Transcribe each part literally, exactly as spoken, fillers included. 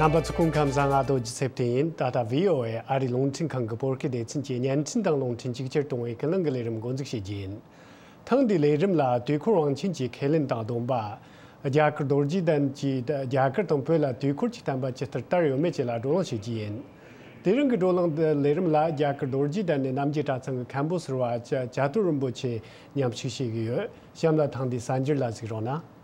རྣམ་པ་ཚོ་སྐུ་ཁམས་བཟང་། ང་རྡོ་རྗེ་ཚེ་བརྟན་ཡིན། ད་ལྟ་བྷི་ཨོ་ཨེ་ཨ་རིའི་རླུང་འཕྲིན་ཁང་གི་བོད་སྐད་སྡེ་ཚན་གྱི་བརྙན་འཕྲིན་དང་རླུང་འཕྲིན་གཅིག་གྱུར་གཏོང་བའི་ཀུན་གླེང་གི་ལས་རིམ་འགོ་འཛུགས་བྱེད་རྒྱུ་ཡིན། ཐེངས་འདིའི་ལས་རིམ་ལ་དུས་འཁོར་དབང་ཆེན་གྱི་ཁས་ལེན་དང་བསྡོམས་པ། རྒྱ་གར་རྡོ་རྗེ་གདན་གྱིས་རྒྱ་གར་དང་བོད་ལ་དུས་འཁོར་གྱི་བསྟན་པ་ཇི་ལྟར་དར་ཡོད་མེད་བཅས་ལ་བགྲོ་གླེང་བྱེད་ཀྱི་ཡིན། དེ་རིང་གི་བགྲོ་གླེང་འདི་ལས་རིམ་ལ་རྒྱ་གར་རྡོ་རྗེ་གདན་ནས་རྣམ་རྒྱལ་གྲྭ་ཚང་གི་མཁན་པོ་ཟུར་པ་ཅ་ཅ་ཏུ་རིན་པོ་ཆེ་མཉམ་ཞུགས་བྱེད་ཀྱི་ཡོད། གཤམ་ལ་ཐེངས་འདིའི་གསར་འགྱུར་ལ་གཟིགས་རོགས་གནང་།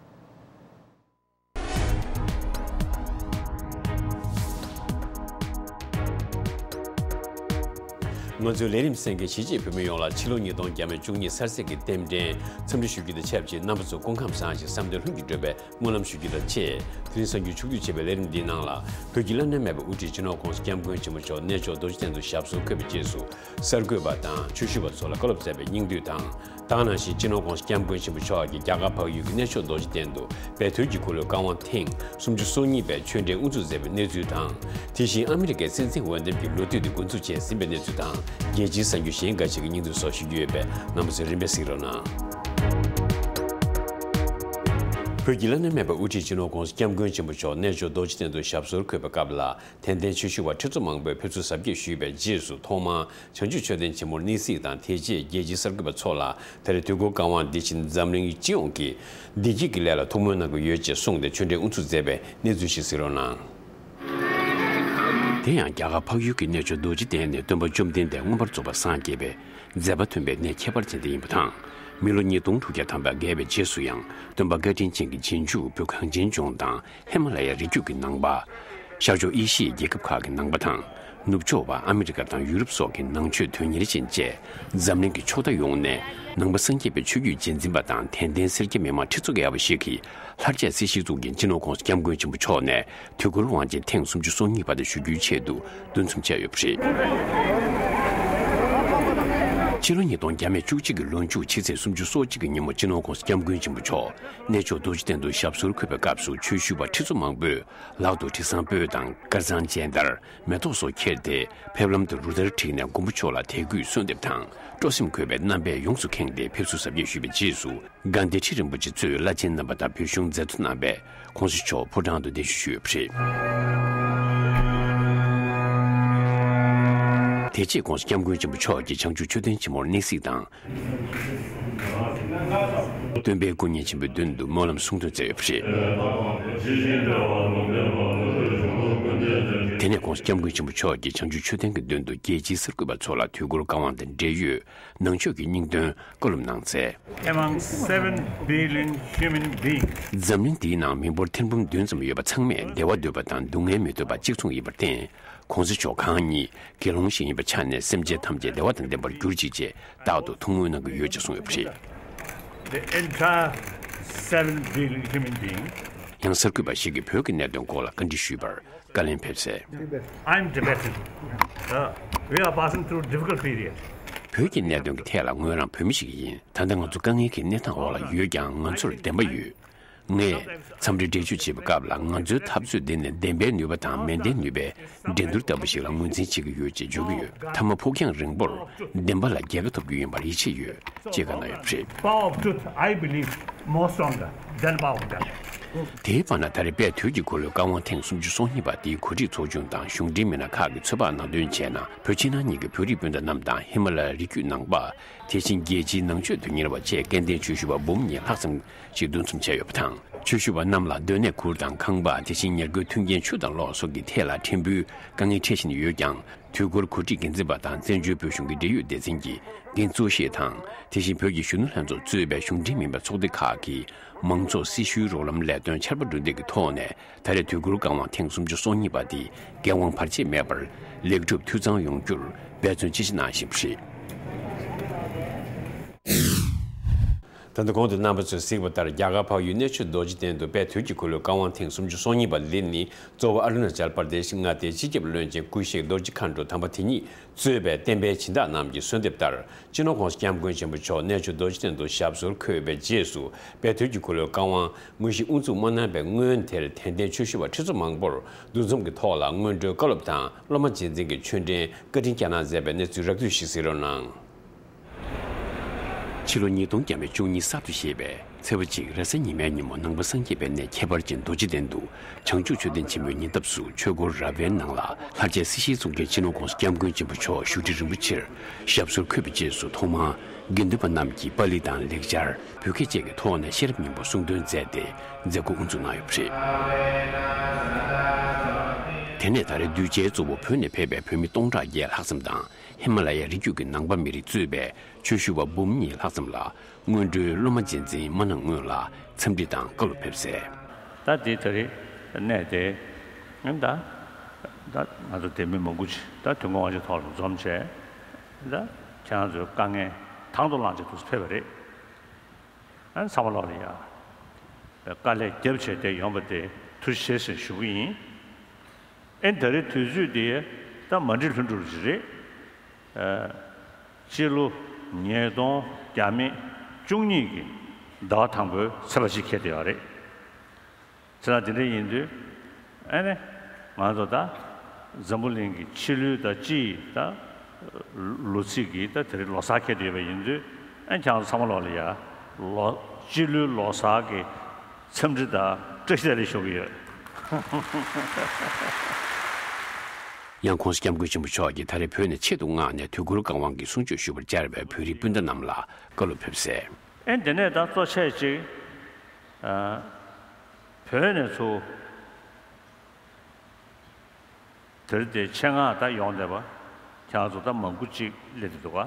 ང་ཚོའི་ལས་རིམ་གསན་མཁན་གཞིས་བྱེས་བོད་མི་ཡོངས་ལ་ཕྱི་ལོ་ཉིས་སྟོང་བརྒྱ་མེད་བཅུ་གཉིས་གསར་ཚེས་ཀྱི་རྟེན་འབྲེལ་འཚམས་འདྲི་ཞུ་རྒྱུ་དང་ཆབས་ཅིག་རྣམ་པ་ཚོ་སྐུ་ཁམས་བཟང་ཞིང་བསམ་དོན་ལྷུན་གྱིས་འགྲུབ་པའི་སྨོན་ལམ་ཞུ་རྒྱུ་དང་བཅས། དེ་རིང་གསར་འགྱུར་ཕྱོགས་བསྡུས་བྱས་པའི་ལས་རིམ་འདིའི་ནང་ལ། བོད་ཀྱི་བླ་ན་མེད་པའི་དབུ་ཁྲིད་སྤྱི་ནོར་༸གོང་ས་༸སྐྱབས་མགོན་ཆེན་པོ་མཆོག་གནས་མཆོག་རྡོ་རྗེ་གདན་དུ་ཞབས་སོར་འཁོད་པའི་རྗེས་སུ། གསར་འགོད་པ་དང་ཆོས་ཞུ་བ་ཚོ་ལ་བཀའ་སློབ་སྩལ་བའི་སྙིང་བསྡུས་དང་། ད་ག་ནང་བཞིན་སྤྱི་ནོར་༸གོང་ས་༸སྐྱབས་མགོན་ཆེན་པོ་མཆོག་གིས་རྒྱ་གར་འཕགས་ཡུལ་གྱི་གནས་མཆོག་རྡོ་རྗེ་གདན་དུ་དཔལ་དུས་ཀྱི་འཁོར་ལོའི་བཀའ་དབང་ཐེངས་སུམ་ཅུ་སོ་གཉིས་པའི་ཆོས་འབྲེལ་དབུ་འཛུགས་མཛད་པའི་གནས་ཚུལ་དང་། དེ་བཞིན་ཨ་མི་རི་ཀའི་སྲིད་འཛིན་འོས་འདེམས་ཀྱི་ལོ་དུས་དེ་འགོ་འཛུགས་བྱས་ཟིན་པའི་གནས་ཚུལ་དང་། རྒྱལ་སྤྱིའི་གསར་འགྱུར་གཞན་འགའ་ཞིག་གི་སྙིང་བསྡུས་སོགས་ཞུ་རྒྱུ་ཡོད་པས། རྣམ་པ་ཚོས་རིམ་པས་གཟིགས་རོགས་གནང་། བོད་ཀྱི་བླ་ན་མེད་པའི་དབུ་ཁྲིད་སྤྱི་ནོར་༸གོང་ས་༸སྐྱབས་མགོན་ཆེན་པོ་མཆོག་གནས་མཆོག་རྡོ་རྗེ་གདན་དུ་ཞབས་སོར་འཁོད་པའི་སྐབས་ལ། དད་ལྡན་ཆོས་ཞུ་བ་ཁྲི་ཚོ་མང་པོས་ཕེབས་བསུ་གཟབ་རྒྱས་ཞུས་པའི་རྗེས་སུ། ཐོག་མར་བྱང་ཆུབ་མཆོད་རྟེན་ཆེན་མོར་གནས་གཟིགས་དང་། དེ་རྗེས་རྒྱལ་སྤྱིའི་གསར་འགོད་པ་ཚོ་ལ་ད་རེས་དུས་འཁོར་བཀའ་དབང་འདི་བཞིན་འཛམ་གླིང་སྤྱི་ཡོངས་ཀྱིས་བདེ་སྐྱིད་ཀྱི་ལས་ལ་ཐུགས་སྨོན་གནང་གི་ཡོད་ཅེས་གསུངས་ཏེ། ཆོས་འབྲེལ་དབུ་འཛུགས་མཛད་པའི་གནས་ཚུལ་ཞིག་གཟིགས་རོགས་གནང་། དེ་ཡང་རྒྱ་གར་འཕགས་ཡུལ་གྱི་གནས་མཆོག་རྡོ་རྗེ་གདན་ནི་སྟོན་པ་བཅོམ་ལྡན་འདས་མངོན་པར་རྫོགས་པར་སངས་རྒྱས་པའི་མཛད་པ་མཐུན་པའི་གནས་ཁྱད་པར་ཅན་དེ་ཡིན་པ་དང་། མི་ལོ་ཉིས་སྟོང་དྲུག་བརྒྱ་ཐམ་པ་བརྒལ་བའི་རྗེས་སུ་ཡང་། སྟོན་པ་བཀའ་དྲིན་ཅན་གྱི་རྗེས་འཇུག་བོད་གངས་ཅན་ལྗོངས་དང་ཧི་མ་ལ་ཡའི་རི་རྒྱུད་ཀྱི་ནང་པ། ཤར་ཕྱོགས་ཨེ་ཤི་ཡའི་རྒྱལ་ཁབ་ཁག་གི་ནང་པ་དང་། ནུབ་ཕྱོགས་པ་ཨ་མི་རི་ཀ་དང་ཡུ་རོབ་སོགས་ཀྱི་ནང་ཆོས་དོན་གཉེར་ཅན་བཅས། འཛམ་གླིང་གི་ཕྱོགས་མཐའ་ཡོངས་ནས་ནང་པ་སངས་རྒྱས་པའི་ཆོས་བརྒྱུད་རྗེས་འཛིན་པ་དང་། དད་ལྡན་སེར་སྐྱ་མི་མང་ཁྲི་ཚོ་བརྒལ་བ་ཞིག་གིས། ལྷར་བཅས་སྲིད་ཞིའི་གཙུག་རྒྱན་སྤྱི་ནོར་༸གོང་ས་༸སྐྱབས་མགོན་ཆེན་པོ་མཆོག་ནས། དུས་འཁོར་དབང་ཆེན་ཐེངས་སུམ་ཅུ་སོ་གཉིས་པ་དེ་ཞུ་རྒྱུའི་ཆེད་དུ་འདུ་འཛོམས་བྱས་ཡོད་པ་རེད། ཕྱི་ལོ་ཉིས་སྟོང་བརྒྱ་མེད་བཅུ་གཅིག་གི་ལོ་མཇུག་ཕྱི་ཚེས་སོ་གཅིག་གི་ཉིན་མོ་སྤྱི་ནོར་༸གོང་ས་༸སྐྱབས་མགོན་ཆེན་པོ་མཆོག་གནས་མཆོག་རྡོ་རྗེ་གདན་དུ་ཞབས་སོར་འཁོད་པའི་སྐབས་སུ། ཆོས་ཞུ་བ་ཁྲི་ཚོ་མང་པོས་ལག་ཏུ་དྲི་བཟང་སྤོས་དང་དཀར་གཙང་སྤྱན་དར། མེ་ཏོག་སོགས་ཁྱེར་ཏེ། ཕེབས་ལམ་དུ་རུ་སྟར་བསྒྲིགས་ནས་མགོན་པོ་མཆོག་ལ་དད་གུས་གསོལ་འདེབས་དང་སྤྲོ་སེམས་འཁོལ་བའི་རྣམ་པས་ཡོངས་སུ་ཁེངས་ཏེ་ཕེབས་བསུ་གཟབ་རྒྱས་ཞུས་པའི་རྗེས་སུ། དགའ་ལྡན་ཁྲི་རིན་པོ་ཆེ་གཙོས་བླ་ཆེན་རྣམ་པ་དང་བོད་གཞུང་མཛད་གཙོ་རྣམ་པས་༸གོང་ས་མཆོག་ཕོ་བྲང་དུ་གདན་ཞུ་ཞུས་པ་རེད། དེ་རྗེས་༸གོང་ས་༸སྐྱབས་མགོན་ཆེན་པོ་མཆོག་གིས་བྱང་ཆུབ་མཆོད་རྟེན་ཆེན་མོར་གནས་གཟིགས་དང་། སྟོན་པའི་སྐུ་བརྙན་ཆེན་པོའི་མདུན་དུ་སྨོན་ལམ་གསུང་འདོན་མཛད་ཡོད་པ་རེད། དེ་ནས་༸གོང་ས་༸སྐྱབས་མགོན་ཆེན་པོ་མཆོག་གིས་བྱང་ཆུབ་མཆོད་རྟེན་གྱི་མདུན་དུ་རྒྱལ་སྤྱིའི་གསར་འགོད་པ་ཚོ་ལ་དུས་འཁོར་བཀའ་དབང་དང་འབྲེལ་ཡོད་ནང་ཆོས་ཀྱི་སྙིང་དོན་བཀའ་སློབ་གནང་གསལ། Among seven billion human beings. འཛམ་གླིང་འདིའི་ནང་མི་འབོར་ཐེར་འབུམ་བདུན་ཙམ་ཡོད་པ་ཚང་མས་བདེ་བ་འདོད་པ་དང་སྡུག་བསྔལ་མི་འདོད་པ་གཅིག་མཚུངས་ཡིན་པར་བརྟེན། ༸གོང་ས་མཆོག་གང་ཉིད་དགེ་སློང་ཞིག་ཡིན་པའི་ཆ་ནས་སེམས་ཅན་ཐམས་ཅད་བདེ་བ་དང་ལྡན་པར་གྱུར་ཅིག་ཅེས་རྟག་ཏུ་ཐུགས་སྨོན་གནང་གི་ཡོད་ཅེས་གསུངས་ཡོད་པ་རེད། The entire seven billion human beings. ཡང་གསར་འགོད་པ་ཞིག་གིས་བོད་ཀྱི་གནད་དོན་སྐོར་ལ་བཀའ་འདྲི་ཞུས་པར། བཀའ་ལན་ཕེབས་གསལ། I'm Tibetan. Uh, we are passing through difficult period. བོད་ཀྱི་གནད་དོན་གྱི་ཐད་ལ་ངོས་རང་བོད་མི་ཞིག་ཡིན། ད་ལྟ་ང་ཚོ་དཀའ་ངལ་གྱི་གནས་སྟངས་འོག་ལ་ཡོད་ཀྱང་ང་ཚོར་བདེན་པ་ཡོད། ངས་འཚམས་འདྲི་འགྲེལ་བརྗོད་བྱེད་པའི་སྐབས་ལ། ང་ཚོའི་འཐབ་རྩོད་འདི་ནི་བདེན་པའི་ནུས་པ་དང་མེ་མདའི་ནུས་པའི་འགྲན་བསྡུར་ལྟ་བུ་ཞིག་ལ་ངོས་འཛིན་བྱེད་ཀྱི་ཡོད་ཅེས་བརྗོད་ཀྱི་ཡོད། མཐའ་མ་ཕུགས་རྒྱང་རིང་པོར་བདེན་པ་ལ་རྒྱལ་ཁ་ཐོབ་རྒྱུ་ཡིན་པར་ཡིད་ཆེས་ཡོད། ཅེས་བཀའ་གནང་ཡོད་པ་རེད། Power of truth, I believe, more stronger than power of death. དེའི་བར་ན། ད་རེས་དཔལ་དུས་ཀྱི་འཁོར་ལོའི་བཀའ་དབང་ཐེངས་སུམ་ཅུ་སོ་གཉིས་པ་དེའི་གོ་སྒྲིག་ཚོགས་ཆུང་དང་གཞུང་འབྲེལ་མི་སྣ་ཁག་གིས་ཚོད་དཔག་གནང་དོན་བྱས་ན། བོད་ཕྱི་ནང་གཉིས་ཀྱི་བོད་རིགས་སྤུན་ཟླ་རྣམས་དང་ཧི་མ་ལ་ཡའི་རི་རྒྱུད་ནང་པ། དེ་བཞིན་རྒྱལ་སྤྱིའི་ནང་ཆོས་དོན་གཉེར་བ་བཅས་སྐལ་ལྡན་ཆོས་ཞུ་བ་འབུམ་གཉིས་ལྷག་ཙམ་ཞིག་འདུ་འཛོམས་བྱས་ཡོད་པ་དང་། ཆོས་ཞུ་བ་རྣམས་ལ་སྡོད་གནས་གུར་དང་ཁང་པ། དེ་བཞིན་ཉེར་མཁོའི་མཐུན་རྐྱེན་ཆུ་དང་གློག་སོགས་ཀྱི་ཐད་ལ་ཕྲན་བུའི་དཀའ་ངལ་འཕྲད་བཞིན་ཡོད་ཀྱང་། དུས་འཁོར་གོ་སྒྲིག་འགན་འཛིན་པ་དང་བཙན་བྱོལ་བོད་གཞུང་གི་འབྲེལ་ཡོད་སྡེ་ཚན་གྱི་འགན་གཙོ་བཞེས་དང་། དེ་བཞིན་བོད་ཀྱི་གཞོན་ནུ་ལྷན་ཚོགས་གཙོས་པའི་གཞུང་འབྲེལ་མིན་པའི་ཚོགས་སྡེ་ཁག་གིས་མང་ཚོགས་སྲི་ཞུའི་རོགས་རམ་ལས་དོན་ཆར་པ་འབྲུ་འདེད་ཀྱི་ཐོག་ནས། ད་རེས་དུས་འཁོར་བཀའ་དབང་ཐེངས་སུམ་ཅུ་སོ་གཉིས་པ་འདི་འགན་དབང་བར་ཆད་མེད་པར་ལེགས་གྲུབ་འཐུས་ཚང་ཡོང་རྒྱུར་འབད་བརྩོན་ཅི་ཆེ་གནང་བཞིན་པ་རེད། ད་ལྟ་གོང་དུ་རྣམ་པ་ཚོས་གཟིགས་པ་ལྟར། རྒྱ་གར་འཕགས་ཡུལ་གནས་མཆོག་རྡོ་རྗེ་གདན་དུ་དཔལ་དུས་ཀྱི་འཁོར་ལོའི་བཀའ་དབང་ཐེངས་སུམ་ཅུ་སོ་གཉིས་པ་འདི་ནི། གཙོ་བོ་ཨ་རུ་ན་ཅལ་པར་དེ་ཤི་མངའ་སྡེའི་སྤྱི་ཁྱབ་བློན་ཆེན་སྐུ་གཤེགས་རྡོ་རྗེ་མཁའ་འགྲོ་དམ་པ་དེ་ཉིད་གཙོས་པའི་བསྟན་པའི་སྦྱིན་བདག་རྣམས་ཀྱིས་གསོལ་འདེབས་ལྟར། སྤྱི་ནོར་༸གོང་ས་༸སྐྱབས་མགོན་ཆེན་པོ་མཆོག་གནས་མཆོག་རྡོ་རྗེ་གདན་དུ་ཞབས་སོར་འཁོད་པའི་རྗེས་སུ། དཔལ་དུས་ཀྱི་འཁོར་ལོའི་བཀའ་དབང་དངོས་གཞི་དབུ་འཛུགས་མ་གནང་བའི་སྔོན། དེར་དད་ལྡན་ཆོས་ཞུ་བ་ཁྲི་ཚོ་མང་པོར་འདུ་འཛོམས་ཀྱི་ཐོག་ལ་སྔོན་འགྲོའི་བཀའ་སློབ་དང་། སློབ་མ་རྗེས་འཛིན་གྱི་ཆོས་འབྲེལ་བཀའ་དྲིན་བསྐྱངས་གནང་མཛད་པའི་གནས་ཚུལ་རགས་བསྡུས་ཤིག་གཟིགས་རོགས་གནང་། ཕྱི་ལོ་ཉིས་སྟོང་བརྒྱ་མེད་བཅུ་གཉིས་གསར་དུ་བཞད་པའི་ཚེས་པ་གཅིག་རེས་གཟའ་ཉི་མའི་ཉིན་མོ་ནང་པ་སངས་རྒྱས་པའི་གནས་ཁྱད་པར་ཅན་རྡོ་རྗེ་གདན་དུ་བྱང་ཆུབ་མཆོད་རྟེན་ཆེན་མོའི་ཉེ་འདབས་སུ་ཆོས་སྒོར་ར་བའི་ནང་ལ་ལྷར་བཅས་སྲིད་ཞིའི་གཙུག་རྒྱན་སྤྱི་ནོར་༸གོང་ས་༸སྐྱབས་མགོན་ཆེན་པོ་མཆོག་བཞུགས་ཁྲི་རིན་པོ་ཆེར་ཞབས་སོར་འཁོད་པའི་རྗེས་སུ་ཐོག་མར་དགེ་འདུན་པ་རྣམས་ཀྱིས་པཱ་ལི་དང་ལེགས་སྦྱར་བོད་སྐད་བཅས་ཀྱི་ཐོག་ནས་ཤེས་རབ་སྙིང་པོ་གསུང་འདོན་མཛད་དེ་མཛད་སྒོ་དབུ་འཛུགས་གནང་ཡོད་པ་རེད། དེ་ནས་ད་རེས་གདུལ་བྱའི་གཙོ་བོ་བོད་ནས་ཕེབས་པའི་བོད་མི་སྟོང་ཕྲག་བརྒྱད་ལྷག་ཙམ་དང་། ཧི་མ་ལ་ཡའི་རི་རྒྱུད་ཀྱི་ནང་པ་མི་རིགས་གཙོས་པའི་ཆོས་ཞུ་བ་འབུམ་གཉིས་ལྷག་ཙམ་ལ་སྔོན་འགྲོའི་སློབ་མ་རྗེས་འཛིན་མ་གནང་སྔོན་ལ་འཚམས་འདྲི་དང་བཀའ་སློབ་ཕེབས་གསལ། ད་འདི་ད་རེས་གནས་དེ་ཨེ་ད་ད་ང་ཚོ་དེ་མི་མང་པོ་ཅིག་ད་དུས་འཁོར་དབང་ཆེན་ཐོག་ལ་འཛོམས་བྱས། ད་ཁྱེད་རང་ཚོའི་དཀའ་ངལ་དང་དུ་བླངས་བྱས་འདུག་སེ་ཕེབས་པ་རེད། ཨ་ཚང་མ་ལོག་ལ་ཡ། དཀའ་ལས་རྒྱབ་བྱས་ཏེ་ཡོང་པ་དེ་ཐུགས་རྗེ་ཆེ་ཟེར་ཞུ་གི་ཡིན། ཨེ་ད་རེས་དུས་ཚོད་དེ་ད་མ་འགྲིག་ལྷུན་གྲུབ་ཅིག་རེད། ཨ་སྤྱི་ལོ་ཉིས་སྟོང་བརྒྱ་མེད་བཅུ་གཉིས་ཀྱི་ཟླ་བ་དང་པོའི་ཚེས་པ་གཅིག་འཁེལ་བསྡད་ཡོད་རེད། ཚེ་ལ་དེ་འདྲ་ཡིན་དུས། ཨ་ནི། ང་ཚོ་ད། འཛམ་བུ་གླིང་གི་ཕྱི་ལོའི་ད་སྤྱི་ཡི་ད། ལོ་ཚིགས་ཀྱི་ད་དེ་རིང་ལོ་གསར་འཁེལ་དུ་ཡོད་པ་ཡིན་དུས། ཨ་ཁྱེད་ཚོ་ཚང་མ་ལོག་ལ་ཡ། ལོ། སྤྱི་ལོའི་ལོ་གསར་གྱི་འཚམས་འདྲི་དང་བཀྲ་ཤིས་བདེ་ལེགས་ཞུ་གི་ཡོད། ཡང་༸གོང་ས་༸སྐྱབས་མགོན་ཆེན་པོ་མཆོག་གིས་ད་རེས་བོད་ནས་ཆེད་དུ་མངགས་ནས་དུས་འཁོར་བཀའ་དབང་གི་གསུང་ཆོས་ཞུ་བར་བཅར་བའི་བོད་རིགས་སྤུན་ཟླ་རྣམས་ལ་བཀའ་སློབ་ཕེབས་གསལ། ཨེ་འདི་ནས་ད་གཙོ་ཆེ་གཅིག་ཨ། བོད་ནས་ཚུར་དེར་དེ་ཆེད་མངགས་ད་ཡོང་བསྡད་པ་ཁྱེད་ཚོ་ད་མང་པོ་ཅིག་སླེབས་བསྡད་འདུག་ག་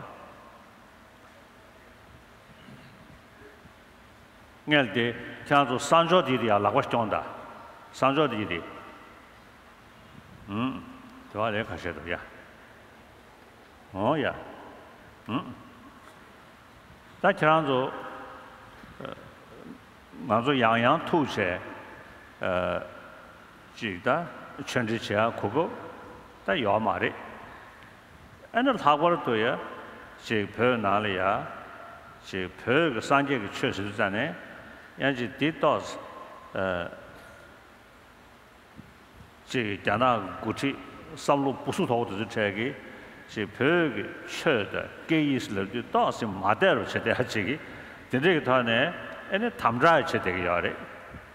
སྔོན་དེ་ཁྱེད་ཚོ་གསར་འབྱོར་དེ་དེ་ཡང་ལག་པ་སྐྱོང་ད། གསར་འབྱོར་དེ་དེ། ཨུམ། དེ་བ་ལས་ཁ་ཤས་འདུག་ཡ། འོ་ཡ། ཨུམ། ད་ཁྱེད་རང་ཚོ། ཨ། ང་ཚོ་ཡང་ཡང་ཐུག་བྱས། ཨ། ཅིག་ད་ཆོས་འབྲེལ་བྱེད་ཡ་གོ་སྐབས་ད་ཡོད་མ་རེད། ཨ་ནི་ལྷག་པར་དུ་ཡ། ཅིག་བོད་ནང་ལ་ཡ། ཅིག་བོད་ཀྱི་སངས་རྒྱས་ཀྱི་ཆོས་ཟེར་དུས་ཙང་ནས་ཡང་ཅིག་འདི་ཏོག་ཙམ། ཨ། ཅིག་རྒྱ་ནག་འགོ་ཁྲིད་བསམ་བློ་སྦུ་སུ་དོག་དེ་ཚོའི་གྲས་ཀྱིས་ཅིག་བོད་ཀྱི་ཆོས་དང་སྐད་ཡིག་ལབ་དུས་ཏོག་ཙམ་མ་བདེ་རུ་བྱེད་བསྡད་ཡ་ཅིག་གིས་དེ་འདྲ་གི་ཐོག་ནས་ཨེ་ནི་དམ་དྲག་བྱེད་བསྡད་ཀྱི་ཡོད་རེད།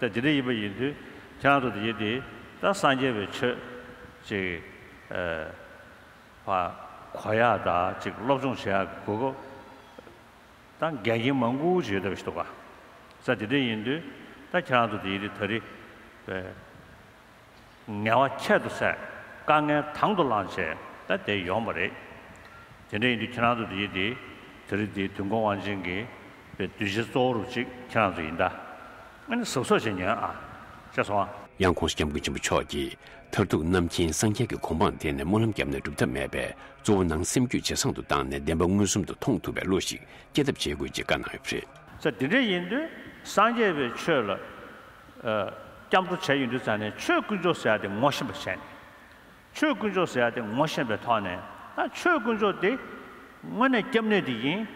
ད་དེ་འདྲ་ཡིན་པ་ཡིན་དུས་ཁྱེད་རང་ཚོ་དེ་ཡིན་དེ་ད་སངས་རྒྱས་པའི་ཆོས་ཅིག་ཨ། ཕ་གོ་ཡ་ད་ཅིག་སློབ་སྦྱོང་བྱེད་ཡ་གི་གོ་སྐབས། ད་འགལ་རྐྱེན་མང་པོ་ཞིག་ཡོད་པ་ཞིག་འདུག་ག་ས་དེ་འདྲ་ཡིན་དུས་ད་ཁྱེད་རང་ཚོ་དེ་ཡི་རིགས་ད་རེས་པའི་ངལ་བ་ཁྱད་དུ་བསད་དཀའ་ངལ་དང་དུ་བླངས་བྱས་ད་དེ་ཡོང་བ་རེད། དེ་འདྲ་ཡིན་དུས་ཁྱེད་རང་ཚོ་དེ་ཡི་དེ་ད་རེས་དེ་དུས་འཁོར་དབང་ཆེན་གྱི་པའི་གདུལ་བྱའི་གཙོ་བོ་རུ་ཅིག་ཁྱེད་རང་ཚོ་ཡིན་ད། ཨ་ནི་གཟབ་གཟབ་བྱས་ཉོན་ཨ། ཤེས་སོང་ཨ། ཡང་༸གོང་ས་༸སྐྱབས་མགོན་ཆེན་པོ་མཆོག་གིས་མཐར་ཐུག་རྣམ་མཁྱེན་སངས་རྒྱས་ཀྱི་གོ་འཕང་དེ་ནི་སྨོན་ལམ་བརྒྱབ་ནས་སྒྲུབ་ཐབས་མེད་པས་གཙོ་བོ་ནང་སེམས་རྒྱུད་ཇེ་བཟང་དུ་བཏང་ནས་བདེན་པ་མངོན་སུམ་དུ་མཐོང་ཐུབ་པའི་བློ་ཞིག་སྐྱེ་ཐབས་བྱེད་དགོས་ཅེས་བཀའ་གནང་ཡོད་པ་རེད། ས་དེ་འདྲ་ཡིན་དུས་སངས་རྒྱས་པའི་ཆོས་ལ་ཨ། སྐྱབས་འགྲོ་བྱས་ཡོང་དུས་ཙང་ནས་ཆོས་དཀོན་མཆོག་ཟེར་ཡ་དེ་ངོ་ཤེས་པ་བྱས་ནས། ཆོས་དཀོན་མཆོག་ཟེར་ཡ་དེ་ངོ་ཤེས་པའི་ཐོག་ནས་ད་ཆོས་དཀོན་མཆོག་དེ་དངོས་གནས་སྐྱབས་གནས་དེ་ཡིན།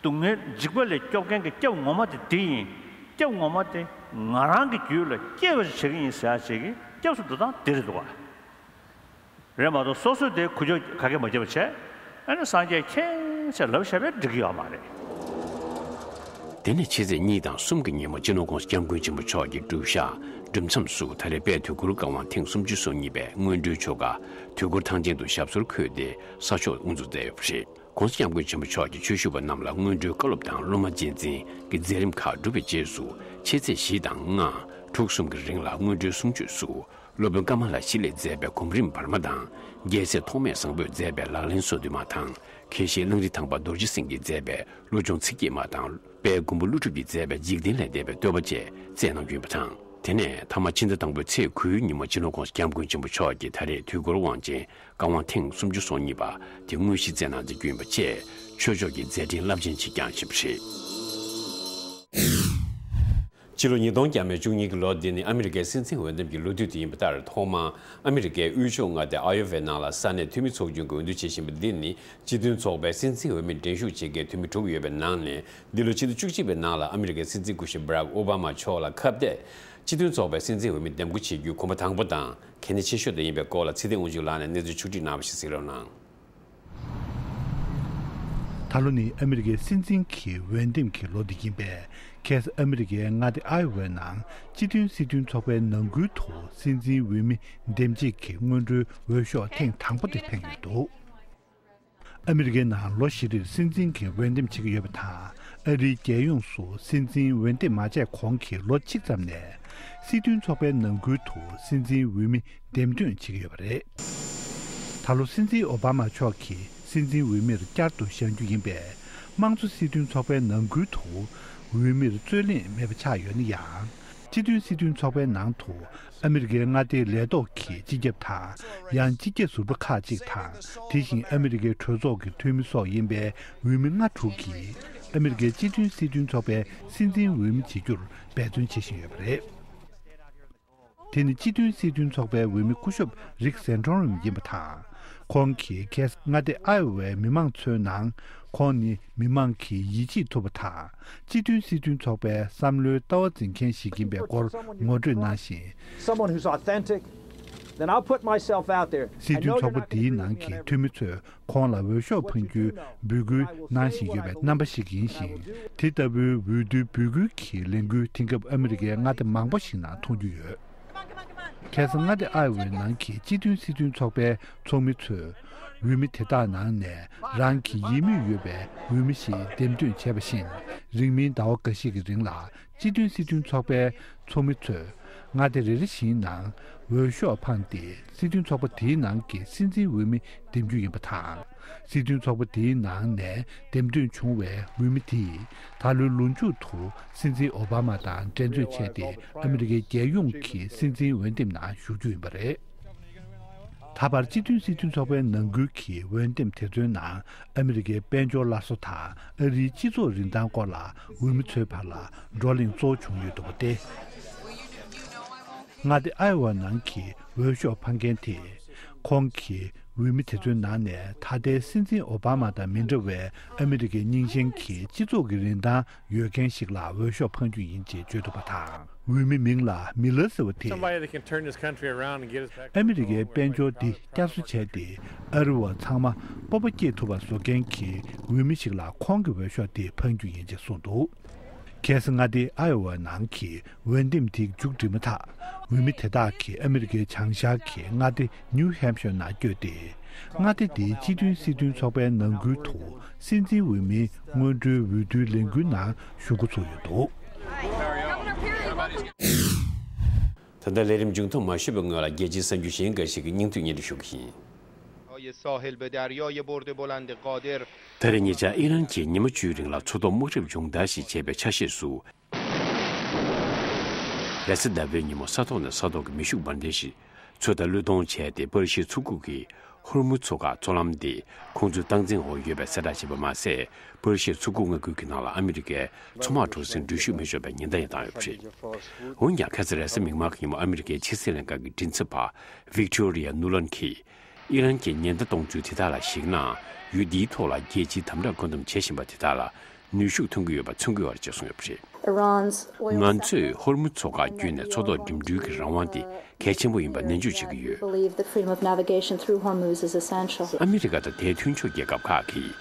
སྡུག་བསྔལ་འཇིགས་པ་ལས་སྐྱོབ་མཁན་གྱི་སྐྱབས་ངོ་མ་དེ་དེ་ཡིན། སྐྱབས་ངོ་མ་དེ་ང་རང་གི་རྒྱུད་ལ་སྐྱེ་བར་བྱེད་ཀྱི་ཡིན་ཟེར་ཡ་ཅིག་གི་སྐྱབས་སུ་འགྲོ་སྟངས་དེ་རེད་འདུག་ག་རེད་མ་གཏོགས་སོ་སོས་དེ་ཁུ་བྱུག་ག་གེ་མ་བརྒྱབ་པ་བྱས། ཨ་ནི་སངས་རྒྱས་མཁྱེན་ཟེར་ལབ་བཞག་པས་འགྲིག་གི་ཡོད་མ་རེད། དེ་ནས་ཕྱི་ཚེས་གཉིས་དང་གསུམ་གྱི་ཉིན་མོ་སྤྱི་ནོར་༸གོང་ས་༸སྐྱབས་མགོན་ཆེན་པོ་མཆོག་གིས་སྒྲུབ་ཞག་སྒྲུབ་མཚམས་སུ་ད་རེས་དཔལ་དུས་འཁོར་བཀའ་དབང་ཐེངས་སུམ་ཅུ་སོ་གཉིས་པའི་སྔོན་འགྲོའི་ཆོ་ག་དུས་འཁོར་ཐང་ཆེན་དུ་ཞབས་སོར་འཁོད་དེ་ས་ཆོག་དབུ་འཛུགས་མཛད་ཡོད་པ་རེད། ༸གོང་ས་༸སྐྱབས་མགོན་ཆེན་པོ་མཆོག་གིས་ཆོས་ཞུ་བ་རྣམས་ལ་སྔོན་འགྲོའི་བཀའ་སློབ་དང་སློབ་མ་རྗེས་འཛིན་གྱི་མཛད་རིམ་ཁག་གྲུབ་པའི་རྗེས་སུ་ཕྱི་ཚེས་བཞི་དང་ལྔ་དྲུག་གསུམ་གྱི་རིང་ལ་སྔོན་འགྲོའི་གསུང་ཆོས་སུ། སློབ་དཔོན་ཀ་མ་ལ་ཤཱི་ལས་མཛད་པའི་གོམ་རིམ་བར་མ་དང་། རྒྱལ་སྲས་ཐོགས་མེད་བཟང་པོས་མཛད་པའི་ལག་ལེན་སོ་བདུན་མ་དང་། མཁན་ཞིག་གླང་རི་ཐང་པ་རྡོ་རྗེ་སེང་གེས་མཛད་པའི་བློ་སྦྱོང་ཚིག་བརྒྱད་མ་དང་། དཔལ་མགོན་པོ་ཀླུ་སྒྲུབ་ཀྱིས་མཛད་པའི་འཇིག་རྟེན་ལས་འདས་པའི་བསྟོད་པ་བཅས་སྩལ་གནང་རྒྱུ་ཡིན་པ་དང་། དེ་ནས་མཐའ་མ་ཕྱི་ཟླ་དང་པོའི་ཚེས་དགུའི་ཉིན་མོ་སྤྱི་ནོར་༸གོང་ས་༸སྐྱབས་མགོན་ཆེན་པོ་མཆོག་གིས་ད་རེས་དུས་འཁོར་དབང་ཆེན་བཀའ་དབང་ཐེངས་སུམ་ཅུ་སོ་གཉིས་པ་དེ་དངོས་གཞི་སྩལ་གནང་མཛད་རྒྱུ་ཡིན་པ་བཅས་ཆོས་ཕྱོགས་ཀྱི་མཛད་འཕྲིན་རླབས་ཆེན་ཞིག་ཀྱང་ཡིན་པ་རེད། ཕྱི་ལོ་ཉིས་སྟོང་བརྒྱ་མེད་བཅུ་གཉིས་ཀྱི་ལོ་འདི་ནི་ཨ་མི་རི་ཀའི་སྲིད་འཛིན་འོས་འདེམས་ཀྱི་ལོ་དུས་དེ་ཡིན་པ་ལྟར། ཐོག་མར་ཨ་མི་རི་ཀའི་དབུས་ཕྱོགས་མངའ་སྡེ་ཨ་ཡོ་ཝའི་ནང་ལ་ས་གནས་འཐུས་མི་ཚོགས་ཆུང་གི་འོས་བསྡུ་བྱེད་བཞིན་པ་འདི་ནི་སྤྱི་མཐུན་ཚོགས་པའི་སྲིད་འཛིན་འོས་མི་འགྲན་ཞུགས་བྱེད་མཁན་འཐུས་མི་དྲུག་ཡོད་པའི་ནང་ནས། འདི་ལོ་ཕྱི་ཟླ་བཅུ་གཅིག་པའི་ནང་ལ་ཨ་མི་རི་ཀའི་སྲིད་འཛིན་སྐུ་ཞབས་Barack Obama་མཆོག་ལ་ཁ་གཏད་སྤྱི་མཐུན་ཚོགས་པའི་སྲིད་འཛིན་འོས་མི་འདེམས་བསྐོ་བྱེད་རྒྱུའི་གོམ་པ་དང་པོ་དང་གལ་གནད་ཆེ་ཤོས་དེ་ཡིན་པའི་སྐོར་ལ་ཚེ་བརྟན་དབང་ཕྱུག་ལགས་ནས་གནས་ཚུལ་ཕྱོགས་སྒྲིག་གནང་བ་ཞིག་གཟིགས་རོགས་གནང་། ད་ལོ་ནི་ཨ་མི་རི་ཀའི་སྲིད་འཛིན་གྱི་འོས་འདེམས་ཀྱི་ལོ་འདི་ཡིན་པས། ཁ་སང་ཨ་མི་རི་ཀའི་མངའ་སྡེ་ཨའི་ཝའི་ནང་སྤྱི་མཐུན་སྲིད་དོན་ཚོགས་པའི་ནང་ཁུལ་དུ་སྲིད་འཛིན་འོས་མི་འདེམས་བྱེད་ཀྱི་སྔོན་འགྲོའི་འོས་ཤོག་ཐེངས་དང་པོ་དེ་འཕེན་ཡོད་འདུག་ཨ་མི་རི་ཀའི་ནང་ལོ་བཞི་རེར་སྲིད་འཛིན་གྱི་འོས་འདེམས་བྱེད་ཀྱི་ཡོད་པ་དང་། ཨ་རིའི་རྒྱལ་ཡོངས་སུ་སྲིད་འཛིན་འོས་འདེམས་མ་བྱས་གོང་གི་ལོ་གཅིག་ཙམ་ནས་སྲིད་དོན་ཚོགས་པའི་ནང་ཁུལ་དུ་སྲིད་འཛིན་འོས་མི་འདེམས་ཐོན་བྱེད་ཀྱི་ཡོད་པ་རེད། ད་ལོ་སྲིད་འཛིན་ཨོ་བྷ་མ་མཆོག་གིས་སྲིད་འཛིན་འོས་མིར་བསྐྱར་དུ་བཞེངས་རྒྱུ་ཡིན་པས། དམངས་གཙོ་སྲིད་དོན་ཚོགས་པའི་ནང་ཁུལ་དུ་འོས་མིར་རྩོད་གླེང་མེད་པ་ཆགས་ཡོད་ན་ཡང་། སྤྱི་མཐུན་སྲིད་དོན་ཚོགས་པའི་ནང་དུ་ཨ་མི་རི་ཀའི་མངའ་སྡེའི་ལས་ཐོག་གི་སྤྱི་ཁྱབ་དང་། ཡང་སྤྱི་ཁྱབ་ཟུར་པ་ཁག་ཅིག་དང་། དེ་བཞིན་ཨ་མི་རི་ཀའི་གྲོས་ཚོགས་ཀྱི་འཐུས་མི་སོགས་ཡིན་པའི་འོས་མི་ལྔ་དྲུག་གིས་ཨ་མི་རི་ཀའི་སྤྱི་མཐུན་སྲིད་དོན་ཚོགས་པའི་སྲིད་འཛིན་འོས་མི་བྱེད་རྒྱུར་འབད་བརྩོན་བྱེད་བཞིན་ཡོད་པ་རེད། དེ་ནི་སྤྱི་མཐུན་སྲིད་དོན་ཚོགས་པའི་འོས་མི་སྐུ་ཞབས་རིག་སེན་ཁྲོན་རིམ་ཡིན་པ་དང་། ཁོང་གིས་ཁ་སང་མངའ་སྡེ་ཨའི་ཝའི་མི་མང་ཚོའི་ནང་ཁོང་ནི་མི་མང་གི་ཡིད་ཆེས་ཐོབ་པ་དང་། སྤྱི་མཐུན་སྲིད་དོན་ཚོགས་པའི་བསམ་བློའི་ལྟ་བ་འཛིན་མཁན་ཞིག་ཡིན་པའི་སྐོར་ངོ་སྤྲོད་གནང་ཞིང་། Someone who's authentic, then I'll put myself out there. སྲིད་དོན་ཚོགས་པ་འདིའི་ནང་གི་འཐུས་མི་ཚོས་ཁོང་ལ་འོས་ཤོག་འཕང་རྒྱུའི་འབོད་སྐུལ་གནང་བཞིན་ཡོད་པའི་རྣམ་པ་ཞིག་ཡིན་ཞིང་། དེ་ལྟ་བུའི་འོས་བསྡུའི་འབོད་སྐུལ་གྱི་ལས་འགུལ་དེང་སྐབས་ཨ་མི་རི་ཀའི་མངའ་སྡེ་མང་པོ་ཞིག་ནང་མཐོང་རྒྱུ་ཡོད། ཁ་སང་མངའ་སྡེ་ཨའི་ཝའི་ནང་གི་སྤྱི་མཐུན་སྲིད་དོན་ཚོགས་པའི་ཚོགས་མི་ཚོས་འོས་མི་དེ་དག་ནང་ནས་རང་གི་ཡིད་མོས་ཡོད་པའི་འོས་མི་ཞིག་འདེམས་ཐོན་བྱས་པ་བཞིན། རིང་མིན་ཟླ་བ་འགའ་ཤས་ཀྱི་རིང་ལ་སྤྱི་མཐུན་སྲིད་དོན་ཚོགས་པའི་ཚོགས་མི་ཚོས་མངའ་སྡེ་རེ་རེ་བཞིན་ནང་འོས་ཤོག་འཕངས་ཏེ། སྲིད་དོན་ཚོགས་པ་དེའི་ནང་གི་སྲིད་འཛིན་འོས་མི་འདེམས་རྒྱུ་ཡིན་པ་དང་། སྲིད་དོན་ཚོགས་པ་དེའི་ནང་ནས་འདེམས་ཐོན་བྱུང་བའི་འོས་མི་དེས་ད་ལོའི་ལོ་མཇུག་ཏུ་སྲིད་འཛིན་ཨོ་བྷ་མ་དང་འགྲན་རྩོད་བྱས་ཏེ། ཨ་མི་རི་ཀའི་རྒྱལ་ཡོངས་ཀྱི་སྲིད་འཛིན་འོས་འདེམས་ནང་ཞུགས་རྒྱུ་ཡིན་པ་རེད། ད་བར་སྤྱི་མཐུན་སྲིད་དོན་ཚོགས་པའི་ནང་ཁུལ་གྱི་འོས་འདེམས་དེ་ཚོའི་ནང་ཨ་མི་རི་ཀའི་དཔལ་འབྱོར་སླར་གསོ་དང་ཨ་རིའི་སྤྱི་ཚོགས་རིན་ཐང་སྐོར་ལ་འོས་མི་ཚོའི་བར་ལ་བགྲོ་གླེང་གཙོ་བོ་བྱུང་ཡོད་འདུག་པ་སྟེ། མངའ་སྡེ་ཨའི་ཝ་ནང་གི་འོས་ཤོག་འཕང་མཁན་དེས། ཁོང་གིས་འོས་མི་དེ་ཚོའི་ནང་ནས་ད་ལྟའི་སྲིད་འཛིན་ཨོ་བྷ་མ་དང་མི་འདྲ་བའི་ཨ་མི་རི་ཀའི་རྙིང་ཞེན་གྱི་སྤྱི་ཚོགས་ཀྱི་རིན་ཐང་ཡོད་མཁན་ཞིག་ལ་འོས་ཤོག་འཕང་རྒྱུ་ཡིན་ཅེས་བརྗོད་འདུག་པ་དང་། འོས་མི་མིང་ལ་མི་ལར་ཟེར་བ་དེས། Somebody that can turn this country around and get us back to ཨ་མི་རི་ཀའི་དཔལ་འབྱོར་འདི་བསྐྱར་གསོ་བྱས་ཏེ། ཨ་རི་བ་ཚང་མ་སྤོབས་པ་སྐྱེ་ཐུབ་པ་བཟོ་མཁན་གྱི་འོས་མི་ཞིག་ལ་ཁོང་གི་འོས་ཤོག་དེ་འཕང་རྒྱུ་ཡིན་ཅེས་གསུངས་འདུག་ཁ་སང་མངའ་སྡེ་ཨའི་ཝ་ནང་གི་འོས་འདེམས་དེ་མཇུག་བསྒྲིལ་མ་ཐག་འོས་མི་དེ་དག་གིས་ཨ་མི་རི་ཀའི་བྱང་ཤར་གྱི་མངའ་སྡེ་ནིའུ་ཧེམ་ཤར་ནང་བསྐྱོད་དེ། མངའ་སྡེ་དེའི་སྤྱི་མཐུན་སྲིད་དོན་ཚོགས་པའི་ནང་ཁུལ་དུ་སྲིད་འཛིན་འོས་མིའི་སྔོན་འགྲོའི་འོས་བསྡུའི་ལས་འགུལ་ནང་ཞུགས་འགོ་ཚུགས་ཡོད་འདུག་ད་ལྟ་ལས་རིམ་མཇུག་མཐོང་མ་ཞུས་པའི་སྔོན་ལ། རྒྱལ་སྤྱིའི་གསར་འགྱུར་གཞན་འགའ་ཞིག་གི་སྙིང་བསྡུས་སྙན་སྒྲོན་ཞུ་གི་ཡིན། ای ساحل به دریای برد بلند قادر. ད་རེས་ཉེ་ཆར་ཨི་རན་གྱིས་ཉི་མ་བཅུའི་རིང་ལ་མཚོ་ཐོག་དམག་འཁྲུག་སྦྱོང་བརྡར་ཞིག་བྱས་པའི་ཆ་ཤས་སུ། རེས་གཟའ་ཟླ་བའི་ཉིན་མོ་ས་ཐོག་ནས་ས་ཐོག་གི་མེ་ཤུགས་འབར་མདེལ་ཞིག་མཚོ་དང་ཀླུ་དོང་བྱས་ཏེ། པ་རི་ཤའི་མཚོ་ཁུག་གི་ཧོར་མུ་མཚོ་ཁ་མཚོ་ལམ་དེ་ཁོང་ཚོའི་སྟངས་འཛིན་འོག་ཡོད་པའི་གསལ་བསྒྲགས་བྱས་པ་མ་ཟད། པ་རི་ཤའི་མཚོ་ཁུག་མངའ་ཁུལ་གྱི་ནང་ལ་ཨ་མི་རི་ཀའི་མཚོ་དམག་གྲུ་གཟིངས་འགྲུལ་བཞུད་མི་ཆོག་པའི་ཉེན་བརྡ་ཡང་བཏང་ཡོད་པ་རེད། འོན་ཀྱང་། ཁ་སང་རེས་གཟའ་མིག་དམར་གྱི་ཉིན་མོ་ཨ་མི་རི་ཀའི་ཕྱི་སྲིད་ལྷན་ཁང་གི་མགྲིན་ཚབ་པ་ཝིག་ཏོ་རི་ཡ་ནུ་ལན་གྱིས། ཨི་རན་གྱི་ཉེན་བརྡ་གཏོང་ཚུལ་དེ་དག་ལ་གཞིགས་ན། ཡུལ་འདིའི་ཐོག་ལ་རྒྱལ་སྤྱིའི་དམ་དྲག་བཀོད་འདོམས་བྱེད་བཞིན་པ་དེ་དག་ལ་ནུས་ཤུགས་ཐོན་གྱི་ཡོད་པ་མཚོན་གྱི་ཡོད་རེད་ཅེས་གསུངས་ཡོད་པ་རེད། Iran's oil ང་ཚོས་ཧོར་མུ་མཚོ་ཁ་བརྒྱུད་ནས་མཚོ་ཐོག་འགྲིམ་འགྲུལ་གྱི་རང་དབང་དེ་གལ་ཆེན་པོ་ཡིན་པ་ནན་བརྗོད་བྱེད་ཀྱི་ཡོད། Believe that freedom of navigation through Hormuz is essential. ཨ་མི་རི་ཀ་དང་དེའི་མཐུན་ཕྱོགས་རྒྱལ་ཁབ་ཁག་གིས་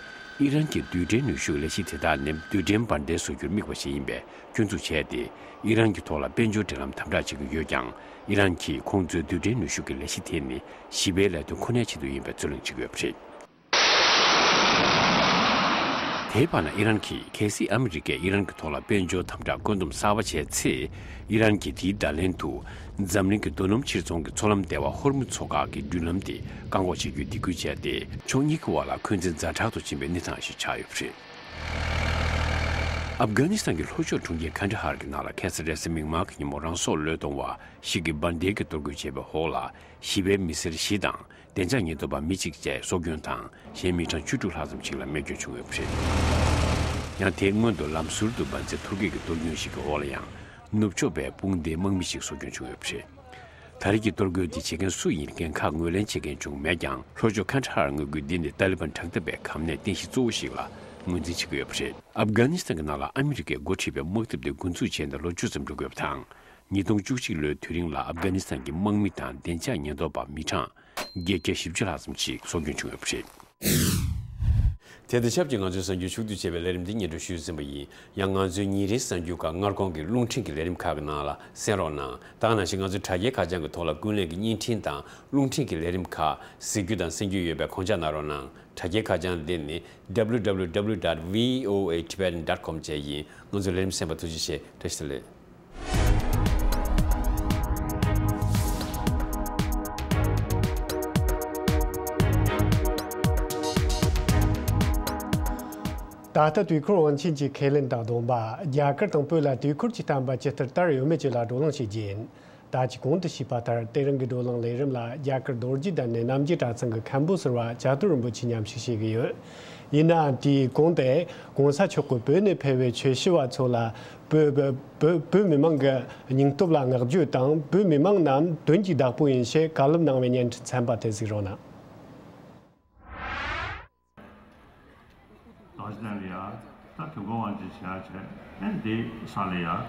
ཨི་རན་གྱི་རྡུལ་ཕྲན་ནུས་ཤུགས་ལས་གཞི་དེ་དག་ནི་རྡུལ་ཕྲན་འབར་མདེལ་བཟོ་རྒྱུར་དམིགས་པ་ཞིག་ཡིན་པའི་སྐྱོན་འཛུགས་བྱས་ཏེ། ཨི་རན་གྱི་ཐོག་ལ་དཔལ་འབྱོར་འབྲེལ་ལམ་དམ་དྲག་བྱེད་ཀྱི་ཡོད་ཀྱང་། ཨི་རན་གྱིས་ཁོང་ཚོའི་རྡུལ་ཕྲན་ནུས་ཤུགས་ཀྱི་ལས་གཞི་དེ་ནི་ཞི་བའི་ལས་དོན་ཁོ་ནའི་ཆེད་དུ་ཡིན་པའི་རྩོད་གླེང་བྱེད་ཀྱི་ཡོད་པ་རེད། དེའི་བར་ན། ཨི་རན་གྱིས་གལ་སྲིད་ཨ་མི་རི་ཀས་ཨི་རན་གྱི་ཐོག་ལ་དཔལ་འབྱོར་དམ་དྲག་བཀོད་འདོམས་གསར་པ་བྱས་ཚེ། ཨི་རན་གྱིས་དེའི་བརྡ་ལན་དུ་འཛམ་གླིང་གི་རྡོ་སྣུམ་ཕྱིར་ཚོང་གི་མཚོ་ལམ་ལྟེ་བ་ཧོར་མུ་མཚོ་ཁག་གི་མདུན་ལམ་དེ་བཀག་འགོག་བྱེད་རྒྱུའི་སྡིགས་སྐུལ་བྱས་ཏེ། ཕྱོགས་གཉིས་ཀྱི་དབར་ལ་འཁོན་འཛིན་ཛ་དྲག་ཏུ་ཕྱིན་པའི་གནས་སྟངས་ཤིག་ཆགས་ཡོད་པ་རེད། ཨབ་གྷ་ནི་སི་ཐན་གྱི་ལྷོ་ཕྱོགས་གྲོང་ཁྱེར་ཁན་ད་ཧར་གྱི་ནང་ལ་ཁ་སང་རེས་གཟའ་མིག་དམར་གྱི་ཉིན་མོ་རང་སྲོག་བློས་གཏོང་བ་ཞིག་གིས་འབར་མདེལ་གྱིས་གཏོར་རྒོལ་བྱས་པའི་འོག་ལ། ཞི་བའི་མི་སེར་བཞི་དང་བདེ་འཇགས་ཉེན་རྟོག་པ་མི་གཅིག་བཅས་སྲོག་སྐྱོན་དང་། གཞན་མི་གྲངས་བཅུ་དྲུག་ལྷག་ཙམ་ཞིག་ལ་རྨས་སྐྱོན་བྱུང་ཡོད་པ་རེད། ཡང་དེའི་སྔོན་དུ་ལམ་ཟུར་དུ་འབར་མཛད་ཐུར་ཀི་གི་གཏོར་སྐྱོན་ཞིག་གི་འོག་ལ་ཡང་ནུབ་ཕྱོགས་པའི་དཔུང་སྡེའི་དམག་མི་ཞིག་སྲོག་སྐྱོན་བྱུང་ཡོད་པ་རེད། ད་རེས་ཀྱི་གཏོར་རྒོལ་འདི་བྱེད་མཁན་སུ་ཡིན་འགན་ཁག་ངོས་ལེན་བྱེད་མཁན་བྱུང་མེད་ཀྱང་། ལྷོ་ཕྱོགས་ཁན་ད་ཧར་མངའ་ཁུལ་འདི་ནི་ཏཱ་ལི་བན་དྲག་འཐབ་པའི་གམ་གནས་རྟེན་གཞི་གཙོ་བོ་ཞིག་ལ་ངོས་འཛིན་བྱེད་ཀྱི་ཡོད་པ་རེད། ཨབ་གྷ་ནི་སི་ཐན་གྱི་ནང་ལ་ཨ་མི་རི་ཀས་འགོ་ཁྲིད་པའི་དམག་འཐབ་དེ་འགོ་འཛུགས་བྱས་ནས་ལོ་བཅུ་ཙམ་འགྲོ་གི་ཡོད་པ་དང་། ཉིས་སྟོང་བཅུ་གཅིག་ལོའི་དུས་རིང་ལ་ཨབ་གྷ་ནི་སི་ཐན་གྱི་དམག་མི་དང་བདེ་འཇགས་ཉེན་རྟོག་པ་མི་གྲངས་བརྒྱད་བརྒྱ་བཞི་བཅུ་ལྷག་ཙམ་ཞིག་སྲོག་སྐྱོན་བྱུང་ཡོད་པ་རེད། དེ་དང་ཆབས་ཅིག་ང་ཚོའི་གསར་འགྱུར་ཕྱོགས་བསྡུས་བྱས་པའི་ལས་རིམ་འདི་སྙན་སྒྲོན་ཞུས་ཟིན་པ་ཡིན། ཡང་ང་ཚོའི་ཉིན་རེའི་གསར་འགྱུར་ཁག་སྔ་དགོང་གི་རླུང་འཕྲིན་གྱི་ལས་རིམ་ཁག་གི་ནང་ལ་གསན་རོགས་གནང་། ད་ག་ནང་བཞིན་ང་ཚོའི་དྲ་རྒྱའི་ཁ་བྱང་གི་ཐོག་ལ་ཀུན་གླེང་གི་བརྙན་འཕྲིན་དང་རླུང་འཕྲིན་གྱི་ལས་རིམ་ཁག་གཟིགས་རྒྱུ་དང་གསན་རྒྱུ་ཡོད་པས་གོང་འཇགས་གནང་རོགས་གནང་། དྲ་རྒྱའི་ཁ་བྱང་འདི་ནི་W W W dot V O A Tibetan dot com བཅས་ཡིན། ང་ཚོའི་ལས་རིམ་གསན་པར་ཐུགས་རྗེ་ཆེ། བཀྲ་ཤིས་བདེ་ལེགས། ད་ལྟ་དུས་འཁོར་དབང་ཆེན་གྱི་ཁས་ལེན་དང་བསྡོམས་པ། རྒྱ་གར་དང་བོད་ལ་དུས་འཁོར་གྱི་བསྟན་པ་ཇི་ལྟར་དར་ཡོད་མེད་བཅས་ལ་བགྲོ་གླེང་བྱེད་རྒྱུ་ཡིན། ད་ཅི་གོང་དུ་ཞུས་པ་ལྟར་དེ་རིང་གི་བགྲོ་གླེང་ལས་རིམ་ལ་རྒྱ་གར་རྡོ་རྗེ་གདན་ནས་རྣམ་རྒྱལ་གྲྭ་ཚང་གི་མཁན་པོ་ཟུར་པ་བྱ་དུར་རིན་པོ་ཆེས་མཉམ་ཞུགས་བྱེད་ཀྱི་ཡོད། ཡིན་ནའང་དེའི་གོང་དུ་༸གོང་ས་མཆོག་གིས་བོད་ནས་ཕེབས་པའི་ཆོས་ཞུ་བ་ཚོ་ལ་བོད་བོད་བོད་བོད་མི་མང་གི་སྙིང་སྟོབས་ལ་བསྔགས་བརྗོད་དང་། བོད་མི་མང་རྣམས་དོན་གྱི་བདག་པོ་ཡིན་ཞེས་བཀའ་སློབ་གནང་བའི་བརྙན་འཕྲིན་ཚན་པ་དེ་གཟིགས་རོགས་གནང་། རྡོ་རྗེ་གདན་ལ་ཡ། ད་དུས་འཁོར་དབང་ཆེན་བྱེད་ཡ་བྱས། ཨེ་འདི་ས་ལ་ཡ། ཨ།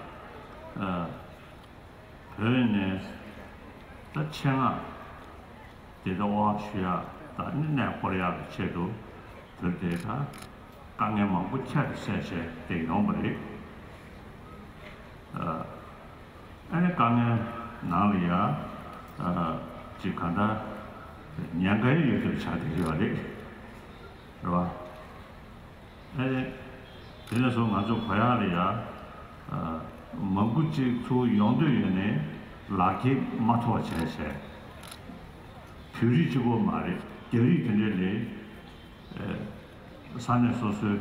བོད་ནས་ད་ཆེད་མངགས་དེ་ལྟ་དབང་ཞུ་ཡ་དང་གནས་སྐོར་ཡག་གི་ཆེད་དུ་བོད་དེ་ད་དཀའ་ངལ་མང་པོ་ཁྱད་དུ་བསད་བྱས་དེ་ཡོང་བ་རེད། ཨ། ཨ་ནི་དཀའ་ངལ་ནང་ལ་ཡ། ཨ། ཅིག་ག་འདྲ་ཉེན་ཁ་ཡོད་དུ་ཆགས་བསྡད་ཡོད་རེད། རེད་བ། ཨ་ནི་དེ་ནས་བཟུང་ང་ཚོ་གོ་ཡག་ལ་ཡ། ཨ། མང་པོ་ཅིག་ཚུར་ཡོང་འདོད་ཡོད་ནའི་ལག་འཁྱེར་མ་ཐོབ་བྱས་བྱས། བོད་རིགས་གཅིག་པོ་མ་རེད། རྒྱ་རིགས་དེ་འདྲ་ལས། ཨ། ས་གནས་སོ་སོའི་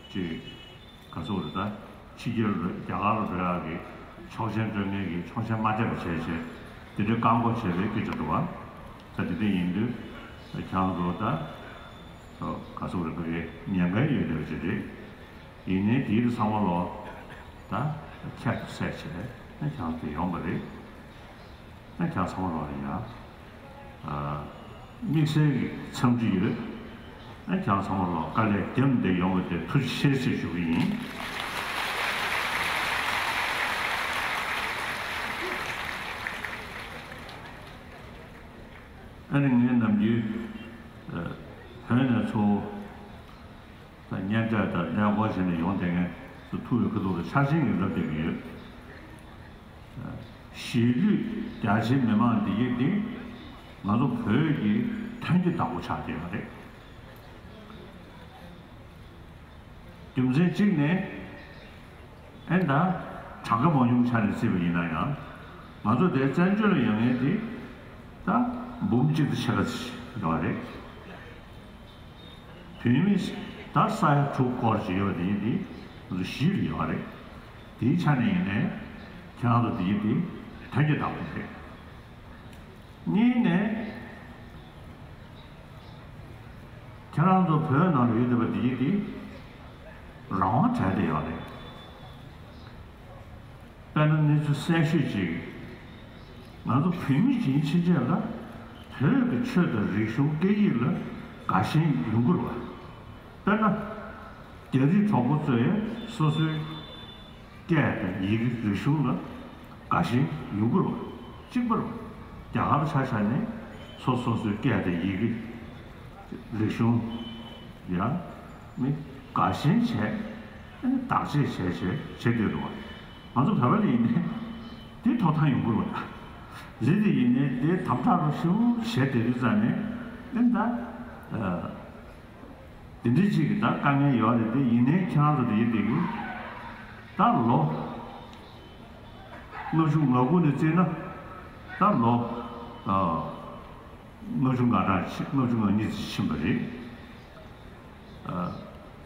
ཅིག་ག་ཚོད་རེད། ད་ཕྱི་རྒྱལ་རེད། རྒྱ་གར་རེད། ཨ་གི་ཆོག་མཆན་སྤྲོད་མཁན་གྱི་ཆོག་མཆན་མ་སྤྲད་པ་བྱས་བྱས་དེ་འདྲའི་བཀག་འགོག་བྱས་པའི་སྐད་ཆ་འདུག་བ། ད་དེ་འདྲ་ཡིན་དུས་ཁྱེད་རང་ཚོ་ད་ག་ཚོད་རེད། ཕ་གིའི་ཉེན་ཁ་ཡོད་བསྡད་པ་ཅིག་རེད། ཡིན་ནའི་དེའི་ཚང་མ་ལོ་ད་ཁྱད་དུ་བསད་བྱས་ཁྱེད་རང་ཚོ་ཡོང་བ་རེད། ཨ། ཁྱེད་ཚང་མ་ལོག་ལ་ཡ། ཨ། དམིགས་བསལ་གྱི་འཚམས་འདྲི་ཡོད། ཨ། ཁྱེད་ཚང་མ་ལོག་དཀའ་ལས་བརྒྱབ་བསྡད་ཡོང་བ་དེ་ཐུགས་རྗེ་ཆེ་ཞུ་གི་ཡིན། ཨ་ནི་ངས་ནམ་རྒྱུན། ཨ། བོད་ནས་ཚུར། ད་སྙན་གྲགས་དང་གནས་སྐོར་བྱས་ནས་ཡོང་བསྡད་མཁན་ཚོ་ཐུག་པའི་ཁ་ཐུག་ལ་འཆར་ཅན་གྱི་ལབ་བསྡད་ཀྱི་ཡོད། གཞིས་ལུས་རྒྱ་ཆེའི་མི་མང་འདི་གས་འདི་ང་ཚོ་བོད་ཀྱི་དོན་གྱི་བདག་པོ་ཆགས་བསྡད་ཡོད་རེད། རྒྱུ་མཚན་གཅིག་ནས། ཨེ་ད། གྲངས་ཀ་མང་ཉུང་ཆ་ནས་བརྩིས་པ་ཡིན་ན་ཡང་། ང་ཚོ་དེ་བཙན་བྱོལ་ལ་ཡོད་མཁན་དེ་ད་འབུམ་གཅིག་དང་ཕྱེད་ཀ་ཙམ་ཡོད་རེད། བོད་མི་ད་ས་ཡ་དྲུག་སྐོར་ཅིག་ཡོད་པ་དེ་ཡིན་དེ་ང་ཚོ་གཞིས་ལ་ཡོད་རེད། དེའི་ཆ་ནས་ཡིན་ནའི་ཁྱེད་རང་ཚོ་དེ་ཡིན་དེ་དོན་གྱི་བདག་པོ་རེད། གཉིས་ནས། ཁྱེད་རང་ཚོ་བོད་ནང་ལ་ཡོད་བསྡད་པ་འདི་གིས་འདི་རང་དབང་བྲལ་བསྡད་ཡོད་རེད། དཔེར་ན་གནས་ཚུལ་གསལ་ཤོས་ཅིག་ང་ཚོ་བོད་མི་ཡིན་ཕྱིན་ཆད་ལ་བོད་ཀྱི་ཆོས་དང་རིག་གཞུང་སྐད་ཡིག་ལ་དགའ་ཞེན་ཡོང་གི་རེད་བ། དཔེར་ན། རྒྱ་རིགས་གྲོགས་པོ་ཚོས་སོ་སོའི་སྐད་དང་ཡི་གེ་རིག་གཞུང་ལ་དགའ་ཞེན་ཡོང་གི་རེད་བ། གཅིག་པ་རེད་བ། རྒྱ་གར་ཆ་བཞག་ནས་སོ་སོ་སོའི་སྐད་དང་ཡི་གེ་རིག་གཞུང་ཡང་ནི་དགའ་ཞེན་བྱས། ཨ་ནི་བདག་གཅེས་བྱས་བྱས་བྱེད་འདོད་འདུག་བ། ང་ཚོ་བོད་པ་ལ་ཡིན་ནའི་དེ་ཐོབ་ཐང་ཡོང་གི་རེད་བ། རེད་དེ་ཡིན་ནའི་དེ་དམ་དྲག་རུ་ཞེ་པོ་བྱས་བསྡད་དུས་ཙང་ནས་ཨ་ནི་ད། དེ་འདྲའི་ཅིག་གི་ད་དཀའ་ངལ་ཡོད་རེད་དེ། ཡིན་ནའི་ཁྱེད་རང་ཚོ་དེ་ཡིན་དེ་གི་ད་ལོ་ལྔ་བཅུ་ང་དགུ་ནས་བརྩིས་ན་ད་ལོ་ཨ་ལྔ་བཅུ་ང་གྲངས་ཕྱིན། ལྔ་བཅུ་ང་གཉིས་ཙམ་ཕྱིན་པ་རེད།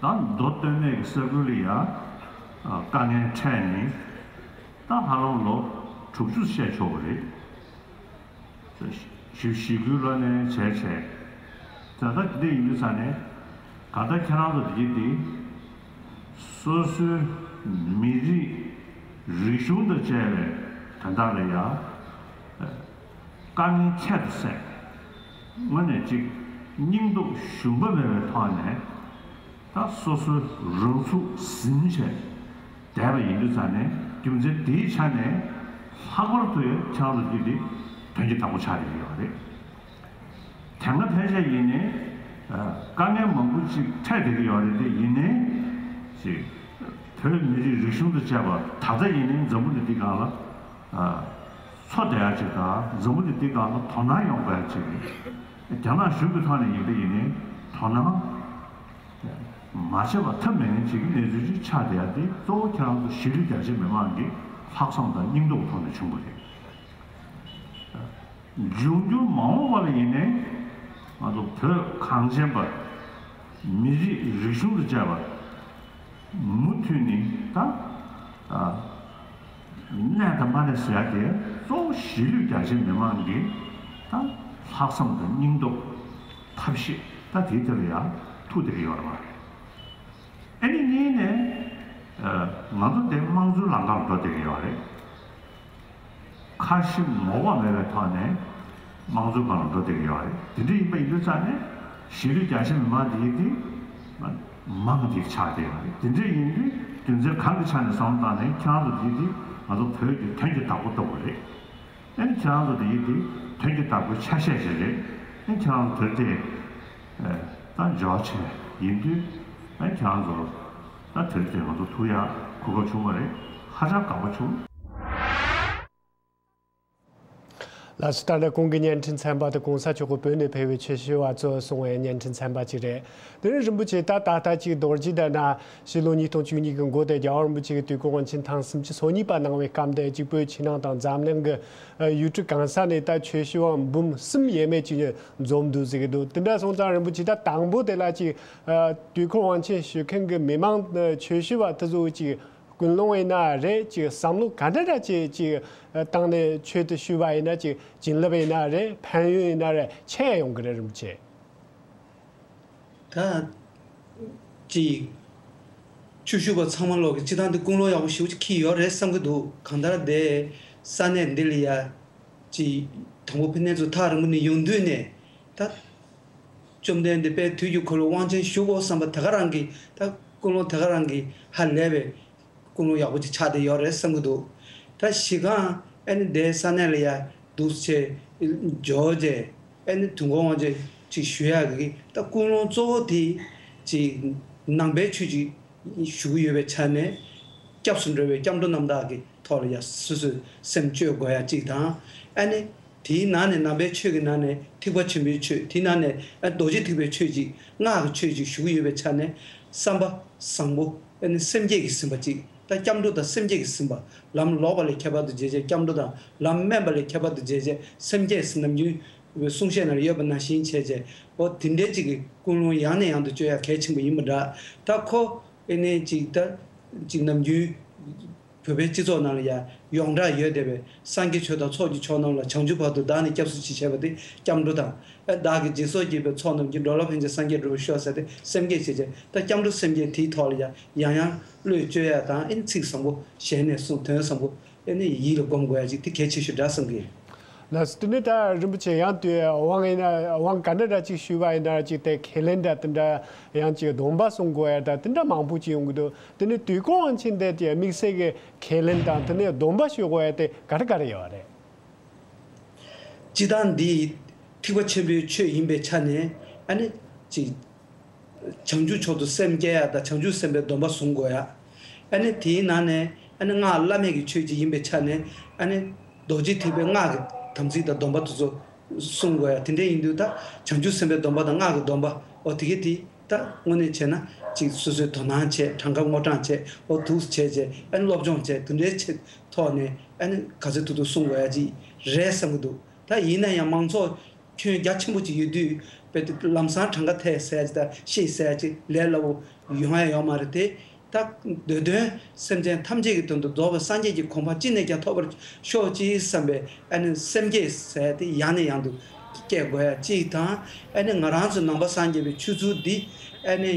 ཨ་ད་མདོ་སྟོད་སྨད་ཀྱི་ས་ཁུལ་ལ་ཡ་ཨ་དཀའ་ངལ་འཕྲད་ནས་ད་ཧ་ལམ་ལོ་དྲུག་ཅུ་བཤད་ཆོག་གི་རེད། གཞིས་གཞིས་ཁུལ་ལ་ནས་བྱས་བྱས། ད་ལྟ་དེ་འདྲ་ཡིན་དུས་ཙང་ནས་གང་ལྟར་ཁྱེད་རང་ཚོ་དེ་འདི་སོ་སོའི་མི་རིགས་རིག་གཞུང་དང་བཅས་པའི་དོན་དག་ལ་ཡ་དཀའ་ངལ་ཁྱད་དུ་བསད། དངོས་གནས་གཅིག་སྙིང་སྟོབས་ཞུམ་པ་མེད་པའི་ཐོག་ནས། ད་སོ་སོའི་རང་ཚུགས་ཟིན་བྱས་བསྡད་པ་ཡིན་དུས་ཙང་ནས་རྒྱུ་མཚན་དེའི་ཆ་ནས་ལྷག་པར་དུ་ཡང་ཁྱེད་རང་ཚོ་གཅིག་དེ་དོན་གྱི་བདག་པོ་ཆགས་བསྡད་ཀྱི་ཡོད་རེད། དེ་སྔ་ཕལ་ཆེར་ཡིན་ནའི་ དཀའ་ངལ་མང་པོ་ཅིག་འཕྲད་བསྡད་ཀྱི་ཡོད་རེད། དེ་ཡིན་ནའི་ཅིག་བོད་མི་རིགས་རིག་གཞུང་དང་བཅས་པ་ད་ལྟ་ཡིན་ནའི་འཛམ་བུ་གླིང་འདི་སྒང་ལ་འཚོ་བསྡད་ཡ་ཅིག་དང་། འཛམ་བུ་གླིང་འདི་སྒང་ལ་དོ་སྣང་ཡོང་དགོས་ཡ་ཅིག་རྒྱ་ནག་གཞུང་གི་ཐོག་ནས་ཡིན་པ་ཡིན་ནའི་དོ་སྣང་མ་བྱས་པ་ཐབས་མེད་མཁན་ཅིག་གི་གནས་ཚུལ་ཅིག་ཆགས་བསྡད་ཡ་དེ་གཙོ་བོ་ཁྱེད་རང་ཚོ་གཞིས་ལུས་རྒྱ་ཆེ་མི་མང་གི་ལྷག་བསམ་དང་སྙིང་སྟོབས་ཐོག་ནས་བྱུང་བ་རེད། འབྱུང་འགྱུར་མ་འོངས་པ་ལ་ཡིན་ནའི་ང་ཚོ་བོད་གངས་ཅན་པ་མི་རིགས་རིག་གཞུང་དང་བཅས་པ་མུ་མཐུད་ནས་ད་ཨ་གནས་དང་མ་གནས་ཟེར་ཡ་དེ་གཙོ་བོ་གཞིས་ལུས་རྒྱ་ཆེ་མི་མང་གི་ད་ལྷག་བསམ་དང་སྙིང་སྟོབས་ཐབས་ཤེས་ད་དེའི་ཐད་ལ་ཡང་ཐུག་བསྡད་ཀྱི་ཡོད་རེད་བ། ཨ་ནི་གཉིས་ནས་ཨ་ང་ཚོ་དེ་དམངས་གཙོའི་ལམ་ཁ་ལ་འགྲོ་བསྡད་ཀྱི་ཡོད་རེད། ཁ་ཞེ་ངོ་ལྐོག་མེད་པའི་ཐོག་ནས་དམངས་གཙོའི་སྒང་ལ་འགྲོ་བསྡད་ཀྱི་ཡོད་རེད། དེ་འདྲ་ཡིན་པ་ཡིན་དུས་ཙང་ནས་གཞིས་ལུས་རྒྱ་ཆེ་མི་མང་འདི་ཡིན་དེ་མང་འདི་ཆགས་བསྡད་ཡོད་རེད། དེ་འདྲ་ཡིན་དུས་རྒྱུ་མཚན་གང་གི་ཆ་ནས་བསམ་བློ་བཏང་ནས་ཁྱེད་རང་ཚོ་འདི་དེ་ང་ཚོ་བོད་ཀྱི་དོན་གྱི་བདག་པོ་ལྟ་བུ་རེད། ཨ་ནི་ཁྱེད་རང་ཚོ་འདི་ཡིན་དེ་དོན་གྱི་བདག་པོའི་ཆ་ཤས་ཤིག་རེད། ཨ་ནི་ཁྱེད་རང་ཚོ་དེར་དེ་ད་འབྱོར་ཆེ་ཡིན་དུས་ཨ་ནི་ཁྱེད་རང་ཚོ་ད་དེར་དེ་ང་ཚོ་ཐུག་ཡ་གོ་སྐབས་བྱུང་བ་རེད། ཧ་ཅང་དགའ་པོ་བྱུང་། ལགས་སོ། ད་ལྟ་གོང་གི་བརྙན་འཕྲིན་ཚན་པ་དེ་གོང་ས་མཆོག་གི་བོད་ནས་ཕེབས་པའི་ཆོས་ཞུ་བ་ཚོ་གསུང་བའི་བརྙན་འཕྲིན་ཚན་པ་ཅིག་རེད། དེ་རིང་རིན་པོ་ཆེ་ད་ད་ལྟ་ཅིག་རྡོ་རྗེ་གདན་ན་ཕྱི་ལོ་ཉིས་སྟོང་བཅུ་གཉིས་ཀྱི་འགོ་དེ་རྒྱལ་བ་རིན་པོ་ཆེ་གི་དུས་འཁོར་དབང་ཆེན་ཐེངས་སུམ་ཅུ་སོ་གཉིས་པ་གནང་བའི་སྐབས་དེ་ཅིག་བོད་ཕྱི་ནང་དང་འཛམ་གླིང་གི་ཡུལ་གྲུ་གང་ས་ནས་ད་ཆོས་ཞུ་བ་འབུམ་གསུམ་ཡས་མས་ཅིག་འཛོམས་འདུག་ཟེར་གི་འདུག་དེ་འདྲ་སོང་ཙང་རིན་པོ་ཆེ་ད་དང་པོ་དེ་ལ་ཅིག་དུས་འཁོར་དབང་ཆེན་ཞུ་མཁན་གྱི་མི་མང་ཆོས་ཞུ་བ་དེ་ཚོ་ཅིག་ཀུན་སློང་ཡིན་ན་རེད། ཅིག་བསམ་བློ་ག་འདྲ་འདྲ་ཅིག་ཅིག་བཏང་ནས་ཆོས་དེ་ཞུས་པ་ཡིན་ན་ཅིག་བྱིན་རླབས་ཡིན་ན་རེད། ཕན་ཡོན་ཡིན་ན་རེད། ཆེ་ཡོང་གི་རེད་རིན་པོ་ཆེ། ད་ཅིག་ཆོས་ཞུ་བ་ཚང་མ་ལོག་གི་སྤྱི་བཏང་དེ་ཀུན་སློང་ཡག་པོ་ཞེ་པོ་ཅིག་འཁྱེར་ཡོད་རེད་བསམ་གི་འདུག་གང་ལྟར་དེ་ས་གནས་འདི་ལ་ཡ་ཅིག་དང་པོ་ཕ་ནས་ཚུར་ཐག་རིང་པོ་ནས་ཡོང་དུས་ནས་ད། བཅོམ་ལྡན་འདས་དཔལ་དུས་ཀྱི་འཁོར་ལོ་དབང་ཆེན་ཞུ་དགོས་བསམ་པ་དེ་ག་རང་གི་ད་ཀུན་སློང་དེ་ག་རང་གི་ཧ་ལས་པའི་ཀུན་སློང་ཡག་པོ་ཅིག་ཆགས་བསྡད་ཡོད་རེད་བསམ་གྱི་འདུག་ད་གཞི་གང་ཨ་ནི་དེ་ས་གནས་ལ་ཡ་འདུག་སེ་འབྱོར་རྗེས་ཨ་ནི་དུས་འཁོར་དབང་ཆེན་ཅིག་ཞུ་ཡག་གི་ད་ཀུན་སློང་གཙོ་བོ་དེ་ཅིག་ནང་པའི་ཆོས་ཅིག་ཞུ་གི་ཡོད་པའི་ཆ་ནས་སྐྱབས་སུ་འགྲོ་བའི་སྐྱབས་འགྲོ་རྣམ་དག་གི་ཐོག་ལ་ཡ་སོ་སོས་སེམས་བཅོས་དགོས་ཡ་གཅིག་དང་། ཨ་ནི་དེའི་ནང་ནས་ནང་པའི་ཆོས་ཀྱི་ནང་ནས་ཐེག་པ་ཆེན་པོའི་ཆོས། དེའི་ནང་ནས་ཨ་རྡོ་རྗེ་ཐེག་པའི་ཆོས་ཅིག་སྔགས་ཀྱི་ཆོས་ཅིག་ཞུ་གི་ཡོད་པའི་ཆ་ནས་བསམ་པ་བཟང་པོ། ཨ་ནི་སེམས་བསྐྱེད་ཀྱིས་ཟིན་པ་ཅིག་ད་སྐྱབས་འགྲོ་དང་སེམས་བསྐྱེད་ཀྱིས་ཟིན་པ། ལམ་ལོག་པ་ལས་ཁྱད་པར་དུ་འབྱེད་བྱེད་སྐྱབས་འགྲོ་དང་། ལམ་དམན་པ་ལས་ཁྱད་པར་དུ་འབྱེད་བྱེད་སེམས་བསྐྱེད་ཟེར་ནམ་རྒྱུན་གསུང་བཤད་ནང་ལ་ཡོད་པ་ནང་བཞིན་བྱས་བྱས། འོ་དེ་འདྲའི་ཅིག་གི་ཀུན་སློང་ཡང་ནས་ཡང་དུ་བཅོས་ཡ་གལ་ཆེན་པོ་ཡིན་པ་འདྲ། ད་ཁོ་ཨེ་ནས་ཅིག་ད་ཅིག་ནམ་རྒྱུན་བོད་པའི་སྤྱི་ཚོགས་ནང་ལ་ཡང་ཡོངས་གྲགས་ཡོད་བསྡད་པའི་སངས་རྒྱས་ཆོས་དང་ཚོགས་ཀྱི་མཆོག་རྣམས་ལ། བྱང་ཆུབ་བར་དུ་བདག་ནི་སྐྱབས་སུ་མཆི་བྱས་པ་དེ་སྐྱབས་འགྲོ་དང་། ཨེ་བདག་གིས་སྦྱིན་སོགས་བགྱིས་པའི་ཚོགས་རྣམས་ཀྱིས། འགྲོ་ལ་ཕན་ཕྱིར་སངས་རྒྱས་འགྲུབ་པར་ཤོག་ཟེར་ཏེ་སེམས་བསྐྱེད་བྱས་བྱས་ད་སྐྱབས་འགྲོ་སེམས་བསྐྱེད་དེའི་ཐོག་ལ་ཡང་ཡང་ཡང་བློས་བཅོས་ཡ་དང་། ཨེ་ནི་ཚིག་བཟང་པོ་ཞལ་ནས་གསུང་དོན་བཟང་པོ། ཨེ་ནི་ཡིད་ལ་སྒོམ་དགོས་ཡ་ཅིག་དེ་གལ་ཆེ་ཤོས་འདྲ་བསམ་གི། ལགས་སོ། དེ་ནས་ད་རིན་པོ་ཆེ་ཡང་དུས་དབང་ཡིན་ན་དབང་ག་འདྲ་འདྲ་ཅིག་ཞུས་པ་ཡིན་ན་ཅིག་དེ་ཁས་ལེན་འདྲ་དེ་འདྲ་ཡང་ཅིག་སྡོམ་པ་གསུང་དགོས་ཡ་འདྲ་དེ་འདྲ་མང་པོ་ཅིག་ཡོང་གི་འདུག་དེ་ནས་དུས་འཁོར་དབང་ཆེན་དེ་དེ་དམིགས་བསལ་གྱི་ཁས་ལེན་དང་དེ་ནས་སྡོམ་པ་ཞུ་དགོས་ཡ་དེ་ག་རེ་ག་རེ་ཡོད་རེད། སྤྱི་བཏང་འདི་ཐེག་པ་ཆེན་པོའི་ཆོས་ཡིན་པའི་ཆ་ནས་ཨ་ནི་ཅིག་བྱང་ཆུབ་མཆོག་ཏུ་སེམས་བསྐྱེད་ཡ་དང་། བྱང་ཆུབ་སེམས་དཔའི་སྡོམ་པ་བཟུང་དགོས་ཡ། ཨ་ནི་དེའི་ནང་ནས་ཨ་ནི་སྔགས་བླ་མེད་ཀྱི་ཆོས་ཅིག་ཡིན་པའི་ཆ་ནས་ཨ་ནི་རྡོ་རྗེ་ཐེག་པའི་སྔགས་ཀྱི་དམ་ཚིག་དང་སྡོམ་པ་དེ་ཚོ་བསྲུང་དགོས་ཡ། དེ་འདྲ་ཡིན་དུས་ད་བྱང་ཆུབ་སེམས་དཔའི་སྡོམ་པ་དང་སྔགས་ཀྱི་སྡོམ་པ། འོ་དེ་གི་དེ་ད་དངོས་གནས་བྱས་ན་ཅིག་སོ་སོའི་དོ་སྣང་བྱས། གྲངས་ཀ་སྔོ་བགྲང་བྱས། འོ་འདུག་བྱས་བྱས། ཨ་ནི་སློབ་སྦྱོང་བྱས། དེ་འདྲའི་ཆེད་ཐོག་ནས་ཨ་ནི་ག་ཚོད་ཐུབ་ཐུབ་བསྲུང་དགོས་ཡ་ཅིག་རེད་བསམ་གི་འདུག་ད་ཡིན་ན་ཡང་མང་ཚོགས་ཁྱོན་རྒྱ་ཆེན་པོ་ཅིག་ཡོད་དུས་དཔེ་དེ་ལམ་སང་གྲངས་ཀ་ཐད་ཟེར་ཡ་ཅིག་དང་ཤེས་ཟེར་ཡ་ཅིག་ལས་སླ་པོ་ཡོང་ཡ་ཡོད་མ་རེད་དེ། ད་འདོད་དོན་སེམས་ཅན་ཐམས་ཅད་ཀྱི་དོན་དུ་རྫོགས་པའི་སངས་རྒྱས་ཀྱི་གོ་འཕང་ཅི་ནས་ཀྱང་ཐོབ་པར་ཤོག་ཅིག་བསམ་པའི་ཨ་ནི་སེམས་བསྐྱེད་ཟེར་ཡ་དེ་ཡང་ནས་ཡང་དུ་བསྐྱེད་དགོས་ཡ་ཅིག་དང་། ཨ་ནི་ང་རང་ཚོ་ནང་པ་སངས་རྒྱས་པའི་ཆོས་ཚུལ་འདི་ཨ་ནི་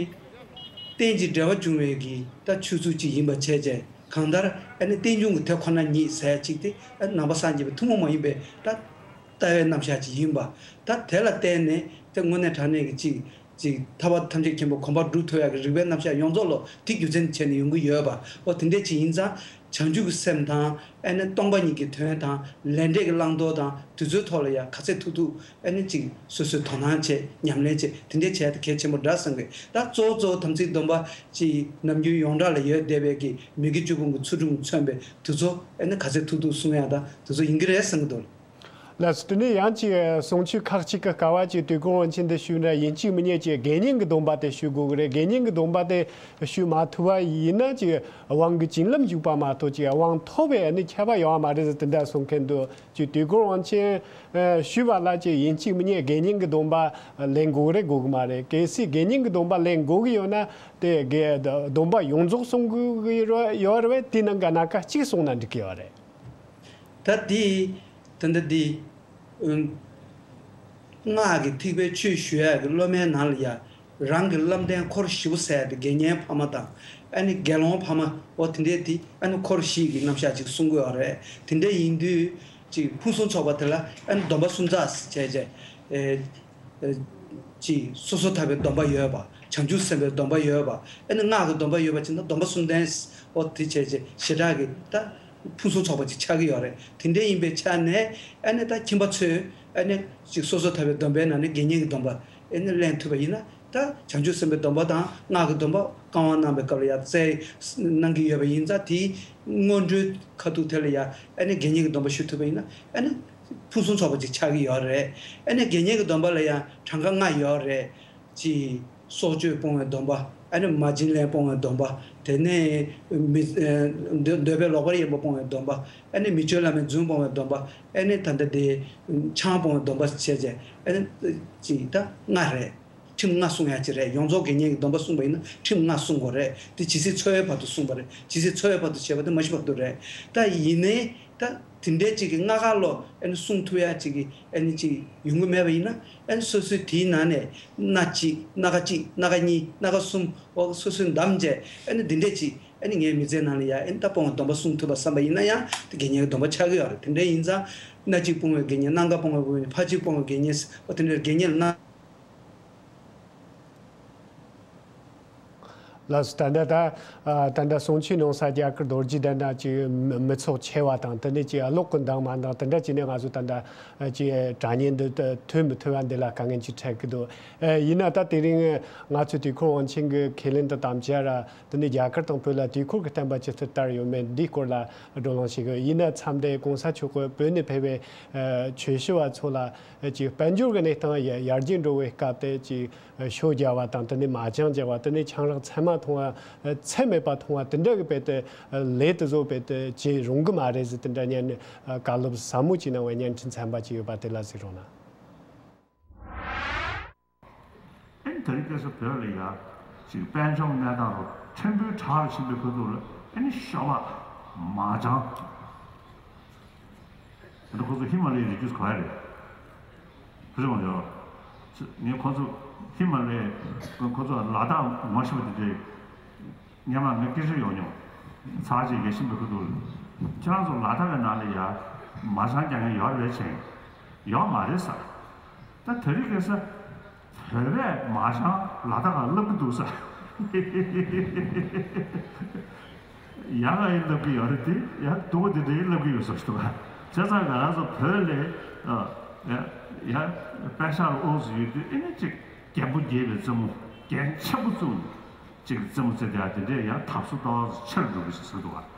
རྟེན་ཅིང་འབྲེལ་བར་འབྱུང་བའི་གི་ད་ཆོས་ཚུལ་ཅིག་ཡིན་པ་བྱས་བྱས། གང་ལྟར་ཨ་ནི་རྟེན་འབྱུང་གི་དེ་ཁོ་ན་ཉིད་ཟེར་ཡ་ཅིག་དེ་ཨ་ནི་ནང་པ་སངས་རྒྱས་པའི་ཐུན་མོང་མ་ཡིན་པའི་ད་ལྟ་བའི་རྣམ་གཞག་ཅིག་ཡིན་པ། ད་དེ་ལ་བརྟེན་ནས་དེ་དངོས་གནས་དྲང་གནས་ཀྱི་ཅིག་ཅིག་ཐར་པ་ཐམས་ཅད་མཁྱེན་པའི་གོ་འཕང་སྒྲུབ་ཐུབ་ཡག་གི་རིགས་པའི་རྣམ་གཞག་ཡོངས་རྫོགས་ལོ་དེ་རྒྱུ་མཚན་བྱས་ནས་ཡོང་གི་ཡོད་པ། འོ་དེ་འདྲ་ཅིག་ཡིན་ཙང་ བྱང་ཆུབ་ཀྱི་སེམས་དང་ཨ་ནི་སྟོང་པ་ཉིད་ཀྱི་དོན་དང་ལས་འབྲས་ཀྱི་བླང་དོར་དང་དེ་ཚོའི་ཐོག་ལ་ཡང་ག་ཚད་ཐུབ་ཐུབ་ཨ་ནི་ཅིག་སོ་སོས་དོ་སྣང་བྱེད་ཉམས་ལེན་བྱེད་དེ་འདྲས་བྱས་ཏེ་གལ་ཆེན་པོ་འདྲ་བསམ་གི། ད་གཙོ་བོ་གཙོ་བོ་དམ་ཚིག་སྡོམ་པ་ཅིག་ནམ་རྒྱུན་ཡོངས་གྲགས་ལ་ཡོད་བསྡད་པའི་གི་མི་དགེ་བཅུ་སྤོང་གི་ཚུལ་ཁྲིམས་མཚོན་པའི་དེ་ཚོ་ཨ་ནི་ག་ཚད་ཐུབ་ཐུབ་སྲུང་ཡག་དང་དེ་ཚོ་ཡིན་གྱི་རེད་བསམ་གི་འདུག། ལགས་སོ། དེ་ནས་ཡང་ཅིག་གསུང་ཆོས་ཁག་ཅིག་གི་སྐབས་ཅིག་དུས་འཁོར་དབང་ཆེན་འདི་ཞུས་ན་ཡིན་གཅིག་མིན་གཉིས་ཀྱི་དགེ་བསྙེན་གྱི་སྡོམ་པ་དེ་ཞུ་དགོས་ཀྱི་རེད། དགེ་བསྙེན་གྱི་སྡོམ་པ་དེ་ཞུ་མ་ཐུབ་པ་ཡིན་ན་ཅིག་དབང་གི་བྱིན་རླབས་འཇུག་པ་མ་གཏོགས་ཅིག་དབང་ཐོབ་པའི་ཨ་ནི་ཁྱད་པར་ཡོད་མ་རེད་ཟེར་དེ་འདྲ་གསུང་མཁན་འདུག། ཅིག་དུས་འཁོར་དབང་ཆེན་ཞུས་པ་ལ་ཅིག་ཡིན་གཅིག་མིན་གཉིས་དགེ་བསྙེན་གྱི་སྡོམ་པ་ལེན་དགོས་ཀྱི་རེད་དགོས་ཀྱི་མ་རེད། གལ་སྲིད་དགེ་བསྙེན་གྱི་སྡོམ་པ་ལེན་དགོས་ཀྱི་ཡོད་ན་དེ་དགེ་སྡོམ་པ་ཡོངས་རྫོགས་སྲུང་དགོས་ཀྱི་ཡོད་རེད་བས། དེའི་ནང་གི་སྣ་ཁ་གཅིག་སྲུང་ན་འགྲིག་གི་ཡོད་རེད། ད་དེ་ད་ལྟ་དེ། སྔགས་ཀྱི་ཐེག་པའི་ཆོས་ཞུ་ཡག་གི་སློབ་མའི་ནང་ལ་ཡང་རང་གི་བླ་རྒན་འཁོར་བཞི་པོ་ཟེར་ཡག་དེ་དགེ་བསྙེན་ཕ་མ་དང་ཨ་ནི་དགེ་སློང་ཕ་མ་འོ་དེ་འདྲས་དེ་ཨ་ནི་འཁོར་བཞི་གི་རྣམ་གཞག་ཅིག་གསུང་གི་ཡོད་རེད། དེ་འདྲས་ཡིན་དུས་ཅིག་ཕུན་སུམ་ཚོགས་པ་དེ་ལ་ཨ་ནི་སྡོམ་པ་གསུམ་ཚགས་བྱས་བྱས། ཅིག་སོ་སོར་ཐར་པའི་སྡོམ་པ་ཡོད་པ། བྱང་ཆུབ་སེམས་དཔའི་སྡོམ་པ་ཡོད་པ། ཨ་ནི་སྔགས་ཀྱི་སྡོམ་པ་ཡོད་པ་ཅིག་ན་སྡོམ་པ་གསུམ་ལྡན། འོ་དེ་བྱས་རྗེས་ཞེ་དྲག་གི་ད་ཕུན་སུམ་ཚོགས་པ་ཅིག་ཆགས་ཀྱི་ཡོད་རེད། དེ་འདྲ་ཡིན་པའི་ཆ་ནས་ཨ་ནི་ད་ཁྱིམ་པ་ཚོས་ཨ་ནི་ཅིག་སོ་སོར་ཐར་པའི་སྡོམ་པའི་ནང་ནས་དགེ་བསྙེན་གྱི་སྡོམ་པ་ཨ་ནི་ལེན་ཐུབ་པ་ཡིན་ན་ད་བྱང་ཆུབ་སེམས་དཔའི་སྡོམ་པ་དང་སྔགས་ཀྱི་སྡོམ་པ་བསྐང་བ་གནང་བའི་སྐབས་ལ་ཡང་སྩལ་གནང་གི་ཡོད་པ་ཡིན་ཙང་དེའི་སྔོན་འགྲོའི་ཁ་ཐུག་དེ་ལ་ཡང་ཨ་ནི་དགེ་བསྙེན་གྱི་སྡོམ་པ་ཞུ་ཐུབ་པ་ཡིན་ན་ཨ་ནི་ཕུན་སུམ་ཚོགས་པ་ཅིག་ཆགས་ཀྱི་ཡོད་རེད། ཨ་ནི་དགེ་བསྙེན་གྱི་སྡོམ་པ་ལ་ཡང་གྲངས་ཀ་ལྔ་ཡོད་རེད། ཅིག་སྲོག་གཅོད་སྤོང་བའི་སྡོམ་པ། ཨ་ནི་མ་བྱིན་ལེན་སྤོང་བའི་སྡོམ་པ། དེ་ནས་མི་ཨ་འདོད་འདོད་པའི་ལོག་པར་གཡེམ་པ་སྤོང་བའི་སྡོམ་པ། ཨ་ནི་མི་སྤྱོད་ལམ་མི་རྫུན་སྤོང་བའི་སྡོམ་པ། ཨ་ནི་ད་ལྟ་དེ་ཆང་སྤོང་བའི་སྡོམ་པ་བྱས་རྗེས་ཨ་ནི་ཅིག་ད་ལྔ་རེད། ཁྲིམས་ལྔ་སྲུང་ཡག་ཅིག་རེད། ཡོངས་རྫོགས་དགེ་བསྙེན་གྱི་སྡོམ་པ་སྲུང་བ་ཡིན་ན་ཁྲིམས་ལྔ་སྲུང་དགོས་རེད། དེ་ཇི་སྲིད་འཚོ་བའི་བར་དུ་སྲུང་བ་རེད། ཇི་སྲིད་འཚོ་བའི་བར་དུ་བྱས་པ་དེ་མ་ཤི་བར་དུ་རེད། ད་ཡིན་ནའི། ད་དེ་འདྲའི་ཅིག་གི་ལྔ་ཀ་ལོ་ཨ་ནི་སྲུང་ཐུབ་ཡ་ཅིག་གི་ཨ་ནི་ཅིག་ཡོང་གི་མེད་པ་ཡིན་ན་ཨ་ནི་སོ་སོའི་དེའི་ནང་ནས་སྣ་གཅིག་སྣ་ཁ་གཅིག་སྣ་ཁ་གཉིས་སྣ་ཁ་གསུམ་འོ་སོ་སོའི་འདམ་བྱས་ཨ་ནི་འདི་འདྲས་ཅིག་ཨ་ནི་ངའི་མི་ཚེའི་ནང་ལ་ཡ་ཨ་ནི་ད་སྤོང་བའི་སྡོམ་པ་སྲུང་ཐུབ་པ་བསམ་པ་ཡིན་ན་ཡང་དེ་དགེ་བསྙེན་གྱི་སྡོམ་པ་ཆགས་ཀྱི་ཡོད་རེད། དེ་འདྲས་ཡིན་ཙང་སྣ་གཅིག་སྤོང་བའི་དགེ་བསྙེན་སྣ་འགའ་སྤོང་བའི་དགེ་བསྙེན་ཕ་གཅིག་སྤོང་བའི་དགེ་བསྙེན་འོ་དེ་འདྲས་དགེ་བསྙེན་ལ་སྣ། ལགས་སོ། ད་ལྟ་ད་ཨ་ད་ལྟ་གསུང་ཆོས་གནང་ས་རྒྱ་གར་རྡོ་རྗེ་གདན་ན་ཅིག་མི་མི་ཚོགས་ཆེ་བ་དང་དེ་ནས་ཅིག་གློག་གི་འདང་མ་འདང་དེ་འདྲ་བྱས་ནས་ང་ཚོ་ད་ལྟ་ཨ་ཅིག་དྲ་བརྙན་འདི་ད་ཐོན་མི་ཐོན་པ་འདི་ལ་དཀའ་ངལ་ཅིག་འཕྲད་ཀྱི་འདུག། ཨ་ཡིན་ན་ད་དེ་རིང་ང་ཚོའི་དུས་འཁོར་དབང་ཆེན་གྱི་ཁས་ལེན་དང་དམ་བཅའ་ར་དེ་ནས་རྒྱ་གར་དང་བོད་ལ་དུས་འཁོར་གྱི་བསྟན་པ་ཇི་ལྟར་དར་ཡོད་མེད་འདིའི་སྐོར་ལ་བགྲོ་གླེང་བྱེད་ཀྱི་ཡིན་ན་མཚམས་འདིར་གོང་ས་མཆོག་གིས་བོད་ནས་ཕེབས་པའི་ཨ་ཆོས་ཞུ་བ་ཚོ་ལ་ཨ་ཅིག་དཔལ་འབྱོར་གྱི་གནས་སྟངས་ཡར་ཡར་རྒྱས་འགྲོ་བའི་སྐབས་དེ་ཅིག་ཤོ་རྒྱག་པ་དང་དེ་ནས་མ་ཅང་རྒྱག་པ་དེ་ནས་ཆང་རག་ཚད་མ་འཐུང་བ་ཚད་མེད་པ་འཐུང་བ་དེ་འདྲ་གི་བེད་དེ་ལས་དེ་ཚོ་བེད་དེ་བྱེད་རུང་གི་མ་རེད་ཟེར་དེ་འདྲ་བརྙན་བཀའ་སློབ་ཟབ་མོ་ཅིག་གནང་བའི་བརྙན་འཕྲིན་ཚན་པ་ཅིག་ཡོད་པ་དེ་ལ་གཟིགས་རོགས་གནང་། ཨེ་ནི་དེ་རིང་ཁ་སང་བོད་ལ་ཡ་ཅིག་དཔལ་འབྱོར་གནས་སྟངས་རུ་ཕྲན་བུའི་དྲག་ཕྱིན་པའི་ཁུལ་དུ་ལ་ཨེ་ནི་ཤོ་བ་མ་ཅང་། ད་ཁོ་ཚོ་ཧི་མ་ལ་ཡའི་རི་རྒྱུད་ག་རེད། བུ་ཆུང་ཡོད། ངས་ཁོ་ཚོ་ཧི་མ་ལ་ཡའི་ཁོ་ཚོ་ལ་དྭགས་ངོ་ཤེས་པ་དེ་འདྲའི་སྔོན་མ་ངའི་སྐད་ཆ་ཡོང་མྱོང་། ཚར་གཅིག་ཡ་ཤི་མི་ཁུ་འདུག། ཁྱེད་རང་ཚོ་ལ་དྭགས་ཀྱི་ནང་ལ་ཡ་མ་ཤང་རྒྱག་མཁན་ཡོད་རེད་ཅེས། ཡོད་མ་རེད་ཟེར། ད་དེ་རིང་ཁ་སང་བོད་པས་མ་ཤང་ལ་དྭགས་ལ་སློབ་ཀྱི་འདུག་ཟེར། ཡ་ང་ཡི་སློབ་ཀྱི་ཡོད་རེད་དེ་ཡ་སྡུག་པོ་དེ་འདྲ་ཡི་སློབ་ཀྱི་ཡོད་ཟེར་ཞུ་འདུག། བྱས་ཙང་ང་རང་ཚོ་བོད་ལ་ཡ་ཡ་པད་ཤག་ལ་ཨོ་ཟེར་ཡོད་དུས་ཨེ་ནི་ཅིག་རྒྱལ་པོ་རྒྱལ་བའི་རྩེད་མོ་རྒྱན་ཆེན་པོ་བཙུགས་ནས། གཅིག་རྩེད་མོ་རྩེ་བསྡད་ཡ་དེ་འདྲས་ཡང་ཐབས་སུ་ཏོག་ཙམ་ཆེར་འགྲོ་གི་ཞིག་ཟེར་འདུག་བ།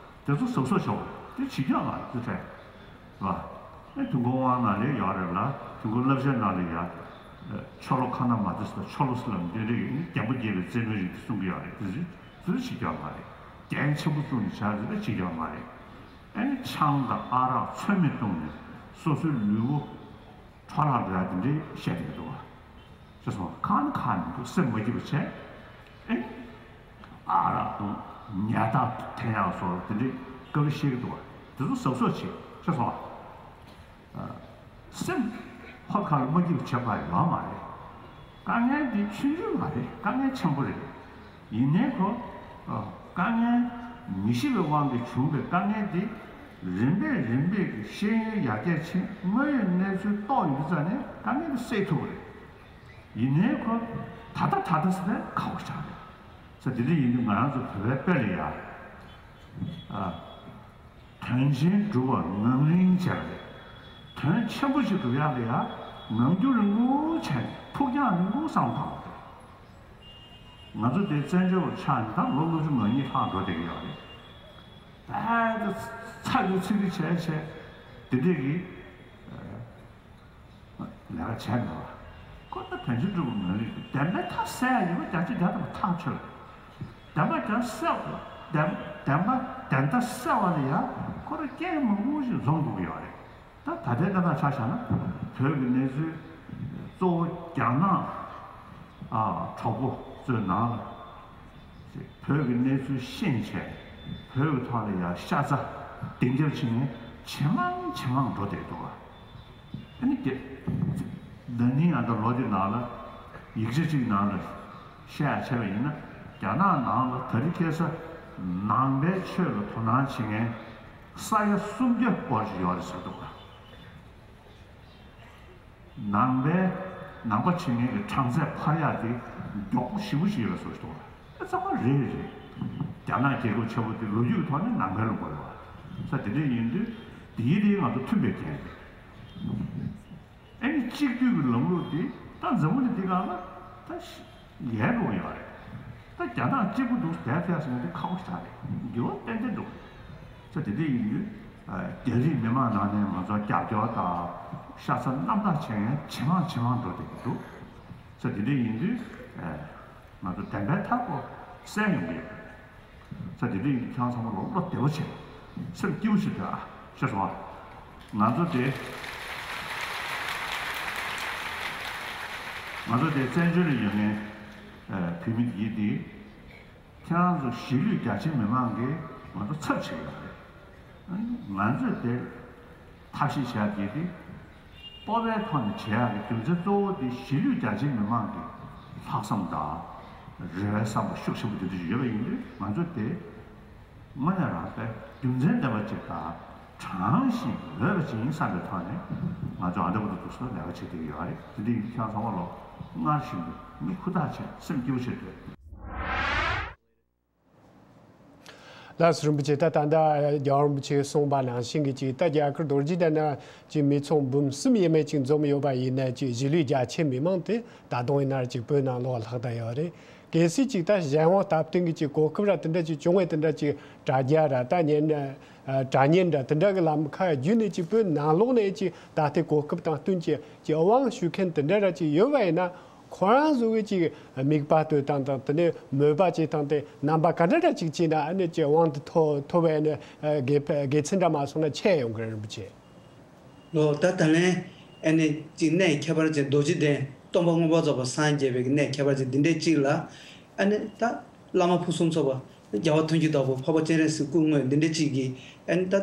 དེ་ཚོ་གཟབ་གཟབ་བྱོས་དེ་བྱེད་ཀྱི་ཡོད་མ་རེད་དེ་འདྲས་བ། ཨེ་དུས་འཁོར་དབང་ནང་ལ་ཡོད་རེད་ལ་དུས་འཁོར་བསླབ་བྱའི་ནང་ལ་ཡ། ཆོ་ལོ་ཁ་ན་མ་ཏི་ཟེར་ཆོ་ལོ་སི་ལ་འདི་འདྲས་ཡིན་རྒྱལ་པོ་རྒྱལ་བའི་རྩེད་མོའི་རིགས་དེ་གསུང་གི་ཡོད་རེད་དེ་ཚོ་དེ་ཚོ་བྱེད་ཀྱི་ཡོད་མ་རེད། རྒྱན་ཆེན་པོ་བཙུགས་ནས་བྱ་རེད་དེ་བྱེད་ཀྱི་ཡོད་མ་རེད། ཨེ་ནི་ཆང་དང་ཨ་རག་ཚོད་མེད་བཏུང་ནས་སོ་སོའི་ལུས་པོ། འཕྲོ་བརླག་འགྲོ་ཡ་དེ་འདྲའི་བཤད་བསྡད་ཀྱི་འདུག་བ། ཅེས་སོང་ཁ་ན་ཁ་མི་འདུག་སེམས་མ་སྐྱིད་པ་བྱས། ཨེ། ཨ་རག་དང་ཉལ་ཐག་འཐེན་ཡག་སོགས་དེ་འདྲའི་དཀའ་བ་བཤད་ཀྱི་འདུག་བ། དེ་ཚོ་གཟབ་གཟབ་བྱེད་ཅེས་སོང་བ། སེམས་ཧོབ་ཁ་ལ་མ་སྐྱིད་པ་བྱེད་པ་ཡོད་མ་རེད། དཀའ་ངལ་འདི་ཆུང་ཆུང་མ་རེད། དཀའ་ངལ་ཆེན་པོ་རེད། ཡིན་ནའི་ཁོ། ཨ། དཀའ་ངལ་མི་ཤེས་པའི་དབང་གིས་བྱུང་བའི་དཀའ་ངལ་འདི། རིམ་པས་རིམ་པས་ཀྱི་ཤེས་ཡོན་ཡར་རྒྱས་ཕྱིན་དངོས་ཡོད་གནས་ཚུལ་རྟོགས་ཡོང་དུས་ཙ་ནས་དཀའ་ངལ་འདི་སེལ་ཐུབ་པ་རེད། ཡིན་ནའི་ཁོ། ད་ལྟ་ད་ལྟ་ཟེར་ནས་ཁག་པོ་ཆགས་རེད། ས་དེ་འདྲ་ཡིན་དུས་ང་རང་ཚོ་བོད་པའི་དཔེ་ལ་ཡ། ཨ། དོན་ཆེན་སྒྲུབ་པར་ངང་རིང་བྱས་པ་རེད། དོན་ཆེན་པོ་ཞིག་སྒྲུབ་ཡག་ལ་ཡང་ངང་རྒྱུད་རིང་པོ་བྱས་ནས་ཕུགས་རྒྱང་རིང་པོ་བསམ་བློ་བཏང་བ་རེད། ང་ཚོ་འདི་བཙན་བྱོལ་བ་ཆགས་ནས་ད་ལོ་ལྔ་བཅུ་ང་གཉིས་ལྷག་འགྲོ་བསྡད་ཀྱི་ཡོད་རེད། ད་ཚ་གི་ཚིག་གི་བྱས་བྱས་འདི་འདྲས་ཀྱི་ལས་ཀ་བྱས་མེད་པ། ཁོ་ད་དོན་ཆེན་སྒྲུབ་པ་ངང་རིང་དུ་བདེན་པའི་མཐའ་གསལ་ཡ་ཡིན་པ་རྒྱ་ཆེ་རྒྱ་དང་ཐག་ཆོད་རེད། བདེན་པ་རྒྱ་གསལ་བ་བདེན་བདེན་པ་བདེན་མཐའ་གསལ་བ་ལ་ཡང་ཁོ་རང་རྐྱེན་མང་པོ་ཞིག་འཛོམས་དགོས་ཀྱི་ཡོད་རེད། ད་ད་ལྟའི་གནས་སྟངས་ཆ་བཞག་ན་བོད་ཀྱི་གནས་ཚུལ་གཙོ་བོ་རྒྱ་ནག་ཨ་གྲོགས་པོ་ཚོའི་ནང་ལ་བོད་ཀྱི་གནས་ཚུལ་ཤེས་བྱས་བོད་ཀྱི་ཐོག་ལ་ཡང་ཤ་ཚ་གདེང་རྒྱབ་བྱེད་མཁན་ཇེ་མང་ཇེ་མང་འགྲོ་བསྡད་འདུག་བ། ཨ་ནི་དེ་ན་ནིང་ཨ་ད་ལོ་དེ་ནང་ལ་ཡིག་ཆ་གཅིག་ནང་ལ་བཤད་ཡ་བྱས་པ་ཡིན་ན་རྒྱ་ནག་ནང་ལ་དེ་རིང་ཁ་སང་ནང་པའི་ཆོས་ལ་དོ་སྣང་བྱེད་མཁན་ས་ཡ་སུམ་བརྒྱ་སྐོར་ཞིག་ཡོད་རེད་ཟེར་འདུག་བ། ནང་པའི་ནང་པ་བྱེད་མཁན་གྱི་གྲངས་ཚད་འཕར་ཡག་དེ་མགྱོགས་པོ་ཞེ་པོ་ཞིག་ཡོད་པའི་བཟོ་ཞིག་འདུག་བ། ཨེ་ཚང་མ་རེད་རེད། རྒྱ་ནག་རྒྱལ་ཁབ་ཆེན་པོ་དེ་ལོ་རྒྱུས་ཀྱི་ཐོག་ནས་ནང་པའི་ལུང་པ་རེད་བ། ས་དེ་འདྲ་ཡིན་དུས་དེའི་རིགས་ང་ཚོ་མཐུན་པའི་རྐྱེན་རེད། ཨེ་ནི་གཅིག་སྡུད་ཀྱི་ལམ་ལུགས་འདི་ད་འཛམ་བུ་གླིང་འདི་སྒང་ལ་ད་ཡལ་འགྲོ་གི་ཡོད་རེད། ད་རྒྱ་ནག་གཅིག་པུ་འདུག་བསྡད་ཐལ་ཟེར་ན་འདི་ཁག་པོ་ཞེ་དྲག་རེད། འགྱུར་བ་ཏན་ཏན་འགྲོ་གི་རེད། ས་དེ་འདྲ་ཡིན་དུས་རྒྱ་རིགས་མི་མང་ནང་ནས་ང་ཚོ་རྒྱབ་སྐྱོར་དང་ཤ་ཚ་རྣམ་དག་བྱེད་མཁན་ཇེ་མང་ཇེ་མང་འགྲོ་བསྡད་ཀྱི་འདུག་ས་དེ་འདྲ་ཡིན་དུས་ང་ཚོ་བདེན་པའི་མཐའ་སྐོར་གསལ་ཡོང་གི་ཡོད་རེད། ས་དེ་འདྲ་ཡིན་དུས་ཁྱེད་རང་ཚང་མ་ལོ་བློ་བདེ་པོ་བྱེད། སེམས་སྐྱིད་པོ་བྱེད་དགོས་ཨ། ཤེས་སོང་ཨ། ང་ཚོ་དེ་ང་ཚོ་དེ་བཙན་བྱོལ་ལ་ཡོད་མཁན་བོད་མི་དེ་དེ་ཁྱེད་རང་ཚོ་གཞིས་ལུས་རྒྱ་ཆེ་མི་མང་གིས་ང་ཚོ་ཚབ་བྱེད་ཀྱི་ཡོད་རེད། ང་ཚོས་དེ་ཐབས་ཤེས་བྱ་རྒྱུ་དེ། སྤོབས་པའི་ཐོག་ནས་བྱེད་ཡག་གི་རྒྱུ་མཚན་གཙོ་བོ་དེ་གཞིས་ལུས་རྒྱ་ཆེ་མི་མང་གི་ལྷག་བསམ་དང་། རེ་བའི་བསམ་པ་ཤུགས་ཆེན་པོ་དེ་འདྲ་ཞིག་ཡོད་པ་ཡིན་དུས་ང་ཚོ་དེ་དངོས་གནས་རང་དཔེ་རྒྱུ་མཚན་ལྡན་པ་ཅིག་དང་དྲང་ཞིང་འོས་པ་ཅིག་ཡིན་བསམ་པའི་ཐོག་ནས་ང་ཚོ་ཨ་འདྲ་པོ་དེ་འདུག་སེ་ལས་ཀ་བྱེད་བསྡད་ཀྱི་ཡོད་རེད། དེ་འདྲ་ཡིན་དུས་ཁྱེད་རང་ཚང་མ་ལོ་སྔར་བཞིན་དུ་མིག་ཧུར་ཐག་བྱས་སེམས་སྐྱིད་པོ་བྱེད་དགོས། ལགས་སོ་རིན་པོ་ཆེ། ད་ད་ལྟ་རྒྱལ་བ་རིན་པོ་ཆེས་གསུངས་པ་ནང་བཞིན་གྱི་ཅིག་ད་རྒྱ་གར་རྡོ་རྗེ་གདན་ན་ཅིག་མི་ཚང་འབུམ་གསུམ་ཡས་མས་ཅིག་འཛོམས་ཡོད་པ་ཡིན་ན་ཅིག་གཞིས་ལུས་རྒྱ་ཆེ་མི་མང་དེ་ད་དུང་ཡིན་ན་ཅིག་བོད་ནང་ལོགས་ལྷག་བསྡད་ཡོད་རེད། གལ་སྲིད་ཅིག་ད་གཞན་དབང་སྟབས་བསྟུན་གྱི་ཅིག་གོ་སྐབས་ར་དེ་འདྲ་ཅིག་བྱུང་བས་དེ་འདྲ་ཅིག་དྲ་རྒྱ་ར་ད་ཉན་དྲ་བརྙན་འདྲ་དེ་འདྲ་གི་ལམ་ཁ་བརྒྱུད་ནས་ཅིག་བོད་ནང་ལོགས་ནས་ཅིག་ད་ལྟའི་གོ་སྐབས་དང་བསྟུན་གྱི་ཅིག་དབང་ཞུ་མཁན་དེ་འདྲ་ར་ཅིག་ཡོད་པ་ཡིན་ན། ཁོ་རང་ཚོ་གི་ཅིག་དམིགས་པ་གཏོད་སྟངས་དང་དེ་ནས་མོས་པ་བྱེད་སྟངས་དེ་རྣམ་པ་ག་འདྲ་འདྲ་ཅིག་བྱས་ན་ཨ་ནི་ཅིག་དབང་དུ་ཐོ་ཐོབ་པའི་ཨ་ནི་དགེ་དགེ་མཚན་འདྲ་མ་སོང་ན་ཆེ་ཡོང་གི་རེད་རིན་པོ་ཆེ། ལོ་ད་ད་ལན་ཨ་ནི་ཅིག་གནས་ཁྱད་པར་ཅན་རྡོ་རྗེ་གདན་སྟོན་པ་མངོན་པར་རྫོགས་པར་སངས་རྒྱས་པའི་གནས་ཁྱད་པར་ཅན་འདི་འདྲའི་ཅིག་ལ་ཨ་ནི་ད་བླ་མ་ཕུན་སུམ་ཚོགས་པ། རྒྱལ་བ་ཐུགས་རྗེ་ཅན་དང་པོ་འཕགས་པ་སྤྱན་རས་གཟིགས་སྐུ་དངོས་འདི་འདྲ་ཅིག་གིས་ཨ་ནི་ད་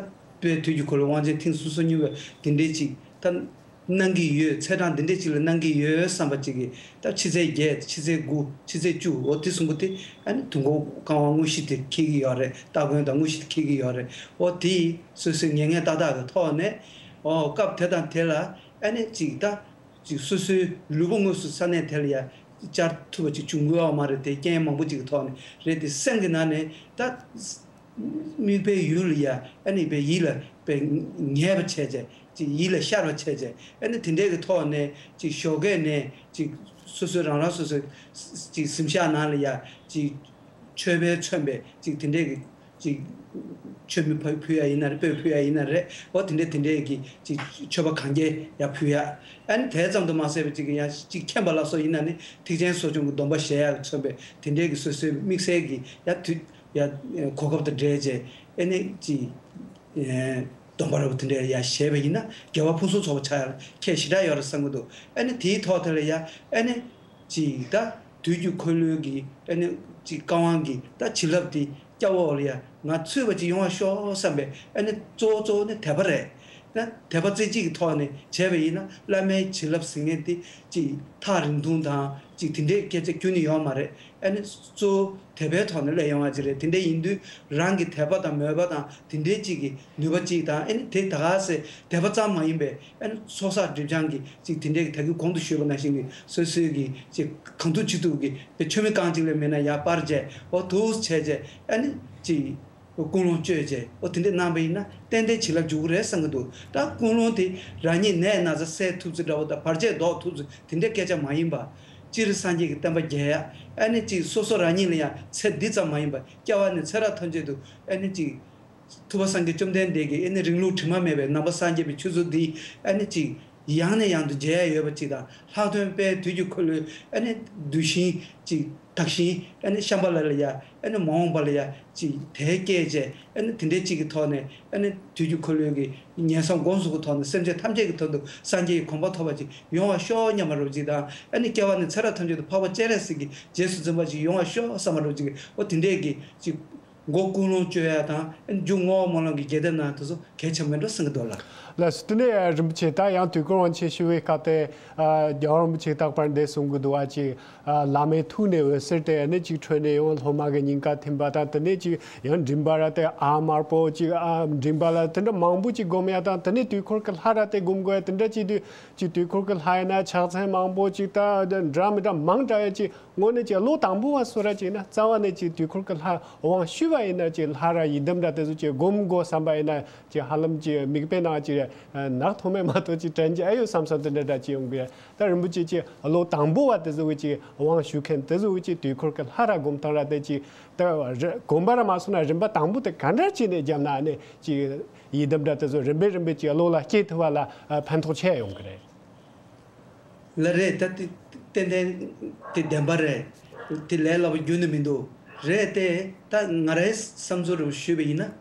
དཔལ་དུས་ཀྱི་འཁོར་ལོའི་དབང་ཆེན་ཐེངས་སོ་སོ་གཉིས་པ་འདི་འདྲ་ཅིག་ད་གནང་གི་ཡོད། ཚེས་གྲངས་འདི་འདྲ་ཅིག་ལ་གནང་གི་ཡོད་བསམ་པ་ཅིག་གིས་ད་ཕྱི་ཚེས་བརྒྱད། ཕྱི་ཚེས་དགུ། ཕྱི་ཚེས་བཅུ། འོ་དེ་གསུམ་པོ་དེ་ཨ་ནི་དུས་འཁོར་བསྐང་བ་དངོས་གཞི་དེ་འཁེལ་གྱི་ཡོད་རེད། སྟ་གོན་དང་དངོས་གཞི་དེ་འཁེལ་གྱི་ཡོད་རེད། འོ་དེ་སོ་སོའི་ངེས་ངེས་ཏག་ཏག་གི་ཐོག་ནས་འོ་སྐབས་དེ་དང་དེ་ལ་ཨ་ནི་ཅིག་ད། ཅིག་སོ་སོའི་ལུས་པོ་དངོས་སུ་ས་གནས་དེ་ལ་ཡ་བཅར་ཐུབ་པ་ཅིག་བྱུང་དགོས་པ་མ་རེད་དེ། རྐྱེན་མང་པོ་ཅིག་གི་ཐོག་ནས་རེད་དེ། སེམས་ཀྱི་ནང་ནས་ད་དམིགས་པའི་ཡུལ་ལ་ཡ་ཨ་ནི་པའི་ཡིད་ལ་པའི་ངེས་པ་བྱས་བྱས་ཅིག་ཡིད་ལ་ཤར་བ་བྱས་བྱས་ཨ་ནི་དེ་འདྲའི་གི་ཐོག་ནས་ཅིག་ཞོགས་ཀས་ནས་ཅིག་སོ་སོའི་རང་རང་སོ་སོའི་ཅིག་གཟིམ་ཤག་ནང་ལ་ཡ་ཅིག་མཆོད་པས་མཚོན་པའི་ཅིག་དེ་འདྲའི་གི་ཅིག་མཆོད་མེ་ཕུ་ཕུལ་ཡ་ཡིན་ན་རེད། སྤོས་ཕུལ་ཡ་ཡིན་ན་རེད། འོ་དེ་འདྲས་དེ་འདྲས་ཀྱི་ཅིག་མཆོད་པ་གང་རྒྱས་ཡ་ཕུལ་ཡ། ཨ་ནི་དེ་ཙམ་དུ་མ་ཟད་པའི་ཅིག་ཡང་ཅིག་མཁྱེན་པ་ལ་སོགས་ཡིན་ན་ནི་ཐེག་ཆེན་གསོ་སྦྱོང་གི་སྡོམ་པ་བཞེས་ཡ་གི་མཚོན་པའི་དེ་འདྲས་ཀྱི་སོ་སོའི་དམིགས་བསལ་གྱི་ཡ་དུས་ཡ་གོ་སྐབས་དང་འབྲེལ་བྱས་ཨ་ནི་ཅིག་སྡོམ་པ་འདྲ་པོ་དེ་འདྲས་ཡ་བཞེས་པ་ཡིན་ན་རྒྱལ་བ་ཕུན་སུམ་ཚོགས་པ་ཆགས་ཡ་ལ་ཁྱད་ཞེ་དྲག་ཡོད་རེད་བསམ་གྱི་འདུག་ཨ་ནི་དེའི་ཐོག་དེ་ལ་ཡ་ཨ་ནི། ཅིག་ད་དུས་ཀྱི་འཁོར་ལོའི་གི་ཨ་ནི་ཅིག་བཀའ་དབང་གི་ད་བྱིན་རླབས་དེ་སྐྱབས་འོག་ལ་ཡ་ང་ཚུད་པ་ཅིག་ཡོང་བ་ཤོག་བསམ་པའི་ཨ་ནི་གཙོ་བོ་གཙོ་བོ་ནི་དད་པ་རེད། ད་དད་པ་རྩེ་གཅིག་གི་ཐོག་ནས་བྱས་པ་ཡིན་ན་བླ་མའི་བྱིན་རླབས་ཟེར་མཁན་དེ་ཅིག་ཐག་རིང་ཐུང་དང་ཅིག་དེ་འདྲའི་སྐད་ཆ་ཁྱོན་ནས་ཡོད་མ་རེད། ཨ་ནི་གཙོ་བོ་དད་པའི་ཐོག་ནས་སླེབས་ཡོང་བ་ཅིག་རེད། དེ་འདྲ་ཡིན་དུས་རང་གི་དད་པ་དང་མོས་པ་དང་དེ་འདྲའི་ཅིག་གི་ནུས་པ་གཅིག་དང་ཨ་ནི་དེ་ད་ག་སེ་དད་པ་ཙམ་མ་ཡིན་པའི་ཨ་ནི་ཚོགས་བསགས་སྒྲིབ་སྦྱང་གི་ཅིག་དེ་འདྲའི་གི་ད་གིན་གོང་དུ་ཞུས་པ་ནང་བཞིན་གྱི་སོ་སོའི་གི་ཅིག་གང་ཐུབ་ཅི་ཐུབ་ཀྱི་དཔེ་མཆོད་མེ་རྐང་གཅིག་ལས་མེད་ན་ཡར་སྤར་བྱས་འོ་འདུག་བྱས་བྱས་ཨ་ནི་ཅིག་ ཀུན་སློང་བཅོས་བྱས་འོ་དེ་འདྲས་གནང་པ་ཡིན་ན་ཏན་ཏན་བྱིན་རླབས་འཇུག་གི་རེད་བསམ་གྱི་འདུག་ད་ཀུན་སློང་དེ་རང་ཉིད་ནད་ན་ཚ་སེལ་ཐུབ་ཚུལ་འདྲ་བོ་དང་བར་ཆད་ཟློག་ཐུབ་ཚུལ་དེ་འདྲས་སྐད་ཆ་མ་ཡིན་པ། སྤྱིར་སངས་རྒྱས་ཀྱི་བསྟན་པ་རྒྱས་ཡ། ཨ་ནི་གཅིག་སོ་སོ་རང་ཉིད་ལ་ཡང་ཚེ་འདི་ཙམ་མ་ཡིན་པར་སྐྱེ་བ་ནས་ཚེ་རབས་ཐམས་ཅད་དུ་ཨ་ནི་གཅིག་ཐུབ་པ་སངས་རྒྱས་བཅོམ་ལྡན་འདས་ཀྱི་ཨ་ནི་རིང་ལུགས་དྲི་མ་མེད་པའི་ནང་པ་སངས་རྒྱས་པའི་ཆོས་ཚུལ་འདི་ཨ་ནི་གཅིག་ཡང་ནས་ཡང་དུ་མཇལ་ཡ་ཡོད་པ་གཅིག་དང་ལྷག་དོན་དཔལ་དུས་ཀྱི་འཁོར་ལོའི་ཨ་ནི་གདུལ་ཞིང་གཅིག་དག་ཞིང་ཨ་ནི་བཤམས་པ་ལ་ལ་ཡ་ཨ་ནི་མ་འོངས་པ་ལ་ཡ་གཅིག་དེ་སྐྱེས་བྱས་ཨ་ནི་དེ་འདྲའི་གཅིག་གི་ཐོག་ནས་ཨ་ནི་དུས་ཀྱི་འཁོར་ལོའི་གི་ངན་སོང་སྒོམ་གསུམ་གྱི་ཐོག་ནས་སེམས་ཅན་ཐམས་ཅད་ཀྱི་དོན་དུ་སངས་རྒྱས་ཀྱི་གོ་འཕང་ཐོབ་པ་ཅིག་ཡོང་བར་ཤོག་སྙམ་པ་རོ་གཅིག་དང་ཨ་ནི་སྐྱེ་བ་ནས་ཚེ་རབས་ཐམས་ཅད་དུ་འཕགས་པ་སྤྱན་རས་གཟིགས་ཀྱི་རྗེས་སུ་འཛིན་པ་ཅིག་ཡོང་བར་ཤོག་བསམ་པ་རོ་གཅིག་འོ་དེ་འདྲས་ཀྱི་གཅིག་མགོ་ཀུན་སློང་བཅོས་ཡ་དང་མཇུག་བསྔོ་བ་སྨོན་ལམ་གྱི་རྒྱས་འདེབས་གནང་དེ་ཚོ་གལ་ཆེན་མེད་འགྲོ་བསམ་གྱི་འདུག་ལགས། ལགས་སོ། དེ་ནས་རིན་པོ་ཆེ་ད་ཡང་དུས་འཁོར་དབང་ཆེན་ཞུ་བའི་སྐབས་དེ་རྒྱལ་བ་རིན་པོ་ཆེ་རྟག་པར་འདས་གསུང་གི་འདུག་བ་ཅིག་བླ་མའི་ཐུགས་ནས་འོད་ཟེར་དེ་ནི་ཅིག་འཕྲོས་ནས་ཡང་སློབ་མ་གི་སྙིང་ག་ཐིམ་པ་དང་དེ་ནས་ཅིག་ཡང་མགྲིན་པ་ར་དེ་ཨ་དམར་པོ་ཅིག་ཨ་མགྲིན་པ་ལ་དེ་འདྲ་མང་པོ་ཅིག་སྒོམ་ཡ་དང་དེ་ནས་དུས་འཁོར་གྱི་ལྷ་ར་དེ་སྒོམ་དགོས་ཡ་དེ་འདྲ་ཅིག་དུས་ཅིག་དུས་འཁོར་གྱི་ལྷ་ཡིན་ན་ཕྱག་མཚན་མང་པོ་ཅིག་ད་འདྲ་མི་འདྲ་མང་དྲགས་ཡ་ཅིག་དངོས་གནས་ཀྱི་བློ་དང་པོ་བ་སུ་ར་ཅིག་ན་རྩ་བ་ནས་ཅིག་དུས་འཁོར་གྱི་ལྷ་དབང་ཞུས་པ་ཡིན་ན་ཅིག་ལྷ་ར་ཡི་དམ་ར་དེ་ཚོ་ཅིག་སྒོམ་དགོས་བསམ་པ་ཡིན་ན་ཅིག་ཧ་ལམ་ཅིག་མིག་དཔེ་ནང་ཅིག་ནག་ཐོག་མེད་མ་གཏོགས་ཅིག་དྲན་གྱི་ཨེ་ཡོད་བསམ་བསམ་དེ་འདྲ་འདྲ་ཅིག་ཡོང་གི། ད་རིན་པོ་ཆེ་ཅིག་བློ་དང་པོ་བ་དེ་ཚོ་གི་ཅིག་དབང་ཞུ་མཁན་དེ་ཚོ་གི་ཅིག་དུས་འཁོར་གྱི་ལྷ་ར་སྒོམ་སྟངས་ར་དེ་ཅིག་ད་རེ་སྒོམ་པ་ར་མ་སོང་ན་རིམ་པ་དང་པོ་དེ་ག་འདྲ་བྱས་ནས་བརྒྱབ་ན་ནི་ཅིག་ཡི་དམ་འདྲ་དེ་ཚོ་རིམ་པས་རིམ་པས་ཅིག་བློ་ལ་སྐྱེ་ཐུབ་པ་ལ་ཕན་ཐོགས་ཆེ་ཡོང་གི་རེད། ལགས་རེད། ད་དེ་ཏན་ཏན་དེ་བདེན་པ་རེད། དེ་ལས་སླ་པོ་རྒྱུན་ནས་མི་འདུག་རེད་དེ་ད་ང་རའི་བསམ་ཚུལ་རུ་ཞུས་པ་ཡིན་ན།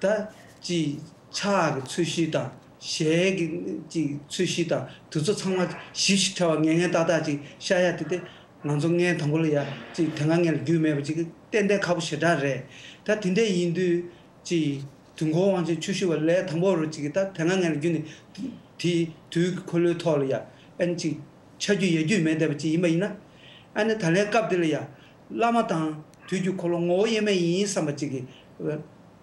ད་ཅི་ཕྱག་གི་ཚོས་གཞི་དང་ཞལ་གྱི་ཅི་ཚོས་གཞི་དང་དེ་ཚོ་ཚང་མ་ཞིབ་ཞིབ་ཕྲ་བ་ངེས་ངེས་ཏག་ཏག་ཅིག་ཤ་ཡ་དེ་དེ་ང་ཚོ་ངས་དང་པོ་ལ་ཡ་ཅིག་དེ་སྔ་ངས་ལ་རྒྱུས་མེད་པ་ཅིག་གི་ཏན་ཏན་ཁག་པོ་ཞེ་དྲག་རེད། ད་དེ་འདྲ་ཡིན་དུས། ཅིག་དུས་འཁོར་དབང་ཆེན་ཆོས་ཞུ་བ་ལས་དང་པོ་རུ་ཅིག་གིས་ད་དེ་སྔ་ངན་རྒྱུ་ནི་དེ་དུས་ཀྱི་འཁོར་ལོའི་ཐོག་ལ་ཡ་ཨན་ཅིག་ཆ་རྒྱུས་ཡ་རྒྱུས་མེད་བསྡད་པ་ཅིག་ཡིན་པ་ཡིན་ན། ཨ་ནི་ད་ལན་སྐབས་འདི་ལ་ཡ་བླ་མ་དང་དུས་ཀྱི་འཁོར་ལོ་ངོ་བོ་དབྱེར་མེད་ཡིན་བསམ་པ་ཅིག་གིས།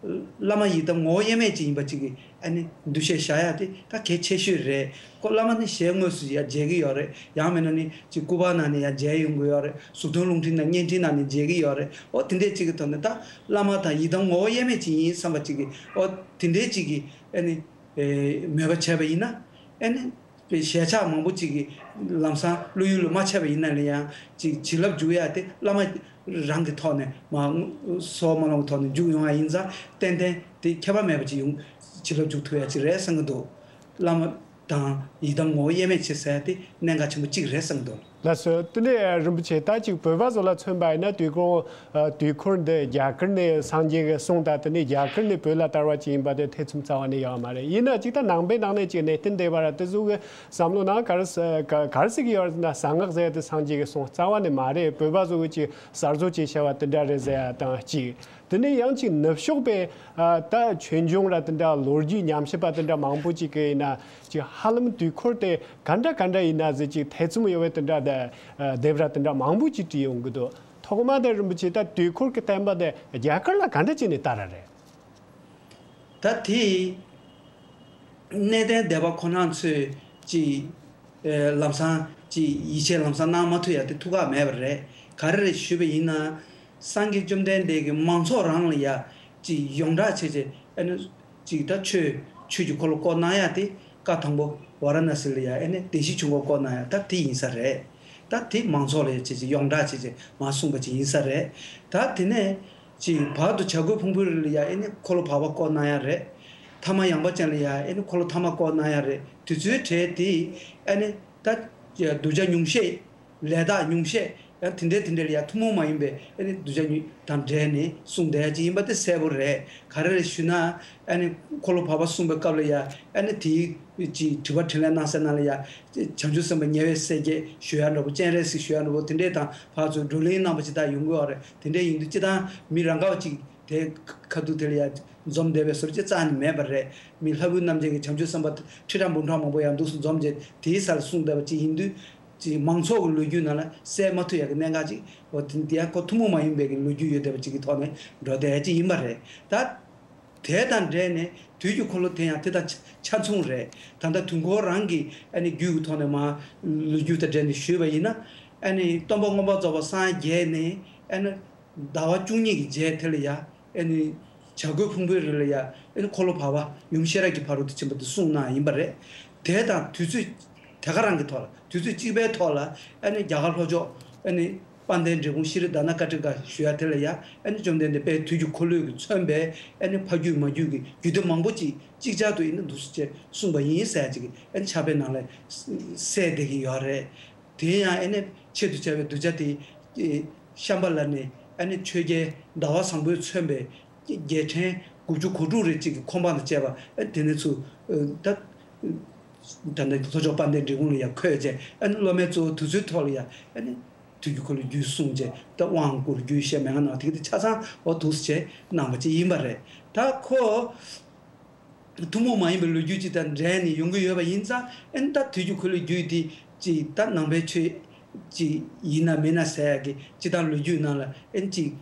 བླ་མ་ཡི་དམ་ངོ་བོ་དབྱེར་མེད་ཅིག་ཡིན་པ་ཅིག་གིས་ཨ་ནི་འདུ་ཤེས་བཞག་ཡ་དེ་ད་གལ་ཆེ་ཤོས་རེད། ཁོ་བླ་མ་ནི་ཞལ་དངོས་སུ་ཡ་མཇལ་གི་ཡོད་རེད། ཡང་མིན་ན་ནི་ཅིག་སྐུ་པར་ནང་ནས་ཡ་མཇལ་ཡོང་གི་ཡོད་རེད། གཟུགས་མཐོང་རླུང་འཕྲིན་ནང་བརྙན་འཕྲིན་ནང་ནས་མཇལ་གི་ཡོད་རེད། ཨོ་དེ་འདྲས་ཅིག་གི་ཐོག་ནས་ད་བླ་མ་དང་ཡི་དམ་ངོ་བོ་དབྱེར་མེད་ཅིག་ཡིན་བསམ་པ་ཅིག་གིས་ཨོ་དེ་འདྲས་ཅིག་གིས་ཨ་ནི་ཨེ་མོས་པ་བྱས་པ་ཡིན་ན་ཨ་ནི་ཞལ་ཆགས་མང་པོ་ཅིག་གིས་ལམ་སང་བློ་ཡུལ་ལ་མ་ཆགས་པ་ཡིན་ན་ལ་ཡང་ཅིག་བྱིན་རླབས་འཇུག་ཡ་དེ་བླ་མ་རང་གི་ཐོག་ནས་མ་གསོལ་བ་སྨོན་ལམ་གི་ཐོག་ནས་འཇུག་ཡོང་ཡ་ཡིན་ཙང་ཏན་ཏན་དེ་ཁྱད་པར་མེད་པ་ཅིག་ཡོང་བྱིན་རླབས་འཇུག་ཐུབ་ཡ་ཅིག་རེད་བསམ་གི་འདུག་བླ་མ་དང་ཡི་དམ་ངོ་བོ་དབྱེར་མེད་བྱེད་ཟེར་ཡ་དེ་གནད་འགག་ཆེན་པོ་གཅིག་རེད་བསམ་གི་འདུག་ལགས་སོ། དེ་ནས་རིན་པོ་ཆེ་ད་ཅིག་བོད་པ་ཚོ་ལ་མཚོན་པ་ཡིན་ན་དུས་འཁོར་དུས་འཁོར་འདི་རྒྱ་གར་ནས་སངས་རྒྱས་ཀྱི་གསུང་དང་དེ་ནས་རྒྱ་གར་ནས་བོད་ལ་དར་བ་ཅིག་ཡིན་པ་དེ་ཐེ་ཚོམ་རྩ་བ་ནས་ཡོད་མ་རེད། ཡིན་ན་ཅིག་ད་ནང་པའི་ནང་ནས་ཅིག་གནས་བརྟན་བསྡད་པ་ར་དེ་ཚོ་གི་བསམ་བློ་ནང་ག་རེ་ཟེར་ག་ག་རེ་ཟེར་གི་ཡོད་རེད་ཟེར་ན་གསང་སྔགས་ཟེར་ཡ་དེ་སངས་རྒྱས་ཀྱི་གསུང་རྩ་བ་ནས་མ་རེད། བོད་པ་ཚོ་གི་ཅིག་གསར་བཟོ་ཅིག་བྱས་པ་དེ་འདྲ་རེད་ཟེར་ཡ་དང་གཅིག་དེ་ནས་ཡང་ཅིག་ནུབ་ཕྱོགས་པའི་ཨ་ད་ཆོས་འབྱུང་ར་དེ་འདྲ་ལོ་རྒྱུས་ཉམས་ཞིབ་པ་དེ་འདྲ་མང་པོ་ཅིག་གིས་ཡིན་ན་ཅིག་ཧ་ལམ་དུས་འཁོར་དེ་ག་འདྲ་ག་འདྲ་ཡིན་ན་ཟེར་ཅིག་ཐེ་ཚོམ་ཡོད་པའི་དེ་འདྲ་དེ་ཨ་དེབ་ར་དེ་འདྲ་མང་པོ་ཅིག་བྲིས་ཡོང་གི་འདུག་ཐོག་མ་དེ་རིན་པོ་ཆེ་ད་དུས་འཁོར་གྱི་བསྟན་པ་དེ་རྒྱ་གར་ལ་ག་འདྲ་བྱས་ནས་དར་ར་རེད། ད་དེ་གནས་བརྟན་སྡེ་པ་ཁོ་རང་ཚོས་ཅིག་ཨེ་ལམ་སང་ཅིག་ཡིད་ཆེས་ལམ་སང་གནང་མ་ཐུབ་ཡ་དེ་ཐུགས་ཁག་མེད་པ་རེད། ག་རེ་རེད་ཞུས་པ་ཡིན་ན། སངས་རྒྱས་བཅོམ་ལྡན་འདས་ཀྱིས་མང་ཚོགས་རང་ལ་ཡ་ཅིག་ཡོངས་གྲགས་བྱས་བྱས་ཨ་ནི་ཅིག་ད་ཆོས་ཆོས་ཀྱི་འཁོར་ལོ་བསྐོར་གནང་ཡ་དེ་བཀའ་དང་པོ་ཝཱ་ར་ཎ་སི་ལ་ཡ་ཨ་ནི་བདེན་བཞིའི་ཆོས་འཁོར་བསྐོར་གནང་ཡ་ད་དེ་ཡིན་ས་རེད། ད་དེ་མང་ཚོགས་ལ་ཡ་བྱས་བྱས་ཡོངས་གྲགས་བྱས་བྱས་མར་གསུངས་པ་ཅིག་ཡིན་ས་རེད། ད་དེ་ནས། ཅིག་བར་དུ་བྱ་རྒོད་ཕུང་པོའི་རི་ལ་ཡ་ཨེ་ནི་འཁོར་ལོ་བར་པ་བསྐོར་གནང་ཡ་རེད། ཐ་མ་ཡངས་པ་ཅན་ལ་ཡ་ཨེ་ནི་འཁོར་ལོ་ཐ་མ་བསྐོར་གནང་ཡ་རེད། དེ་ཚོའི་གྲས་དེ་ཨེ་ནི་ད་གདུལ་བྱ་ཉུང་ཤས་ལས་དག་ཉུང་ཤས་ཡང་དེ་འདྲས་དེ་འདྲས་ལ་ཡ་ཐུན་མོང་མ་ཡིན་པའི་ཨེ་ནི་གདུལ་བྱ་ཉུང་དང་འབྲེལ་ནས་གསུངས་བསྡད་ཡ་ཅིག་ཡིན་པ་དེ་གསལ་པོ་རེད། ག་རེ་རེད་ཞུ་ན་ཨེ་ནི་འཁོར་ལོ་བར་པ་གསུངས་པའི་སྐབས་ལ་ཡ་ཨེ་ནི་དེའི་ཅིག་དྲི་བ་དྲིས་ལན་གནང་སའི་ནང་ལ་ཡ་བྱང་ཆུབ་སེམས་དཔའ་ཉེ་བའི་སྲས་བརྒྱད་ཞུ་ཡ་འདྲ་པོ་སྤྱན་རས་གཟིགས་ཞུ་ཡ་འདྲ་པོ་དེ་འདྲས་དང་ཕར་ཚུར་བགྲོ་གླེང་གནང་པ་ཅིག་ད་ཡོང་གི་ཡོད་རེད། དེ་འདྲས་ཡིན་དུས་སྤྱིར་བཏང་མི་རང་ག་བ་ཅིག་དེ་ཁ་ཐུག་དེ་ལ་ཡ་འཛོམས་བསྡད་པའི་བཟོ་འདྲ་ཅིག་རྩ་ནས་མེད་པ་རེད། མི་ལྷ་བུ་རྣམས་ཀྱིས་ཀྱང་བྱང་ཆུབ་སེམས་དཔའ་ཁྲི་ཕྲག་འབུམ་ཕྲག་མང་པོ་ཡར་འདུག་སེ་འཛོམས་བྱས་དེའི་སར་གསུངས་བསྡད་པ་ཅིག་ཡིན་དུས། ཅིག་མང་ཚོགས་ཀྱི་ལོ་རྒྱུས་ནང་ལ་གསལ་མ་ཐུབ་ཡག་གི་གནད་འགག་ཅིག་འོ་དེ་འདི་ཡང་ཁོ་ཐུན་མོང་མ་ཡིན་པའི་གི་ལོ་རྒྱུས་ཡོད་བསྡད་པ་ཅིག་གི་ཐོག་ནས་འགྲོ་བསྡད་ཡག་ཅིག་ཡིན་པ་རེད་ད། དེ་དང་འབྲེལ་ནས་དུས་ཀྱི་འཁོར་ལོ་དེ་ཡང་དེ་དང་ཆ་ཆ་མཚུངས་རེད། ད་ལྟ་དུས་འཁོར་རང་གི་ཨ་ནི་རྒྱུད་ཀྱི་ཐོག་ནས་མར་ལོ་རྒྱུས་དང་འབྲེལ་ནས་ཞུས་པ་ཡིན་ན། ཨ་ནི་སྟོན་པ་མངོན་པར་རྫོགས་པར་སངས་རྒྱས་ནས་ཨ་ནི་ཟླ་བ་བཅུ་གཉིས་ཀྱི་རྗེས་དེ་ལ་ཡ་ཨ་ནི་ བྱ་རྒོད་ཕུང་པོའི་རི་ལ་ཡ་ཨ་ནི་འཁོར་ལོ་བར་པ་ཡུམ་ཤེས་རབ་ཀྱི་ཕ་རོལ་ཏུ་ཕྱིན་པ་དེ་གསུངས་གནང་ཡིན་པ་རེད། དེ་དང་དུས་ཚོད་དེ་ག་རང་གི་ཐོག་ལ་དུས་ཚོད་གཅིག་པའི་ཐོག་ལ་ཨ་ནི་རྒྱ་གར་ལྷོ་ཕྱོགས་ཨ་ནི་དཔལ་ལྡན་འབྲས་སྤུངས་ཤྲཱི་རཏྣ་ཀ་ཊི་ཀ་ཞུ་ཡ་དེ་ལ་ཡ་ཨ་ནི་བཅོམ་ལྡན་འདས་དཔལ་དུས་ཀྱི་འཁོར་ལོས་ཀྱི་མཚོན་པའི་ཨ་ནི་ཕ་རྒྱུད་མ་རྒྱུད་ཀྱི་རྒྱུད་སྡེ་མང་པོ་ཅིག་ཅིག་ཅར་དུ་ཡིན་ན་འདུག་སེ་བྱས་གསུངས་པ་ཡིན་ཟེར་ཡ་ཅིག་ཨ་ནི་ཕྱག་དཔེ་ནང་ལ་གསལ་བསྡད་ཀྱི་ཡོད་རེད། དེ་ཡང་ཨ་ནི་ཆེད་དུ་བྱ་བའི་གདུལ་བྱ་དེ་ཤམྦྷ་ལ་ནས་ཨ་ནི་ཆོས་རྒྱལ་ཟླ་བ་བཟང་པོས་མཚོན་པའི་རྒྱལ་ཕྲན་དགུ་བཅུ་གོ་དྲུག་རེ་གཅིག་གི་ཁོམ་པ་དང་བཅས་པ་ཨ་དེ་ནས་ཚུར་ད་ད་ནི་ལྷོ་ཕྱོགས་དཔལ་ལྡན་འབྲས་སྤུངས་ལ་ཡང་འཁོད་བྱས་ཨ་ནི་སློབ་མའི་གཙོ་བོ་དེ་ཚོའི་ཐོག་ལ་ཡང་ཨ་ནི་དུས་ཀྱི་འཁོར་ལོའི་རྒྱུད་གསུངས་བྱས་ད་དབང་བསྐུར་རྒྱུད་བཤད་མན་ངག་ནང་དེ་གི་དེ་ཆ་ཚང་འོ་འདུག་སེ་བྱས་གནང་བ་ཅིག་ཡིན་པ་རེད། ད་ཁོ། ཐུན་མོང་མ་ཡིན་པའི་ལོ་རྒྱུས་ཅིག་དང་འབྲེལ་ནས་ཡོང་གི་ཡོད་པ་ཡིན་ཙང་ཨེ་ནི་ད་དུས་ཀྱི་འཁོར་ལོའི་རྒྱུད་འདི་ཅིག་ད་ནང་པའི་ཆོས་ཅིག་ཡིན་ན་མིན་ན་ཟེར་ཡ་གི་སྤྱིར་བཏང་ལོ་རྒྱུས་ནང་ལ་ཨེ་ནི་ཅིག་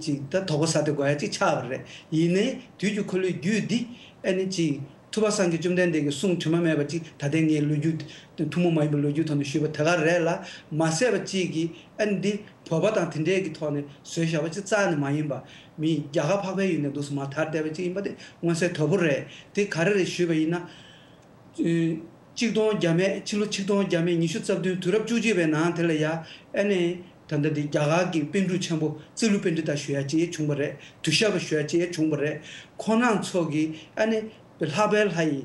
ཅིག་ད་དོགས་པ་ཟ་སྟེ་དགོས་ཡ་ཅིག་ཆགས་པ་རེད། ཡིན་ནའི་དུས་ཀྱི་འཁོར་ལོའི་རྒྱུད་འདི་ཨེ་ནི་ཅིག་ཐུབ་པ་སངས་རྒྱས་བཅོམ་ལྡན་འདས་ཀྱི་གསུང་དྲི་མ་མེད་པ་ཅིག་ད་ལྟའི་ངའི་ལོ་རྒྱུས་ཐུན་མོང་མ་ཡིན་པའི་ལོ་རྒྱུས་ཐོག་ནས་ཞུས་པ་དེ་ག་རེད་ལ་མ་ཟད་པ་ཅིག་གིས་ཨེ་ནི་འདི་བོད་པ་དང་དེ་འདྲས་ཀྱི་ཐོག་ནས་བཟོས་བཞག་པ་ཅིག་རྩ་ནས་མ་ཡིན་པ། མི་རྒྱ་གར་འཕགས་པའི་ཡུལ་ནས་འདུག་སེ་མར་དར་བསྡད་པ་ཅིག་ཡིན་པ་དེ་མངོན་གསལ་དོད་པོ་རེད། དེ་ག་རེ་རེད་ཞུས་པ་ཡིན་ན། ཨེ། ཆིག་སྟོང་བརྒྱ་མེད་ཕྱི་ལོ་ཆིག་སྟོང་བརྒྱ་མེད་ཉི་ཤུ་རྩ་བདུན་དུས་རབས་བཅུ་གཅིག་པའི་ནང་དེ་ལ་ཡ་ཨ་ནི་ད་ལྟ་འདི་རྒྱ་གར་གྱི་པཎ་གྲུབ་ཆེན་པོ་ཙི་ལུ་པཎྜི་ཏ་ཞུ་ཡ་ཅིག་བྱུང་བ་རེད། དུ་ཤ་པ་ཞུ་ཡ་ཅིག་བྱུང་བ་རེད། ཁོང་རྣམ་ཚོ་གིས་ཨ་ནི་ལྷག་པའི་ལྷ་ཡི་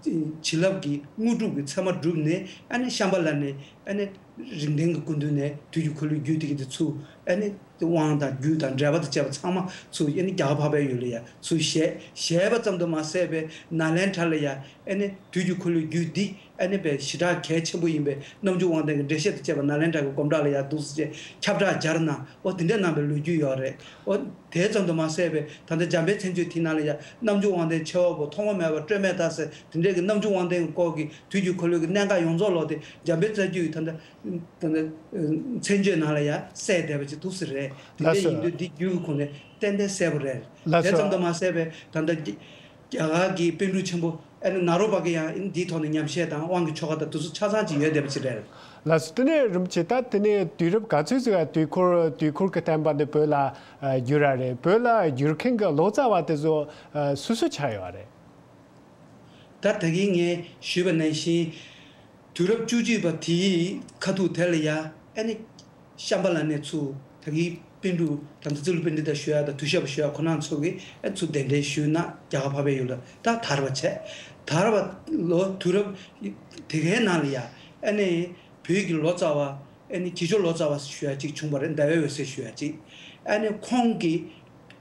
བྱིན་རླབས་ཀྱི་དངོས་གྲུབ་ཀྱི་མཚན་མ་བསྒྲུབས་ནས་ཨ་ནི་ཤམྦྷ་ལ་ནས་ཨ་ནི། རིགས་ལྡན་གྱི་སྐུ་མདུན་ནས་དུས་ཀྱི་འཁོར་ལོའི་རྒྱུད་དེ་གི་དེ་ཚུར་ཨ་ནི་དབང་དང་རྒྱུད་དང་འགྲེལ་པ་དང་བཅས་པ་ཚང་མ་ཚུར་ཨ་ནི་རྒྱ་གར་འཕགས་པའི་ཡུལ་ལ་ཡ་ཚུར་བཞེས་བཞེས་པ་ཙམ་དུ་མ་ཟད་པའི་ནཱ་ལེནྡྲ་ལ་ཡ་ཨ་ནི་དུས་ཀྱི་འཁོར་ལོའི་རྒྱུད་འདི་ཨ་ནི་པའི་ཞེ་དྲག་གལ་ཆེན་པོ་ཡིན་པའི་རྣམ་འགྱུར་དབང་ལྡན་གྱི་འགྲེལ་བཤད་དང་བཅས་པ་ནཱ་ལེནྡྲ་གི་སྒོམ་བྲག་ལ་ཡ་འདུག་སེ་བྱས་ཁྱབ་བསྒྲགས་སྦྱར་གནང་འོ་དེ་འདྲ་གནང་བའི་ལོ་རྒྱུས་ཡོད་རེད། འོ་དེ་ཙམ་དུ་མ་ཟད་པའི་ད་ལྟ་འཇམ་དཔལ་མཚན་བརྗོད་དེ་ནང་ལ་ཡ་རྣམ་འགྱུར་དབང་ལྡན་ཆེ་བ་པོ་ཐོག་མ་མེད་པ་སྤྲོས་མེད་ལྟ་ཟེར་དེ་འདྲས་ཀྱི་རྣམ་འགྱུར་དབང་ལྡན་གྱི་སྐོར་གྱི་དུས་ཀྱི་འཁོར་ལོ་གི་གནད་འགག་ཡོངས་རྫོགས་ལོག་སྟེ་འཇམ་དཔལ་རྩ་རྒྱུད་ཀྱི་ད་ལྟ། ད་ལྟ་མཚན་བརྗོད་ནང་ལ་ཡང་གསལ་བསྡད་པ་ཅིག་འདུག་སེ་རེད། དེ་ལགས་འདྲ་ཡིན་སོ། དུས་འདི་རྒྱུད་ཀྱི་ཁོངས་ནས་ཏན་ཏན་གསལ་པོ་རེད། ལགས་དེ་སོ། ཙམ་དུ་མ་ཟད་པའི་ད་ལྟ་རྒྱ་རྒྱ་གར་གྱི་པཎ་གྲུབ་ཆེན་པོ་ཨ་ནི་ནཱ་རོ་པ་གི་ཡང་འདིའི་ཐོག་ནས་ཉམས་བཞེས་དང་དབང་གི་ཆོ་ག་དང་དེ་ཚོ་ཆ་ཚང་ཅིག་ཡོད་བསྡད་པ་ཅིག་རེད། ལགས་སོ། དེ་ནས་རིན་པོ་ཆེ་ད་དེ་ནས་དུས་རབས་ག་ཚོད་ཅིག་ལ་དུས་འཁོར་དུས་འཁོར་གྱི་བསྟན་པ་འདི་བོད་ལ་ཨ་བསྒྱུར་ར་རེད། བོད་ལ་བསྒྱུར་མཁན་གྱི་ལོ་ཙཱ་བ་དེ་ཚོ་ཨ་སུ་སུ་ཆགས་ཡོད་རེད། ད་ད་གིན་ངས་ཞུས་པ་ནང་བཞིན། དུས་རབས་བཅུ་གཅིག་པ་དེའི་ཁ་ཐུག་དེ་ལ་ཡ་ཨ་ནི་ཤམྦྷ་ལ་ནས་ཚུར་ད་གིན་པཎ་གྲུབ་ད་ལྟ་ཙི་ལུ་པཎྜི་ཏ་ཞུ་ཡ་དང་དུ་ཤ་པ་ཞུ་ཡ་ཁོ་རང་ཚོ་གིས་ཨ་ཚུར་གདན་འདྲེན་ཞུས་ན་རྒྱ་གར་འཕགས་པའི་ཡུལ་ལ་ད་དར་བ་བྱས། དར་བ་ལོ་དུས་རབས་དེ་གའི་ནང་ལ་ཡ་ཨ་ནི་བོད་ཀྱི་ལོ་ཙཱ་བ་ཨ་ནི་གྱི་ལྕོགས་ལོ་ཙཱ་བ་ཞུ་ཡ་གཅིག་བྱུང་བ་རེད། ཟླ་བའི་འོད་ཟེར་ཞུ་ཡ་གཅིག་ཨ་ནི་ཁོང་གིས་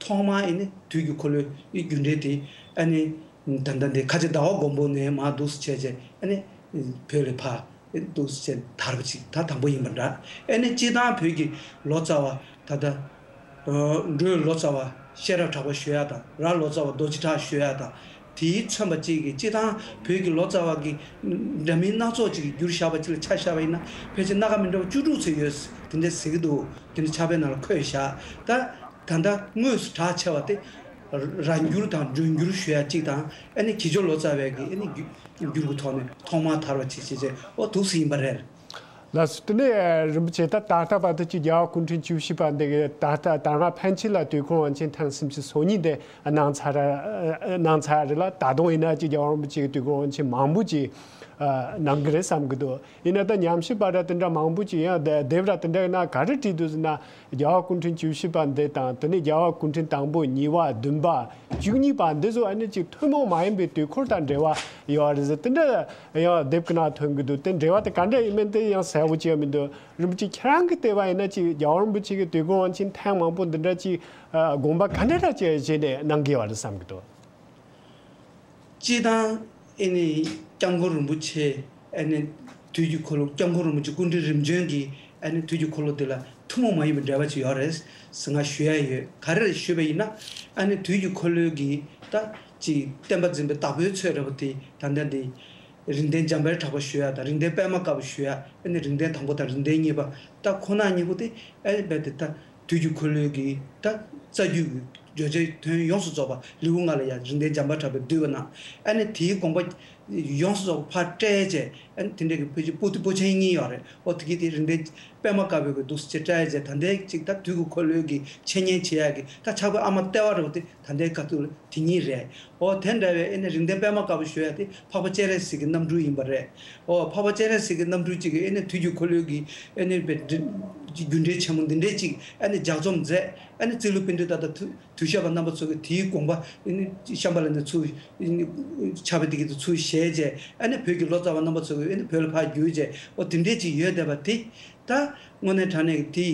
ཐོག་མར་ཨ་ནི་དུས་ཀྱི་འཁོར་ལོའི་རྒྱུད་འགྲེལ་དེ་ཨ་ནི། ད་ལྟ་འདི་ཁ་ཆེ་ཟླ་བ་མགོན་པོ་ནས་མར་འདུག་སེ་བྱས་བྱས་ཨ་ནི་བོད་ལ་ཕར་འདུག་སེ་བྱས་དར་བ་ཅིག་ད་དང་པོ་ཡིན་པ་འདྲ། ཨ་ནི་སྤྱིར་བཏང་བོད་ཀྱི་ལོ་ཙཱ་བ་ད་ལྟ་འགྲོའི་ལོ་ཙཱ་བ་ཤེས་རབ་གྲགས་པ་ཞུ་ཡ་དང་ར་ལོ་ཙཱ་བ་རྡོ་རྗེ་གྲགས་ཞུ་ཡ་དང་དེའི་མཚོན་པ་ཅིག་གིས་སྤྱིར་བཏང་བོད་ཀྱི་ལོ་ཙཱ་བ་གི་འདྲ་མིན་སྣ་ཚོགས་ཅིག་གིས་བསྒྱུར་བཞག་པ་ཅིག་ལ་ཆ་བཞག་པ་ཡིན་ན་ཕལ་ཆེར་སྣ་ཁ་མི་འདྲ་བ་བཅུ་དྲུག་ཙམ་ཡོད་དེ་འདྲ་ཟེར་གྱི་འདུག་དེ་འདྲ་ཕྱག་དཔེ་ནང་ལ་འཁོད་བཞག་ད་ད་ལྟ་དངོས་སུ་གྲགས་ཆེ་བ་དེ། ར་འགྱུར་དང་འགྲོས་འགྱུར་ཞུ་ཡ་གཅིག་དང་ཨ་ནི་གྱི་ལྕོགས་ལོ་ཙཱ་བའི་གི་ཨ་ནི་འགྱུར་འགྱུར་གྱི་ཐོག་ནས་ཐོག་མར་དར་བ་བྱེད་བྱེད་བྱེད་ཨོ་འདུག་སེ་ཡིན་པ་རེད། ལགས་སོ། དེ་ནས་རིན་པོ་ཆེ་ད་ད་ལྟ་བར་དུ་ཅིག་རྒྱལ་བ་སྐུ་ཕྲེང་བཅུ་བཞི་པ་འདི་གི་ད་ལྟ་ད་སྔ་ཕན་ཆད་ལ་དུས་འཁོར་དབང་ཆེན་ཐེངས་སུམ་ཅུ་སོ་གཉིས་དེ་གནང་ཚར་གནང་ཚར་རེད་ལ་ད་དུང་ཡིན་ན་ཅིག་རྒྱལ་བ་རིན་པོ་ཆེ་གི་དུས་འཁོར་དབང་ཆེན་མང་པོ་ཅིག་གནང་གི་རེད་བསམ་གི་འདུག་ཡིན་ན་ད་ཉམས་ཞིབ་པ་ར་དེ་འདྲ་མང་པོ་ཅིག་ཡང་དེབ་ར་དེ་འདྲ་ཡིན་ན་ག་རེ་བྲིས་འདུག་ཟེར་ན། རྒྱལ་བ་སྐུ་ཕྲེང་བཅུ་བཞི་པ་འདི་དང་དེ་ནས་རྒྱལ་བ་སྐུ་ཕྲེང་དང་པོ་གཉིས་པ་བདུན་པ་བཅུ་གཉིས་པ་འདི་ཚོ་ཨ་ནི་ཅིག་ཐུན་མོང་མ་ཡིན་པའི་དུས་འཁོར་དང་འབྲེལ་བ་ཡོད་རེད་ཟེར་དེ་འདྲ་ཡང་དེབ་ཀྱི་ནང་ཐོན་གྱི་འདུག་དེ་འབྲེལ་བ་དེ་ག་འདྲ་ཡིན་མིན་དེ་ཡང་གསལ་པོ་ཅིག་ཡང་མི་འདུག་རིན་པོ་ཆེ་ཁྱེད་རང་གིས་བལྟས་པ་ཡིན་ན་ཅིག་རྒྱལ་བ་རིན་པོ་ཆེ་གི་དུས་འཁོར་དབང་ཆེན་ཐེངས་མང་པོ་འདི་འདྲ་ཅིག་དགོངས་པ་ག་འདྲ་འདྲ་ཅིག་བཞེས་ནས་གནང་གི་ཡོད་རེད་བསམ་གྱི་འདུག་སྤྱིར་བཏང་ཨེ་ནི་སྐྱབས་མགོན་རིན་པོ་ཆེ་ཨེ་ནི་དུས་ཀྱི་འཁོར་ལོ་སྐྱབས་མགོན་རིན་པོ་ཆེ་སྐུ་ཕྲེང་རིམ་བྱོན་གྱི་ཨེ་ནི་དུས་ཀྱི་འཁོར་ལོ་འདི་ལ་ཐུན་མོང་མ་ཡིན་པའི་འབྲེལ་བ་ཅིག་ཡོད་རེད་ཟེར་ང་ཞུ་ཡ་ཡོད། ག་རེ་རེད་ཞུས་པ་ཡིན་ན་ཨེ་ནི་དུས་ཀྱི་འཁོར་ལོའི་གི་ད་ཅིག་བསྟན་པ་འཛིན་པའི་བདག་པོའི་ཚོད་རེད་པ་དེ་ད་ལྟ་འདི་རིགས་ལྡན་འཇམ་དཔལ་གྲགས་པ་ཞུ་ཡ་དང་རིགས་ལྡན་པདྨ་དཀར་པོ་ཞུ་ཡ་ཨེ་ནི་རིགས་ལྡན་དང་པོ་དང་རིགས་ལྡན་གཉིས་པ་ད་ཁོ་ན་གཉིས་པོ་དེ་ཨེ་ནི་རྦད་དེ་ད། དུས་ཀྱི་འཁོར་ལོའི་གི་ད་རྩ་རྒྱུད་ཀྱི་བརྗོད་བྱའི་དོན་ཡོངས་སུ་རྫོགས་པ་ལེའུ་ལྔ་ལ་ཡང་རིགས་ལྡན་འཇམ་དཔལ་གྲགས་པས་བསྡུས་པ་ན་ཨ་ནི་དེའི་དགོངས་པ་ ཡོངས་སུ་རྫོགས་ཕར་སྤྲད་བྱས། ཨ་ནི་དེ་འདྲའི་གི་ཕལ་ཆེར་སྤོ་ཏི་སྤོ་ཆེན་གཉིས་ཡོད་རེད། ཨོ་དེ་གི་དེ་རིག་ལྡན་པད་མ་དཀར་པོའི་གི་འདུག་སེ་བྱས་སྤྲད་བྱས། ད་ལྟའི་ཅིག་ད་དུས་ཀྱི་འཁོར་ལོའི་གི་འཆད་ཉན་བྱེད་ཡག་གི་ད་ཕྱག་དཔེ་ཨ་མ་ལྟེ་བ་རེད་པ། དེ་ད་ལྟའི་སྐབས་དུས་ལ་དེ་གཉིས་རེད། ཨོ་དེ་འདྲ་བའི་ཨ་ནི་རིག་ལྡན་པད་མ་དཀར་པོ་ཞུ་ཡག་དེ་འཕགས་པ་སྤྱན་རས་གཟིགས་ཀྱི་རྣམ་སྤྲུལ་ཡིན་པ་རེད། ཨོ་འཕགས་པ་སྤྱན་རས་གཟིགས་ཀྱི་རྣམ་སྤྲུལ་གཅིག་གིས་ཨ་ནི་དུས་ཀྱི་འཁོར་ལོའི་གི་ཨ་ནི་བའི་རྒྱུ་འགྲེལ་ཆེན་མོ་འདི་འདྲའི་ཅིག་ཨ་ནི་ལྗགས་རྩོམ་མཛད། ཨ་ནི་རྩིས་ལོ་པཎྜི་ཏ་དང་དུ་དུས་ཞབས་པ་རྣམ་པ་ཚོ་གིས་དེའི་དགོངས་པ་ཨ་ནི་ཤམྦྷ་ལ་ནས་ཚུར་ཨ་ནི་ཕྱག་དཔེ་དེ་གི་དུ་ཚུར་བཞེས་བྱས། ཨ་ནི་བོད་ཀྱི་ལོ་ཙཱ་བ་རྣམ་པ་ཚོ་གིས་ཨ་ནི་བོད་ལ་ཕར་བསྒྱུར་བྱས། ཨོ་དེ་འདྲའི་ཅིག་ཡོད་བསྡད་པ་དེ། ད་དངོས་གནས་དྲང་གནས་ཀྱི་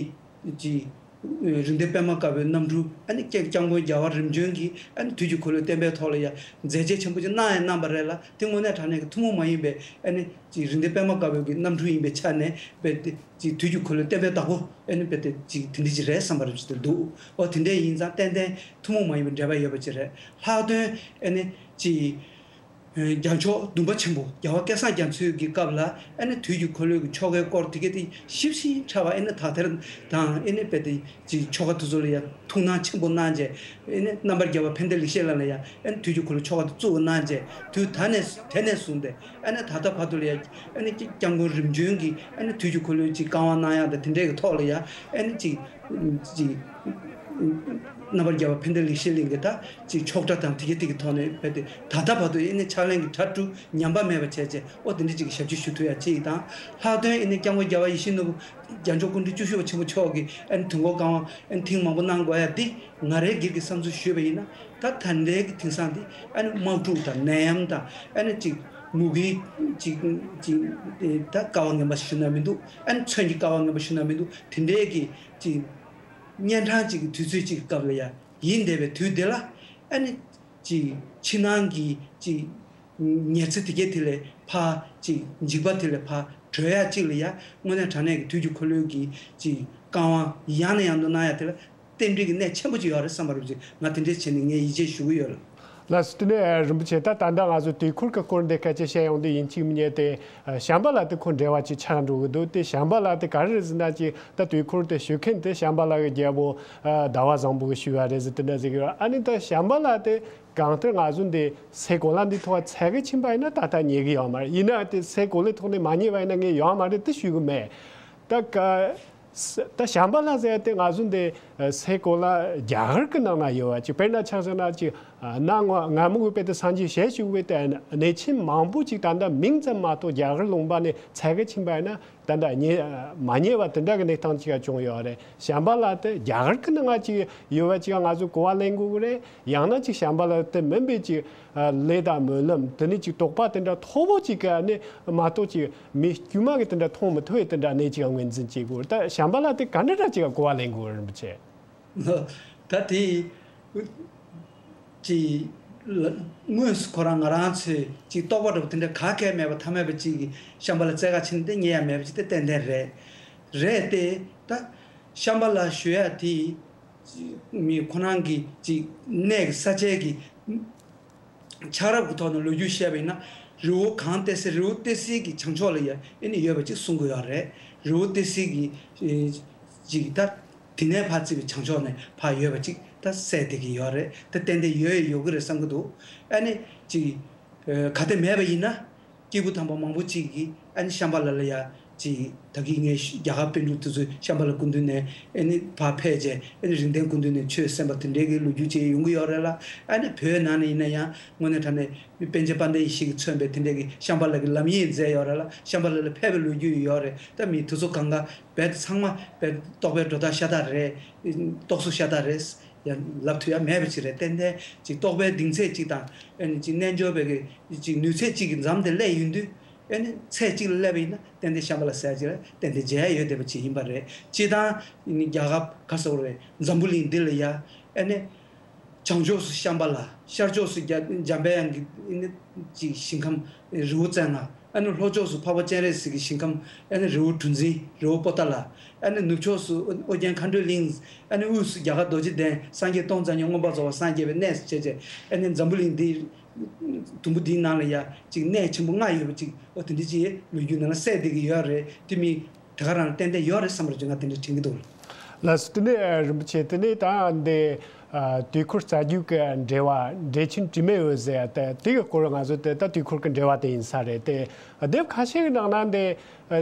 དེ་ཅིག་རིག་ལྡན་པད་མ་དཀར་པོའི་རྣམ་སྤྲུལ་ཨ་ནི་སྐྱབས་སྐྱབས་མགོན་རྒྱལ་བ་རིམ་བྱོན་གྱིས་ཨ་ནི་དུས་ཀྱི་འཁོར་ལོའི་བསྟན་པའི་ཐོག་ལ་ཡང་མཛད་རྗེས་ཆེན་པོ་ཅིག་གནང་ཡང་གནང་བ་རེད་ལ། དེ་དངོས་གནས་དྲང་གནས་ཀྱི་ཐུན་མོང་མ་ཡིན་པའི་ཨ་ནི་ཅིག་རིག་ལྡན་པད་མ་དཀར་པོའི་གི་རྣམ་སྤྲུལ་ཡིན་པའི་ཆ་ནས་རྦད་དེ་ཅིག་དུས་ཀྱི་འཁོར་ལོའི་བསྟན་པའི་བདག་པོ་ཨ་ནི་རྦད་དེ་ཅིག་དེ་འདྲ་ཅིག་རེད་བསམ་པ་རེད་ཅིག་འདུག། ཨོ་དེ་འདྲ་ཡིན་ཙང་ཏན་ཏན་ཐུན་མོང་མ་ཡིན་པའི་འབྲེལ་བ་ཡོད་པ་ཅིག་རེད། ལྷག་དོན་ཨ་ནི་ཅིག་རྒྱལ་མཆོག་བདུན་པ་ཆེན་པོ་རྒྱལ་བ་སྐལ་བཟང་རྒྱ་མཚོའི་གི་སྐབས་ལ་ཨ་ནི་དུས་ཀྱི་འཁོར་ལོའི་གི་ཆོ་གའི་སྐོར་དེ་ག་དེ་ཞིབ་ཞིབ་ཕྲ་བ་ཨ་ནི་དག་ཐེར་དང་ཨ་ནི་རྦད་དེ་ཅིག་ཆོ་ག་དེ་ཚོ་ལ་ཡང་ཐུགས་སྣང་ཆེན་པོ་གནང་བྱས། ཨ་ནི་རྣམ་པར་རྒྱལ་བ་ཕན་བདེ་ལེགས་བཤད་ལགས་ལ་ཡང་ཨ་ནི་དུས་ཀྱི་འཁོར་ལོ་ཆོ་ག་དེ་བཙུགས་གནང་བྱས། དུས་ད་ནས་དེ་ནས་བཟུང་སྟེ་ཨ་ནི་ད་ལྟ་བར་དུ་ལ་ཡང་ཨ་ནི་སྐྱབས་མགོན་རིམ་བྱོན་གྱིས་ཨ་ནི་དུས་ཀྱི་འཁོར་ལོའི་ཅིག་བཀའ་དབང་གནང་ཡག་དང་དེ་འདྲའི་གི་ཐོག་ལ་ཡང་ཨ་ནི་ཅིག་ཅིག་རྣམ་པར་རྒྱལ་བ་ཕན་བདེ་ལེགས་བཤད་གླིང་གི་ད་ཅིག་ཆོག་གྲྭ་དང་དེ་ག་དེ་གི་ཐོག་ནས་རྦད་དེ་ད་ལྟ་བར་དུ་ཨ་ནི་ཕྱག་ལེན་གྱི་གྲྭ་དྲུག་ཉམས་པ་མེད་པ་བྱས་བྱས། ཨོ་དེ་འདྲ་ཅིག་གི་ཞབས་ཕྱི་ཞུ་ཐུབ་ཡག་ཅིག་དང་། ལྷག་དོན་ཨ་ནི་སྐྱབས་མགོན་རྒྱལ་བ་ཡིད་བཞིན་ནོར་བུ་རྒྱལ་མཆོག་སྐུ་ཕྲེང་བཅུ་བཞི་པ་ཆེན་པོ་མཆོག་གིས་ཨ་ནི་དུས་འཁོར་བཀའ་དབང་ཨ་ནི་ཐེངས་མང་པོ་གནང་དགོས་ཡག་འདི་ང་རའི་སྒེར་གྱི་བསམ་ཚུལ་ཞུས་པ་ཡིན་ན། ད་ད་ལྟའི་གི་དེང་སང་འདི་ཨ་ནི་དམག་འཁྲུག་དང་ནད་ཡམས་དང་ཨ་ནི་ཅིག་མུ་གེའི་ཅིག་ཅིག་ད་དཀའ་བ་ངན་པ་ཞིག་ཞུ་ན་མི་འདུག། ཨ་ནི་མཚོན་གྱི་དཀའ་བ་ངན་པ་ཞུ་ན་མི་འདུག། དེ་འདྲའི་གི་ཅིག་གཉན་འཕྲང་ཅིག་གི་དུས་ཚོད་ཅིག་གི་སྐབས་ལ་ཡང་ཡིན་བསྡད་པའི་དུས་དེ་ལ་ཨ་ནི་ཅིག་ཕྱི་ནང་གི་ཅིག་ཉེར་འཚེ་དེ་གས་དེ་ལས་ཕར་ཅིག་འཇིགས་པ་དེ་ལས་ཕར་གྲོལ་ཡག་ཅིག་ལ་ཡང་དངོས་གནས་དྲང་གནས་ཀྱི་དུས་ཀྱི་འཁོར་ལོའི་གི་ཅིག་བཀའ་དབང་ཡང་ནས་ཡང་དུ་གནང་ཡག་དེ་ལ་རྟེན་འབྲེལ་གྱི་གནད་ཆེན་པོ་ཅིག་ཡོད་རེད་བསམ་པ་རེད་ཅིག། ང་དེ་འདྲས་བྱས་ནས་ངས་ཡིད་ཆེས་ཞུ་གི་ཡོད་ལ། ལགས་སོ། དེ་ནས་རིན་པོ་ཆེ། ད་ད་ལྟ་ང་ཚོ་དུས་འཁོར་གྱི་སྐོར་འདི་སྐད་ཆ་བཤད་ཡོང་དུས་ཡིན་གཅིག་མིན་གཉིས་དེ་བྱམས་པ་ལགས་དེ་ཁོ་འབྲེལ་བ་ཅིག་ཆགས་འགྲོ་གི་འདུག། དེ་བྱམས་པ་ལགས་དེ་ག་རེ་རེད་ཟེར་ན། ཅིག་ད་དུས་འཁོར་དེ་ཞུ་མཁན་དེ་བྱམས་པ་ལགས་ཀྱི་རྒྱལ་པོ་ཟླ་བ་བཟང་པོ་གིས་ཞུས་པ་རེད་ཟེར་དེ་འདྲ་ཟེར་གི་ཡོད། ཨ་ནི་ད་བྱམས་པ་ལགས་དེ་གང་ལྟར་ང་ཚོ་འདི་སའི་གོ་ལ་འདི་ཐོག་ཚད་གི་ཕྱིན་པ་ཡིན་ན་ད་ལྟ་རྙེད་གི་ཡོད་མ་རེད། ཡིན་ན་དེ་སའི་གོ་ལའི་ཐོག་ནས་མ་རྙེད་པ་ཡིན་ན་ངས་ཡོད་མ་རེད་དེ་ཞུ་གི་མེད། ད་ག་ད་བྱམས་པ་ལགས་ཟེར་ཡ་དེ་ང་ཚོ་འདི་སའི་གོ་ལ་རྒྱ་གར་གྱི་ནང་ན་ཡོད་པ་ཅིག། དཔེར་ན་ཆ་བཞག་ན་ཅིག་གནའ་སྔ་མོ་གི་དཔེ་དེ་སངས་རྒྱས་ཞལ་བཞུགས་པའི་དེ་གནས་ཆེན་མང་པོ་ཅིག་ད་ལྟ་མིང་ཙམ་མ་གཏོགས་རྒྱ་གར་ལུང་པ་ནས་ཚད་གི་ཕྱིན་པ་ཡིན་ན་ད་ལྟ་རྙེད་མ་རྙེད་པ་དེ་འདྲ་གི་གནས་སྟངས་ཅིག་བྱུང་ཡོད་རེད། བྱམས་པ་ལགས་དེ་རྒྱ་གར་གྱི་ནང་ང་ཅིག་ཡོད་པ་ཅིག་ང་ཚོ་གོ་བ་ལེན་དགོས་གི་རེད། ཡང་ན་ཅིག་བྱམས་པ་ལགས་དེ་མིན་པའི་ཅིག་ལས་དང་སྨོན་ལམ་དེ་ནས་ཅིག་དོགས་པ་དེ་འདྲ་མཐོ་པོ་ཅིག་གི་ནས་མ་གཏོགས་ཅིག་མི་དཀྱུས་མ་གི་དེ་འདྲ་མཐོང་མི་ཐུབ་པའི་དེ་འདྲ་གནས་ཅིག་ངོས་འཛིན་བྱེད་དགོས། ད་བྱམས་པ་ལགས་དེ་ག་འདྲ་འདྲ་ཅིག་གོ་བ་ལེན་དགོས་རིན་པོ་ཆེ། ད་དེ་ཅིག་ལ་དངོས་སུ་ཁོ་རང་ང་རང་ཚོས་ཅིག་རྟོགས་པ་འདྲ་པོ་དེ་འདྲ་ག་གེ་མེད་པ་ཐ་མལ་པ་ཅིག་གིས་བྱམས་པ་ལགས་བཙལ་ག་ཕྱིན་ཏེ་རྙེད་ཡ་མེད་པ་ཅིག་དེ་ཏན་ཏན་རེད། རེད་དེ་ད་བྱམས་པ་ལགས་ཞུ་ཡ་དེ་མི་ཁོ་རང་གི་ཅིག་གནས་ཀྱི་ས་ཆའི་གི་ཆགས་རབས་ཀྱི་ཐོག་ནས་ལོ་རྒྱུས་བཤད་པ་ཡིན་ན། རི་བོ་གངས་ཏི་སེ། རི་བོ་ཏི་སེ་གི་བྱང་ཕྱོགས་ལ་ཡ་ཨེ་ནི་ཡོད་པ་ཅིག་གསུང་གི་ཡོད་རེད། རི་བོ་ཏི་སེ་གི་ཨེ་ཅིག་ད་དེ་ནས་ཕར་བརྩིས་པའི་བྱང་ཕྱོགས་ནས་ཕར་ཡོད་པ་ཅིག་ད་གསལ་བསྡད་ཀྱི་ཡོད་རེད། ད་ཏན་ཏན་ཡོད་ཡོད་ཀྱི་རེད་བསམ་གྱི་འདུག། ཨེ་ནི་ཅིག་ཨེ་ག་དེ་མེད་པ་ཡིན་ན། སྐྱེས་བུ་དམ་པ་མང་པོ་ཅིག་གིས་ཨ་ནི་བྱམས་པ་ལགས་ལ་ཡ་ཅིག་ད་གིན་ངས་རྒྱ་གར་པཎ་གྲུབ་དེ་ཚོ་བྱམས་པ་ལགས་སྐུ་མདུན་ནས་ཨ་ནི་ཕར་ཕེབས་བྱས་ཨ་ནི་རིགས་ལྡན་སྐུ་མདུན་ནས་ཆོས་གསན་པ་དེ་འདྲའི་གི་ལོ་རྒྱུས་ཅིག་ཡོང་གི་ཡོད་རེད་ལ། ཨ་ནི་བོད་ནང་ནས་ཡིན་ན་ཡང་དངོས་གནས་དྲང་གནས་མི་པཎ་ཆེན་དཔལ་ལྡན་ཡེ་ཤེས་ཀྱིས་མཚོན་པའི་དེ་འདྲའི་གི་བྱམས་པ་ལགས་ཀྱི་ལམ་ཡིག་མཛད་ཡོད་རེད་ལ། བྱམས་པ་ལགས་ལ་ཕེབས་པའི་ལོ་རྒྱུས་ཡོད་རེད། ད་མི་དེ་ཚོ་གང་ག་རྦད་དེ་ཚང་མ་རྦད་རྟོགས་པའི་སྒྲོ་བཏགས་ཤ་སྟག་རེད། རྟོགས་བཟོ་ཤ་སྟག་རེད། ཡང་ལབ་ཐུབ་ཡ་མེད་པ་ཅིག་རེད། ཏན་ཏན་ཅིག་རྟོགས་པའི་གདེང་ཚད་ཅིག་དང་ཨ་ནི་ཅིག་རྣལ་འབྱོར་པའི་གི་ཅིག་ནུས་ཚད་ཅིག་གི་འཛམ་དེ་སླེབས་ཡོང་དུས། ཨ་ནི་ཚད་ཅིག་ལ་སླེབས་པ་ཡིན་ན་ཏན་ཏན་བྱམས་པ་ལགས་ཟེར་ཡ་ཅིག་ལ་ཏན་ཏན་མཇལ་ཡ་ཡོད་བསྡད་པ་ཅིག་ཡིན་པ་རེད། སྤྱིར་བཏང་ཨ་ནི་རྒྱལ་ཁབ་ག་ཟེར་དགོས་རེད། འཛམ་བུ་གླིང་འདི་ལ་ཡ་ཨ་ནི་བྱང་ཕྱོགས་སུ་ཤམྦྷ་ལ། ཤར་ཕྱོགས་སུ་རྒྱ་འཇམ་པའི་དབྱངས་ཀྱི་ཨ་ནི་ཅིག་ཞིང་ཁམས་རི་བོ་རྩེ་ལྔ། ཨ་ནི་ལྷོ་ཕྱོགས་སུ་འཕགས་པ་སྤྱན་རས་གཟིགས་ཀྱི་ཞིང་ཁམས་ཨ་ནི་རི་བོ་གྲུ་འཛིན་རི་བོ་པོ་ཏཱ་ལ། ཨ་ནི་ནུབ་ཕྱོགས་སུ་ཨོ་རྒྱན་མཁའ་འགྲོའི་གླིང་། ཨ་ནི་དབུས་སུ་རྒྱ་གར་རྡོ་རྗེ་གདན། སངས་རྒྱས་སྟོང་རྩ་གཉིས་མངོན་པར་རྫོགས་པ་སངས་རྒྱས་པའི་གནས་སུ་བྱས་བྱས། ཨ་ནི་འཛམ་བུ་གླིང་འདི་དུམ་བུ་འདིའི་ནང་ལ་ཡ་ཅིག་གནས་ཆེན་པོ་ལྔ་ཡོད་པ་ཅིག། ཨོ་དེ་འདྲ་ཅིག་ལོ་རྒྱུས་ནང་ལ་གསལ་བསྡད་ཀྱི་ཡོད་རེད། དེ་མི་དེ་ག་རང་ལ་ཏན་ཏན་ཡོད་རེད་བསམ་པ་རེད་ཅེས་ང་དེ་འདྲ་དྲན་གྱི་འདུག། ལགས་སོ། དེ་ནས་རིན་པོ་ཆེ། དེ་ནས་ད་འདི་ ཨ། དུས་འཁོར་རྩ་རྒྱུད་ཀྱི་འགྲེལ་བ་འགྲེལ་ཆེན་དྲི་མེད་འོད་ཟེར་ཡ་དེ་དེ་གི་སྐོར་ང་ཚོ་དེ་ད་དུས་འཁོར་གྱི་འགྲེལ་བ་དེ་ཡིན་ས་རེད་དེ། དེབ་ཁ་ཤས་ཀྱི་ནང་ན་འདི་ཨ་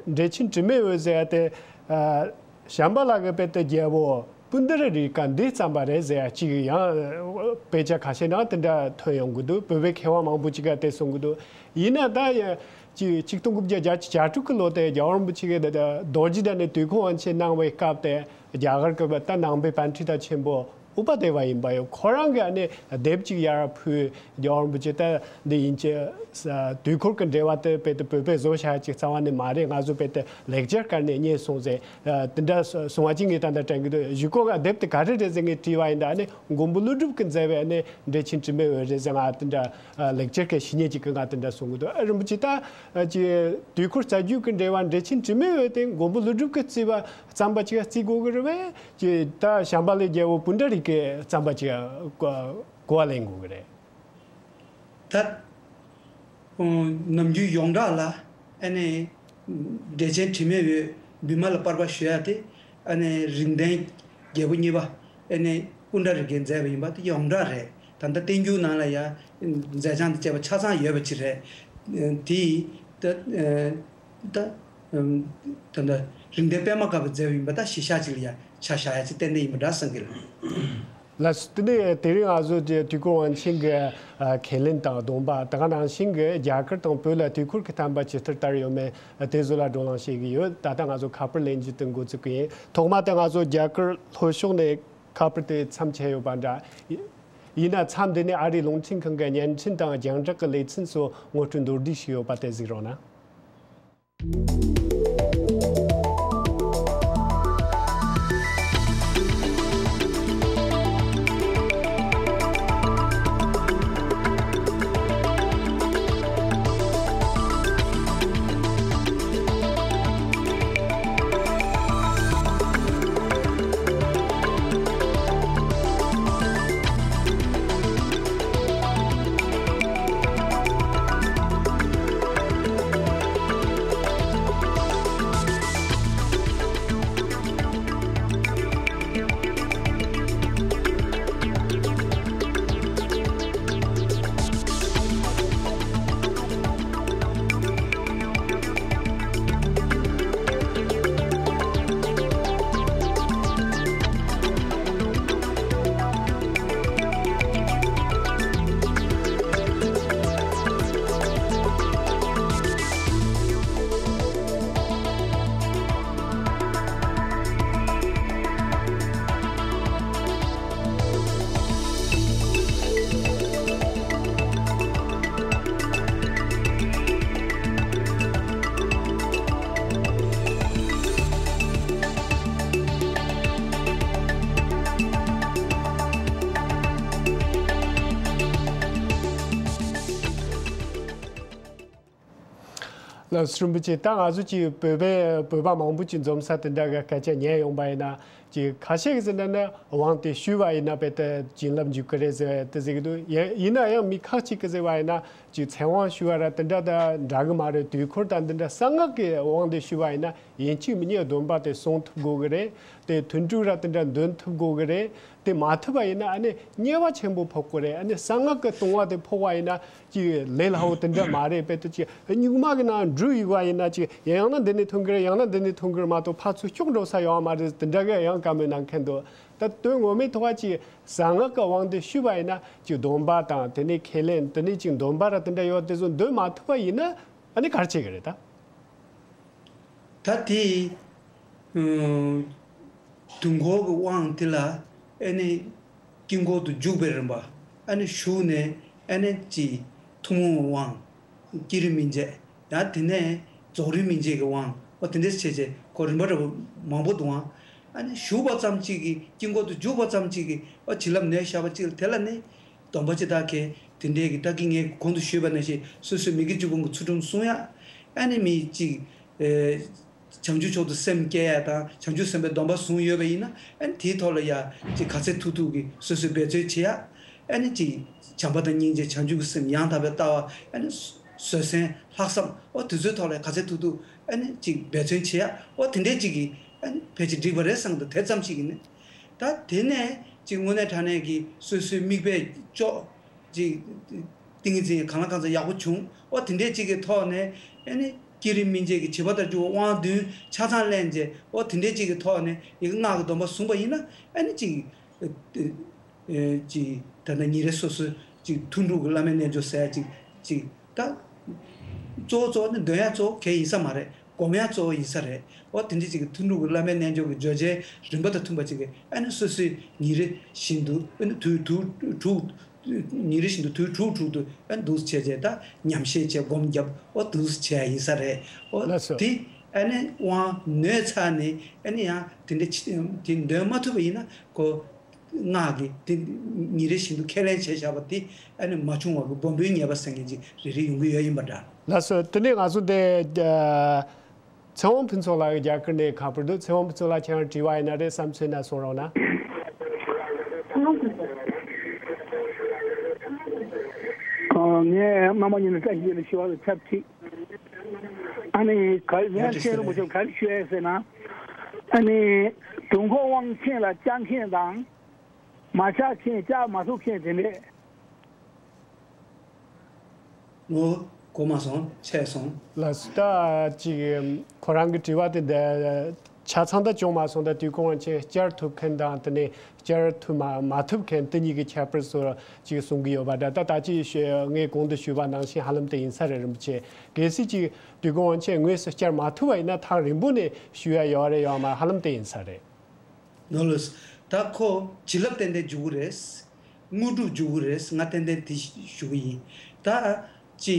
འགྲེལ་ཆེན་དྲི་མེད་འོད་ཟེར་ཡ་དེ། ཨ། བྱམས་པ་ལ་གི་དཔེ་དེ་རྒྱལ་པོ་པུནྡ་རི་རི་ཀ་འདི་བརྩམས་པ་རེད་ཟེར་ཡ་གཅིག་ཡང་དཔེ་ཆ་ཁ་ཤས་ནང་དེ་འདྲ་ཐོན་ཡོང་གི་འདུག་བོད་པའི་མཁས་དབང་མང་པོ་ཅིག་ག་དེ་གསུང་གི་འདུག་ཡིན་ན་ད་ཡ་ཅིག་ཆིག་སྟོང་དགུ་བརྒྱ་བརྒྱད་ཅུ་གྱ་དྲུག་གི་ལོ་དེ་རྒྱལ་བ་རིན་པོ་ཆེ་གིས་དེ་རྡོ་རྗེ་གདན་ནས་དུས་འཁོར་དབང་ཆེན་གནང་བའི་སྐབས་དེ་རྒྱ་གར་གྱི་ད་ནང་པའི་པཎྜི་ཏ་ཆེན་པོ་ཨུ་པ་དེ་བ་ཡིན་པ་ཡོད། ཁོ་རང་གིས་ཨ་ནི་དེབ་ཅིག་ཡར་ཕུལ། རྒྱལ་བ་རིན་པོ་ཆེ་ད་འདི་ཡིན་གྱི། ས། དུས་འཁོར་གྱི་འགྲེལ་བ་དེ་དཔེ་དེ་བོད་པས་བཟོ་བྱ་ཅིག་རྩ་བ་ནས་མ་རེད། ང་ཚོ་དཔེ་དེ་ལེགས་སྦྱར་སྐོར་ནས་རྙེད་སོང་ཟེར། ཨ། དེ་འདྲ་གསུང་བ་ཅིག་ངས་ད་ལྟ་དྲན་གྱི་འདུག་གཞུག་གུ་ང་དེབ་དེ་ག་རེ་རེད་ཟེར་ངས་དྲིས་པ་ཡིན་ད་ཨ་ནི་མགོན་པོ་ཀླུ་སྒྲུབ་ཀྱིས་མཛད་པའི་ཨ་ནི་འགྲེལ་ཆེན་དྲི་མེད་འོད་ཟེར་ཟེར་ང་དེ་འདྲ་ལེགས་སྦྱར་སྐོར་ཞུ་མཁན་ཅིག་གིས་ང་དེ་འདྲ་གསུང་གི་འདུག་ཨ། རིན་པོ་ཆེ་ད་ཅིག་དུས་འཁོར་རྩ་རྒྱུད་ཀྱི་འགྲེལ་བ་འགྲེལ་ཆེན་དྲི་མེད་འོད་དེ་མགོན་པོ་ཀླུ་སྒྲུབ་ཀྱིས་བརྩིས་པ་བརྩམས་པ་ཅིག་བརྩི་དགོས་ཀྱི་རེད་པས། ཅིག་ད་བྱམས་པ་ལས་རྒྱལ་པོ་པུནྡ་རི་ཀས་བརྩམས་པ་ཅིག་གོ་བ་ལེན་དགོས་ཀྱི་རེད། ད། ཨོ། ནམ་རྒྱུན་ཡོངས་གྲགས་ལ་ཨ་ནི་འགྲེལ་ཆེན་དྲི་མེད་འོད་བི་མ་ལ་པར་པ་ཞུ་ཡ་དེ་ཨ་ནི་རིགས་ལྡན་རྒྱལ་པོ་གཉིས་པ་ཨ་ནི་པུནྡ་རི་ཀས་མཛད་པ་ཡིན་པ་དེ་ཡོངས་གྲགས་རེད། ད་ལྟ་བསྟན་འགྱུར་ནང་ལ་ཡང་མཛད་བྱང་དང་བཅས་པ་ཆ་ཚང་ཡོད་པ་ཅིག་རེད། དེ་ད་ད་ད་ལྟ་རིགས་ལྡན་པད་མ་དཀར་པོས་མཛད་པ་ཡིན་པ་ད་གཞི་བཞག་ཅིག་ལ་ཡང་ཆ་བཞག་ཡ་ཅིག་ཏན་ཏན་ཡིན་པ་འདྲ་བསམ་གྱི་རེད། ལགས་སོ། དེ་ནས་དེ་རིང་ང་ཚོ་དེ་དུས་འཁོར་དབང་ཆེན་གྱི་ཨ་ཁས་ལེན་དང་སྡོམ་པ་དེ་ག་ནང་བཞིན་གྱི་རྒྱ་གར་དང་བོད་ལ་དུས་འཁོར་གྱི་བསྟན་པ་ཇི་ལྟར་དར་ཡོད་མེད་དེ་ཚོ་ལ་བགྲོ་གླེང་བྱེད་ཀྱི་ཡོད། ད་ལྟ་ང་ཚོ་ཁ་པར་ལེན་རྒྱུ་དེ་འགོ་བཙུགས་ཀྱི་ཡིན། ཐོག་མ་དེ་ང་ཚོ་རྒྱ་གར་ལྷོ་ཕྱོགས་ནས་ཁ་པར་དེ་མཚམས་ཆད་ཡོད་པ་འདྲ། ཡིན་ན་མཚམས་འདི་ནས་ཨ་རིའི་རླུང་འཕྲིན་ཁང་གི་བརྙན་འཕྲིན་དང་རྒྱང་བསྒྲགས་ཀྱི་ལེ་ཚན་སོགས་ངོ་སྤྲོད་མདོར་བསྡུས་ཤིག་ཡོད་པ་དེ་གཟིགས་རོགས་གནང་། ལགས་སོ། རིན་པོ་ཆེ། ད་ང་ཚོ་ཅིག་བོད་པའི་བོད་པ་མང་པོ་ཅིག་འཛོམས་ས་དེ་འདྲ་གི་སྐད་ཆ་ཉན་ཡོང་པ་ཡིན་ན་ཅིག་ཁ་ཤས་ཀྱིས་ཟེར་ན་ནི་དབང་དེ་ཞུས་པ་ཡིན་ན་དཔེ་དེ་བྱིན་རླབས་འཇུག་གི་རེད་ཟེར་བ་དེ་ཟེར་གྱི་འདུག་ཡ། ཡིན་ན་ཡང་མི་ཁ་ཅིག་གིས་ཟེར་བ་ཡིན་ན་ཅིག་ཚེ་དབང་ཞུ་བ་ར་དེ་འདྲ་དང་འདྲ་གི་མ་རེད། དུས་འཁོར་དང་འདི་འདྲ་གསང་སྔགས་ཀྱི་དབང་དེ་ཞུས་པ་ཡིན་ན་ཡིན་གཅིག་མིན་གཉིས་སྡོམ་པ་དེ་སྲུང་ཐུབ་དགོས་ཀྱི་རེད། དེ་དོན་དྲུག་ར་དེ་འདྲ་འདོན་ཐུབ་དགོས་ཀྱི་རེད། དེ་མ་ཐུབ་པ་ཡིན་ན་ཨ་ནི་དམྱལ་བ་ཆེན་པོ་ཕོག་གི་རེད། ཨ་ནི་གསང་སྔགས་ཀྱི་ལྟུང་བ་དེ་ཕོག་པ་ཡིན་ན་ཅིག་ལས་སླ་བོ་དེ་འདྲ་མ་རེད། དཔེ་དེ་ཅིག་སྨྱུག་མ་གི་ནང་འབྲུ་ཡུག་པ་ཡིན་ན་ཅིག་ཡང་ན་འདི་ནས་ཐོན་གི་རེད། ཡང་ན་འདི་ནས་ཐོན་གི་རེད་མ་གཏོགས་ཕར་ཚུར་གཤོག་འགྲོ་ས་ཡོད་མ་རེད། དེ་འདྲ་གི་ཡང་བཀའ་མོལ་གནང་མཁན་འདུག་ད་དོན་ངོ་མའི་ཐོག་ཅིག་གསང་སྔགས་ཀྱི་དབང་དེ་ཞུས་པ་ཡིན་ན་ཅིག་སྡོམ་པ་དང་དེ་ནས་ཁས་ལེན་དེ་ནས་ཅིག་འདོན་པ་ར་དེ་འདྲ་ཡོད་དེ་ཚོ་འདོན་མ་ཐུབ་པ་ཡིན་ན་ཨ་ནི་ག་རེ་བྱེད་གི་རེད་ད། ད་དེ། ཨུམ། དུས་འཁོར་གྱི་དབང་དེ་ལ་ཨ་ནི་དཀྱིལ་འཁོར་དུ་འཇུག་པའི་རིམ་པ། ཨ་ནི་ཞུགས་ནས་ཨ་ནི་ཅིག་ཐུན་མོང་གི་དབང་། བསྐྱེད་རིམ་མན་ཆད། ཡང་དེ་ནས་རྫོགས་རིམ་མན་ཆད་ཀྱི་དབང་། ཨོ་དེ་འདྲས་བྱས་བྱས་ཁོ་རིམ་པ་འདྲ་པོ་མང་པོ་འདུག་ཨང་། ཨ་ནི་ཞུགས་པ་ཙམ་གཅིག་གིས་དཀྱིལ་འཁོར་དུ་འཇུག་པ་ཙམ་གཅིག་གིས་ཨོ་བྱིན་རླབས་ནས་བཞག་པ་གཅིག་ལ་དེ་ལ་ནི། སྡོམ་པ་ཅི་ལྟར་མཁས། དེ་འདྲའི་གི་ད་གིན་ངས་གོང་དུ་ཞུས་པ་ནང་བཞིན་སོ་སོའི་མི་དགེ་བཅུ་སྤོང་གི་ཚུལ་ཁྲིམས་སྲུང་ཡ། ཨ་ནི་མི་གཅིག་ཨེ། བྱང་ཆུབ་མཆོག་ཏུ་སེམས་བསྐྱེད་ཡ་དང་བྱང་ཆུབ་སེམས་དཔའི་སྡོམ་པ་བཟུང་ཡོད་པ་ཡིན་ན་ཨ་ནི་དེའི་ཐོག་ལ་ཡ་གཅིག་ག་ཚད་ཐུབ་ཐུབ་ཀྱིས་སོ་སོས་འབད་བརྩོན་བྱེད་ཡ། ཨ་ནི་གཅིག་བྱམས་པ་དང་སྙིང་རྗེ་བྱང་ཆུབ་ཀྱི་སེམས་ཡང་དག་པའི་ལྟ་བ། ཨ་ནི་བཟོད་བསྲན་ལྷག་བསམ་འོ་དེ་ཚོའི་ཐོག་ལ་ག་ཚད་ཐུབ་ཐུབ་ཨ་ནི་གཅིག་འབད་བརྩོན་བྱེད་ཡ། འོ་དེ་འདྲའི་གཅིག་གིས་ཨ་ནི་ཕལ་ཆེར་འགྲིག་པ་རེད་བསམ་གི་འདུག་དེ་ཙམ་ཞིག་ཡིན་ནི། ད་དེ་ནས་ ཅིག་དངོས་གནས་དྲང་གནས་ཀྱི་སོ་སོའི་མིག་དཔེ་ཅོག་ཅིག་ཏིང་ངེ་འཛིན་གང་ལ་གང་འཚམ་ཡག་པོ་བྱུང་། ཨོ་དེ་འདྲས་ཅིག་གི་ཐོག་ནས་ཨ་ནི་བསྐྱེད་རིམ་སྨིན་བྱེད་ཀྱི་བྱེད་པ་དང་བཅུ་པ་དབང་བདུན་ཆ་ཚང་ལེན་བྱས། ཨོ་དེ་འདྲས་ཅིག་གི་ཐོག་ནས་ཡི་གེ་སྔགས་ཀྱི་སྡོམ་པ་བཟུང་པ་ཡིན་ན་ཨ་ནི་ཅིག་ཨེ་ཨེ་ཅིག་ད་ལྟ་ཉིན་རེ་སོ་སོ་ཅིག་ཐུན་དྲུག་གི་བླ་མའི་རྣལ་འབྱོར་ཟེར་ཅིག་ཅིག་ད་གཙོ་བོ་གཙོ་བོ་ནི་འདོན་ཡ་གཙོ་བོ་གལ་ཡིན་ས་མ་རེད། སྒོམ་ཡ་གཙོ་བོ་ཡིན་ས་རེད། ཨོ་དེ་འདྲ་ཅིག་གི་ཐུན་དྲུག་གི་བླ་མའི་རྣལ་འབྱོར་གྱི་བརྗོད་བྱའི་རིམ་པ་དང་མཐུན་པ་ཅིག་གི་ཨ་ནི་སོ་སོའི་ཉིན་རེ་བཞིན་དུ་ཨ་ནི་དུས་དུས་དྲུག་ཉིན་རེ་བཞིན་དུ་དུས་དྲུག་དྲུག་ཏུ་ཨ་ནི་འདུག་སེ་བྱས་བྱས་ད་ཉམས་བཞེས་བྱས་སྒོམ་བརྒྱབ། ཨོ་འདུག་སེ་བྱས་ཡིན་ས་རེད། ཨོ་ལགས་སོ། དེ་ཨ་ནི་དབང་ནོད་ཚར་ནས་ཨ་ནི་ཡང་དེ་འདྲ་ཅི་དེ་འདོན་མ་ཐུབ་པ་ཡིན་ན་ཁོ་སྔགས་ཀྱི་དེ་ཉིན་རེ་བཞིན་དུ་ཁས་ལེན་བྱས་བཞག་པ་དེ་ཨ་ནི་མ་བྱུང་བ་གི་སྦོམ་པོའི་ཉེས་པ་ཟེར་མཁན་ཅིག་རེ་རེ་ཡོང་གི་ཡོད་ཡིན་པ་འདྲ། ལགས་སོ། དེ་ནས་ང་ཚོ་དེ་ཚེ་དབང་ཕུན་ཚོགས་ལགས་ཀྱི་རྒྱ་གར་ནས་ཁ་པར་འདུག་ཚེ་དབང་ཕུན་ཚོགས་ལགས་ཁྱེད་རང་དྲི་བ་ཡིན་ན་རེད། བསམ་ཚུལ་ཡིན་ན་གསུང་རོགས་གནང་། ངས་སྔ་མ་ཉིད་ནས་བཀྲ་ཤིས་བདེ་ལེགས་ཞུ་བ་ལ་ཆབས་ཅིག་ཨ་ནི་ག་ཡ་ངས་ཡ་ཁྲི་མཁན་རིན་པོ་ཆེ་ག་རེ་ཞུ་ཡ་ཟེར་ན། ཨ་ནི་དུས་འཁོར་དབང་ཆེན་ལ་བཅར་མཁན་དང་མ་བཅར་མཁན་བཅར་མ་ཐུབ་མཁན་དེ་འདྲས། ངོ་གོ་མ་སོང་། ཆད་སོང་། ལགས་སོ། ད་ཅིག་ཁོ་རང་གི་དྲི་བ་དེ་འདི་ཆ་ཚང་ད་བྱུང་མ་སོང་། ད་དུས་འཁོར་དབང་ཆེན་བསྐྱར་ཐུབ་མཁན་དང་དེ་ནས་བསྐྱར་ཐུབ་མ་མ་ཐུབ་མཁན་དེ་གཉིས་ཀྱི་ཁྱད་པར་སོགས་ཅིག་གསུང་གི་ཡོད་པ་འདྲ། ད་ད་ཅིག་ཤོད་ངས་གོང་དུ་ཞུས་པ་ནང་བཞིན་ཧ་ལམ་དེ་ཡིན་ས་རེད། རིན་པོ་ཆེ་གལ་སྲིད་ཅིག་དུས་འཁོར་དབང་ཆེན་དངོས་སུ་བསྐྱར་མ་ཐུབ་པ་ཡིན་ན་ཐག་རིང་པོ་ནས་ཞུ་ཡ་ཡོད་རེད་ཡོད་མ་ཧ་ལམ་དེ་ཡིན་ས་རེད། ནོ་ལོས། ད་ཁོ་བྱིན་རླབས་ཏན་ཏན་འཇུག་གི་རེད། དངོས་གྲུབ་འཇུག་གི་རེད། ང་ཏན་ཏན་དེ་ཞུ་གི་ཡིན། ད་ཅི་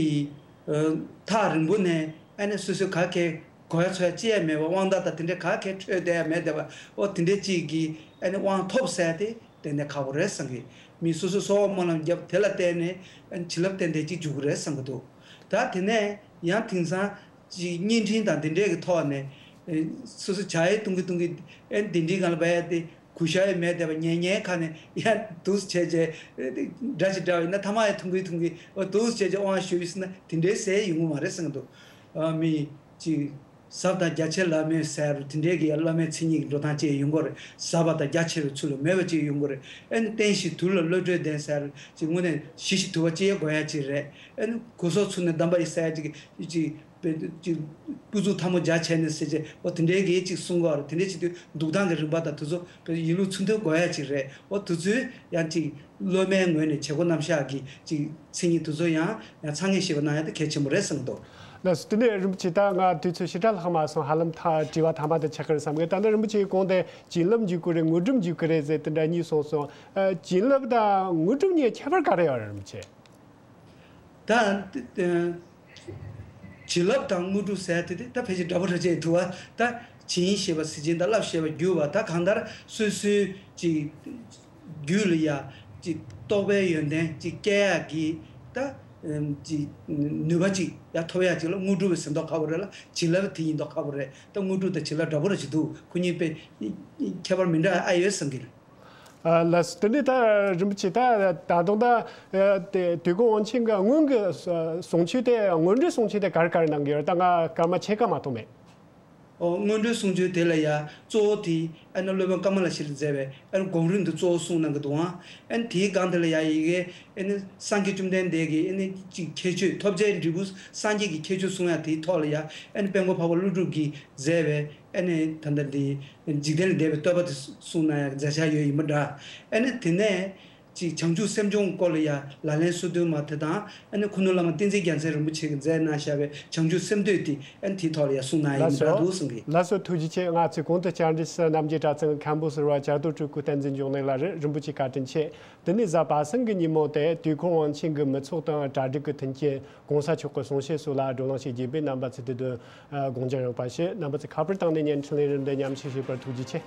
ཐག་རིང་པོ་ནས་ཨ་ནི་སོ་སོའི་ག་གེ་གོ་ཡ་ཚོ་ཡ་ཅི་ཡ་མེད་པ། དབང་རྟགས་དང་དེ་འདྲའི་ག་གེ་འཕྲོད་བསྡད་ཡ་མེད་བསྡད་པ། ཨོ་དེ་འདྲའི་ཅིག་གི་ཨ་ནི་དབང་ཐོབ་ཟེར་དེ་ཏན་ཏན་ཁག་པོ་རེད་བསམ་གི། མི་སོ་སོ་གསོལ་བ་སྨོན་ལམ་བརྒྱབ་དེ་ལ་བརྟེན་ནས་ཨ་ནི་བྱིན་རླབས་ཏན་ཏན་ཅིག་འཇུག་གི་རེད་བསམ་གི་འདུག་ད་དེ་ནས་ཡང་དེང་སང་། ཅིག་བརྙན་འཕྲིན་དང་དེ་འདྲས་ཀྱི་ཐོག་ནས་ཨེ་སོ་སོ་ཇ་ཡི་འཐུང་གི་འཐུང་གི་ཨེ་འདི་འདྲའི་སྒང་ལ་བས་ཏེ་གུ་ཤ་ཡི་མེད་བསྡད་པ་ཉལ་ཉལ་ཁ་ནས་ཡ་འདུག་སེ་བྱས་བྱས་ཨེ་འདྲ་ཞིག་འདྲ་བ་ཡིན་ན་ཐ་མག་ཡི་འཐུང་གི་འཐུང་གི་ཨོ་འདུག་སེ་བྱས་བྱས་དབང་ཞུ་ཡི་ཟེར་ན་དེ་འདྲའི་ཟེར་ཡོང་གི་མ་རེད་བསམ་གི་འདུག་ཨ་མི་ཅིག་ཟབ་དང་རྒྱ་ཆེ་བླ་མེད་ཟེར་དེ་འདྲའི་གི་ཡ་བླ་མའི་མཚན་ཉིད་ཀྱི་འགྲོ་སྟངས་ཅིག་ཡོང་གི་རེད། ཟབ་པ་དང་རྒྱ་ཆེ་བའི་ཚུལ་ལ་མོས་པ་ཅིག་ཡོང་གི་རེད། ཨེ་ནི་བསྟན་བཤིག་དུག་ལ་བློ་གྲོས་ལྡན་ཟེར་ཅིག་དངོས་གནས་ཞི་ཞིང་དུལ་བ་ཅིག་ཡ་དགོས་ཡ་ཅིག་རེད། ཨེ་ནི་གོ་སོགས་ཚུགས་ནས་གདམས་པ་ཡི་ཟེར་ཡ་ཅིག་ཅིག་དཔེ་ཅིག་སྐུ་གཟུགས་ཐལ་མོ་སྦྱར་བྱས་ནས་ཟེར་བྱས་ཨོ་དེ་འདྲའི་གི་ཅིག་གསུང་གི་ཡོད་རེད། དེ་འདྲའི་ཅིག་དུས་འདུག་སྟངས་ཀྱི་རིམ་པ་དང་དེ་ཚོ་དཔེ་ཡིན་ལུགས་ཚུལ་མཐུན་དགོས་ཡ་ཅིག་རེད། ཨོ་དེ་ཚོའི་ཡང་ཅིག་སློབ་མའི་ངོས་ནས་བྱེད་སྒོ་རྣམ་གཞག་གི་ཅིག་མཚན་ཉིད་དེ་ཚོ་ཡང་ཡང་ཚང་མས་ཤེས་པ་གནང་ཡ་དེ་གལ་ཆེན་པོ་རེད་བསམ་གི་འདུག་ལགས་སོ། དེ་ནས་རིན་པོ་ཆེ་ད་ང་དུས་ཚོད་ཞེ་དྲག་ལྷག་མ་སོང་། ཧ་ལམ་ཐ་དྲི་བ་ཐ་མ་དེ་ཆགས་ཀྱི་རེད་བསམ་གི། ད་ནི་རིན་པོ་ཆེའི་གོང་དེ་བྱིན་རླབས་འཇུག་གི་རེད། དངོས་གྲུབ་འཇུག་གི་རེད་ཟེར་དེ་འདྲ་གཉིས་གསུངས་སོང་། ཨ་བྱིན་རླབས་དང་དངོས་གྲུབ་གཉིས་ཁྱད་པར་ག་རེ་ཡོད་རེད་རིན་པོ་ཆེ། ད་བྱིན་རླབས་དང་དངོས་གྲུབ་ཟེར་དེ་དེ་ད་ཕལ་ཆེར་འདྲ་པོ་རེད་ཅེས་འདུག་བ། ད་བྱིན་ཞེས་པ་གཟི་བྱིན་དང་བརླབས་ཞེས་པ་བསྒྱུར་བ། ད་གང་ལྟར་སོ་སོའི་ཅིག་རྒྱུད་ལ་ཡ་ཅིག་རྟོགས་པའི་ཡོན་ཏན་ཅིག་སྐྱེ་ཡག་གི་ད་ཅིག་ནུས་པ་ཅིག་ཡ་ཐོབ་ཡག་ཅིག་ལ་དངོས་གྲུབ་ཟེར་མདོག་ཁ་པོ་རེད་ལ། བྱིན་རླབས་དེ་ཡིན་མདོག་ཁ་པོ་རེད། ད་དངོས་གྲུབ་དང་བྱིན་རླབས་འདྲ་པོ་རེད་ཅེས་འདུག་ཁོ་གཉིས་དཔེ་ཁྱད་པར་མི་འདྲ་ཨ་ཡོད་བསམ་གི་རེད། ཨ་ལགས་སོ། དེ་ནས་ད་རིན་པོ་ཆེ་ད་ད་དུང་ད་ཨ་དེ་དུས་འཁོར་དབང་ཆེན་གྱི་སྔོན་གྱི་གསུང་ཆོས་དེ་སྔོན་འགྲོའི་གསུང་ཆོས་དེ་ག་རེ་ག་རེ་གནང་གི་ཡོད་རེད། ད་ང་སྐར་མ་ཕྱེད་ཀ་མ་གཏོགས་མེད། ཨོ་སྔོན་འགྲོའི་གསུང་ཆོས་དེ་ལ་ཡ་གཙོ་བོ་དེ་ཨ་ནི་སློབ་དཔོན་ཀ་མ་ལ་ཤཱི་ལས་མཛད་པའི་ཨ་ནི་སྒོམ་རིམ་དེ་གཙོ་བོ་གསུང་གནང་གི་འདུག་ཨང་། ཨ་ནི་དེའི་སྒང་དེ་ལ་ཡ་ཡི་གེ་ཨ་ནི་སངས་རྒྱས་བཅོམ་ལྡན་འདས་ཀྱི་ཨ་ནི་ཅིག་ཁྱད་ཆོས་ཐོབ་བྱའི་འབྲས་བུ་སངས་རྒྱས་ཀྱི་ཁྱད་ཆོས་གསུང་ཡ་དེའི་ཐོག་ལ་ཡ་ཨ་ནི་དཔལ་མགོན་འཕགས་པ་ཀླུ་སྒྲུབ་ཀྱིས་མཛད་པའི་ཨ་ནི་ད་ལྟ་འདི་འཇིག་རྟེན་ལས་འདས་པའི་བསྟོད་པ་དེ་གསུང་གནང་ཡག་མཛད་འཆར་ཡོད་ཡིན་པ་འདྲ། ཨ་ནི་དེ་ནས་ཅིག་བྱང་ཆུབ་སེམས་སྦྱོང་སྐོར་ལ་ཡ་ལག་ལེན་སོ་བདུན་མ་དེ་དང་ཨ་ནི་ཁུ་ནུ་བླ་མ་བསྟན་འཛིན་རྒྱལ་མཚན་རིན་པོ་ཆེ་གིས་མཛད་གནང་བཞག་པའི་བྱང་ཆུབ་སེམས་བསྟོད་དེ་ཨ་ནི་དེའི་ཐོག་ལ་ཡ་གསུང་གནང་ཡག་ཡིན་པ་འདྲ་འདུག་གསུང་གི། ལགས་སོ། ཐུགས་རྗེ་ཆེ། ང་ཚོའི་གོང་དུ་བཅར་འདྲི་ཞུ་རྣམ་རྒྱལ་གྲྭ་ཚང་མཁན་པོ་ཟུར་པ་བྱ་དོར་སྤྲུལ་སྐུ་བསྟན་འཛིན་འབྱུང་གནས་ལགས་རེད། རིན་པོ་ཆེ་བཀའ་དྲིན་ཆེ། དེ་ནས་གཟའ་པ་སངས་ཀྱི་ཉིན་མོ་དེ་དུས་འཁོར་དབང་ཆེན་གྱི་མི་ཚོགས་དང་གྲ་སྒྲིག་གི་མཐུན་རྐྱེན་གོང་ས་མཆོག་གི་གསུང་བཤད་སོགས་ལ་བགྲོ་གླེང་ཞིག་རྒྱས་པའི་རྣམ་པ་ཚོས་དེ་དོན་དགོངས་འཇགས་ཡོད་པ་ཞུ། རྣམ་པ་ཚོས་ཁ་པར་བཏང་ནས་བརྙན་འཕྲིན་ལས་རིམ་འདི་མཉམ་ཞུགས་བྱས་པར་ཐུགས་རྗེ་ཆེ།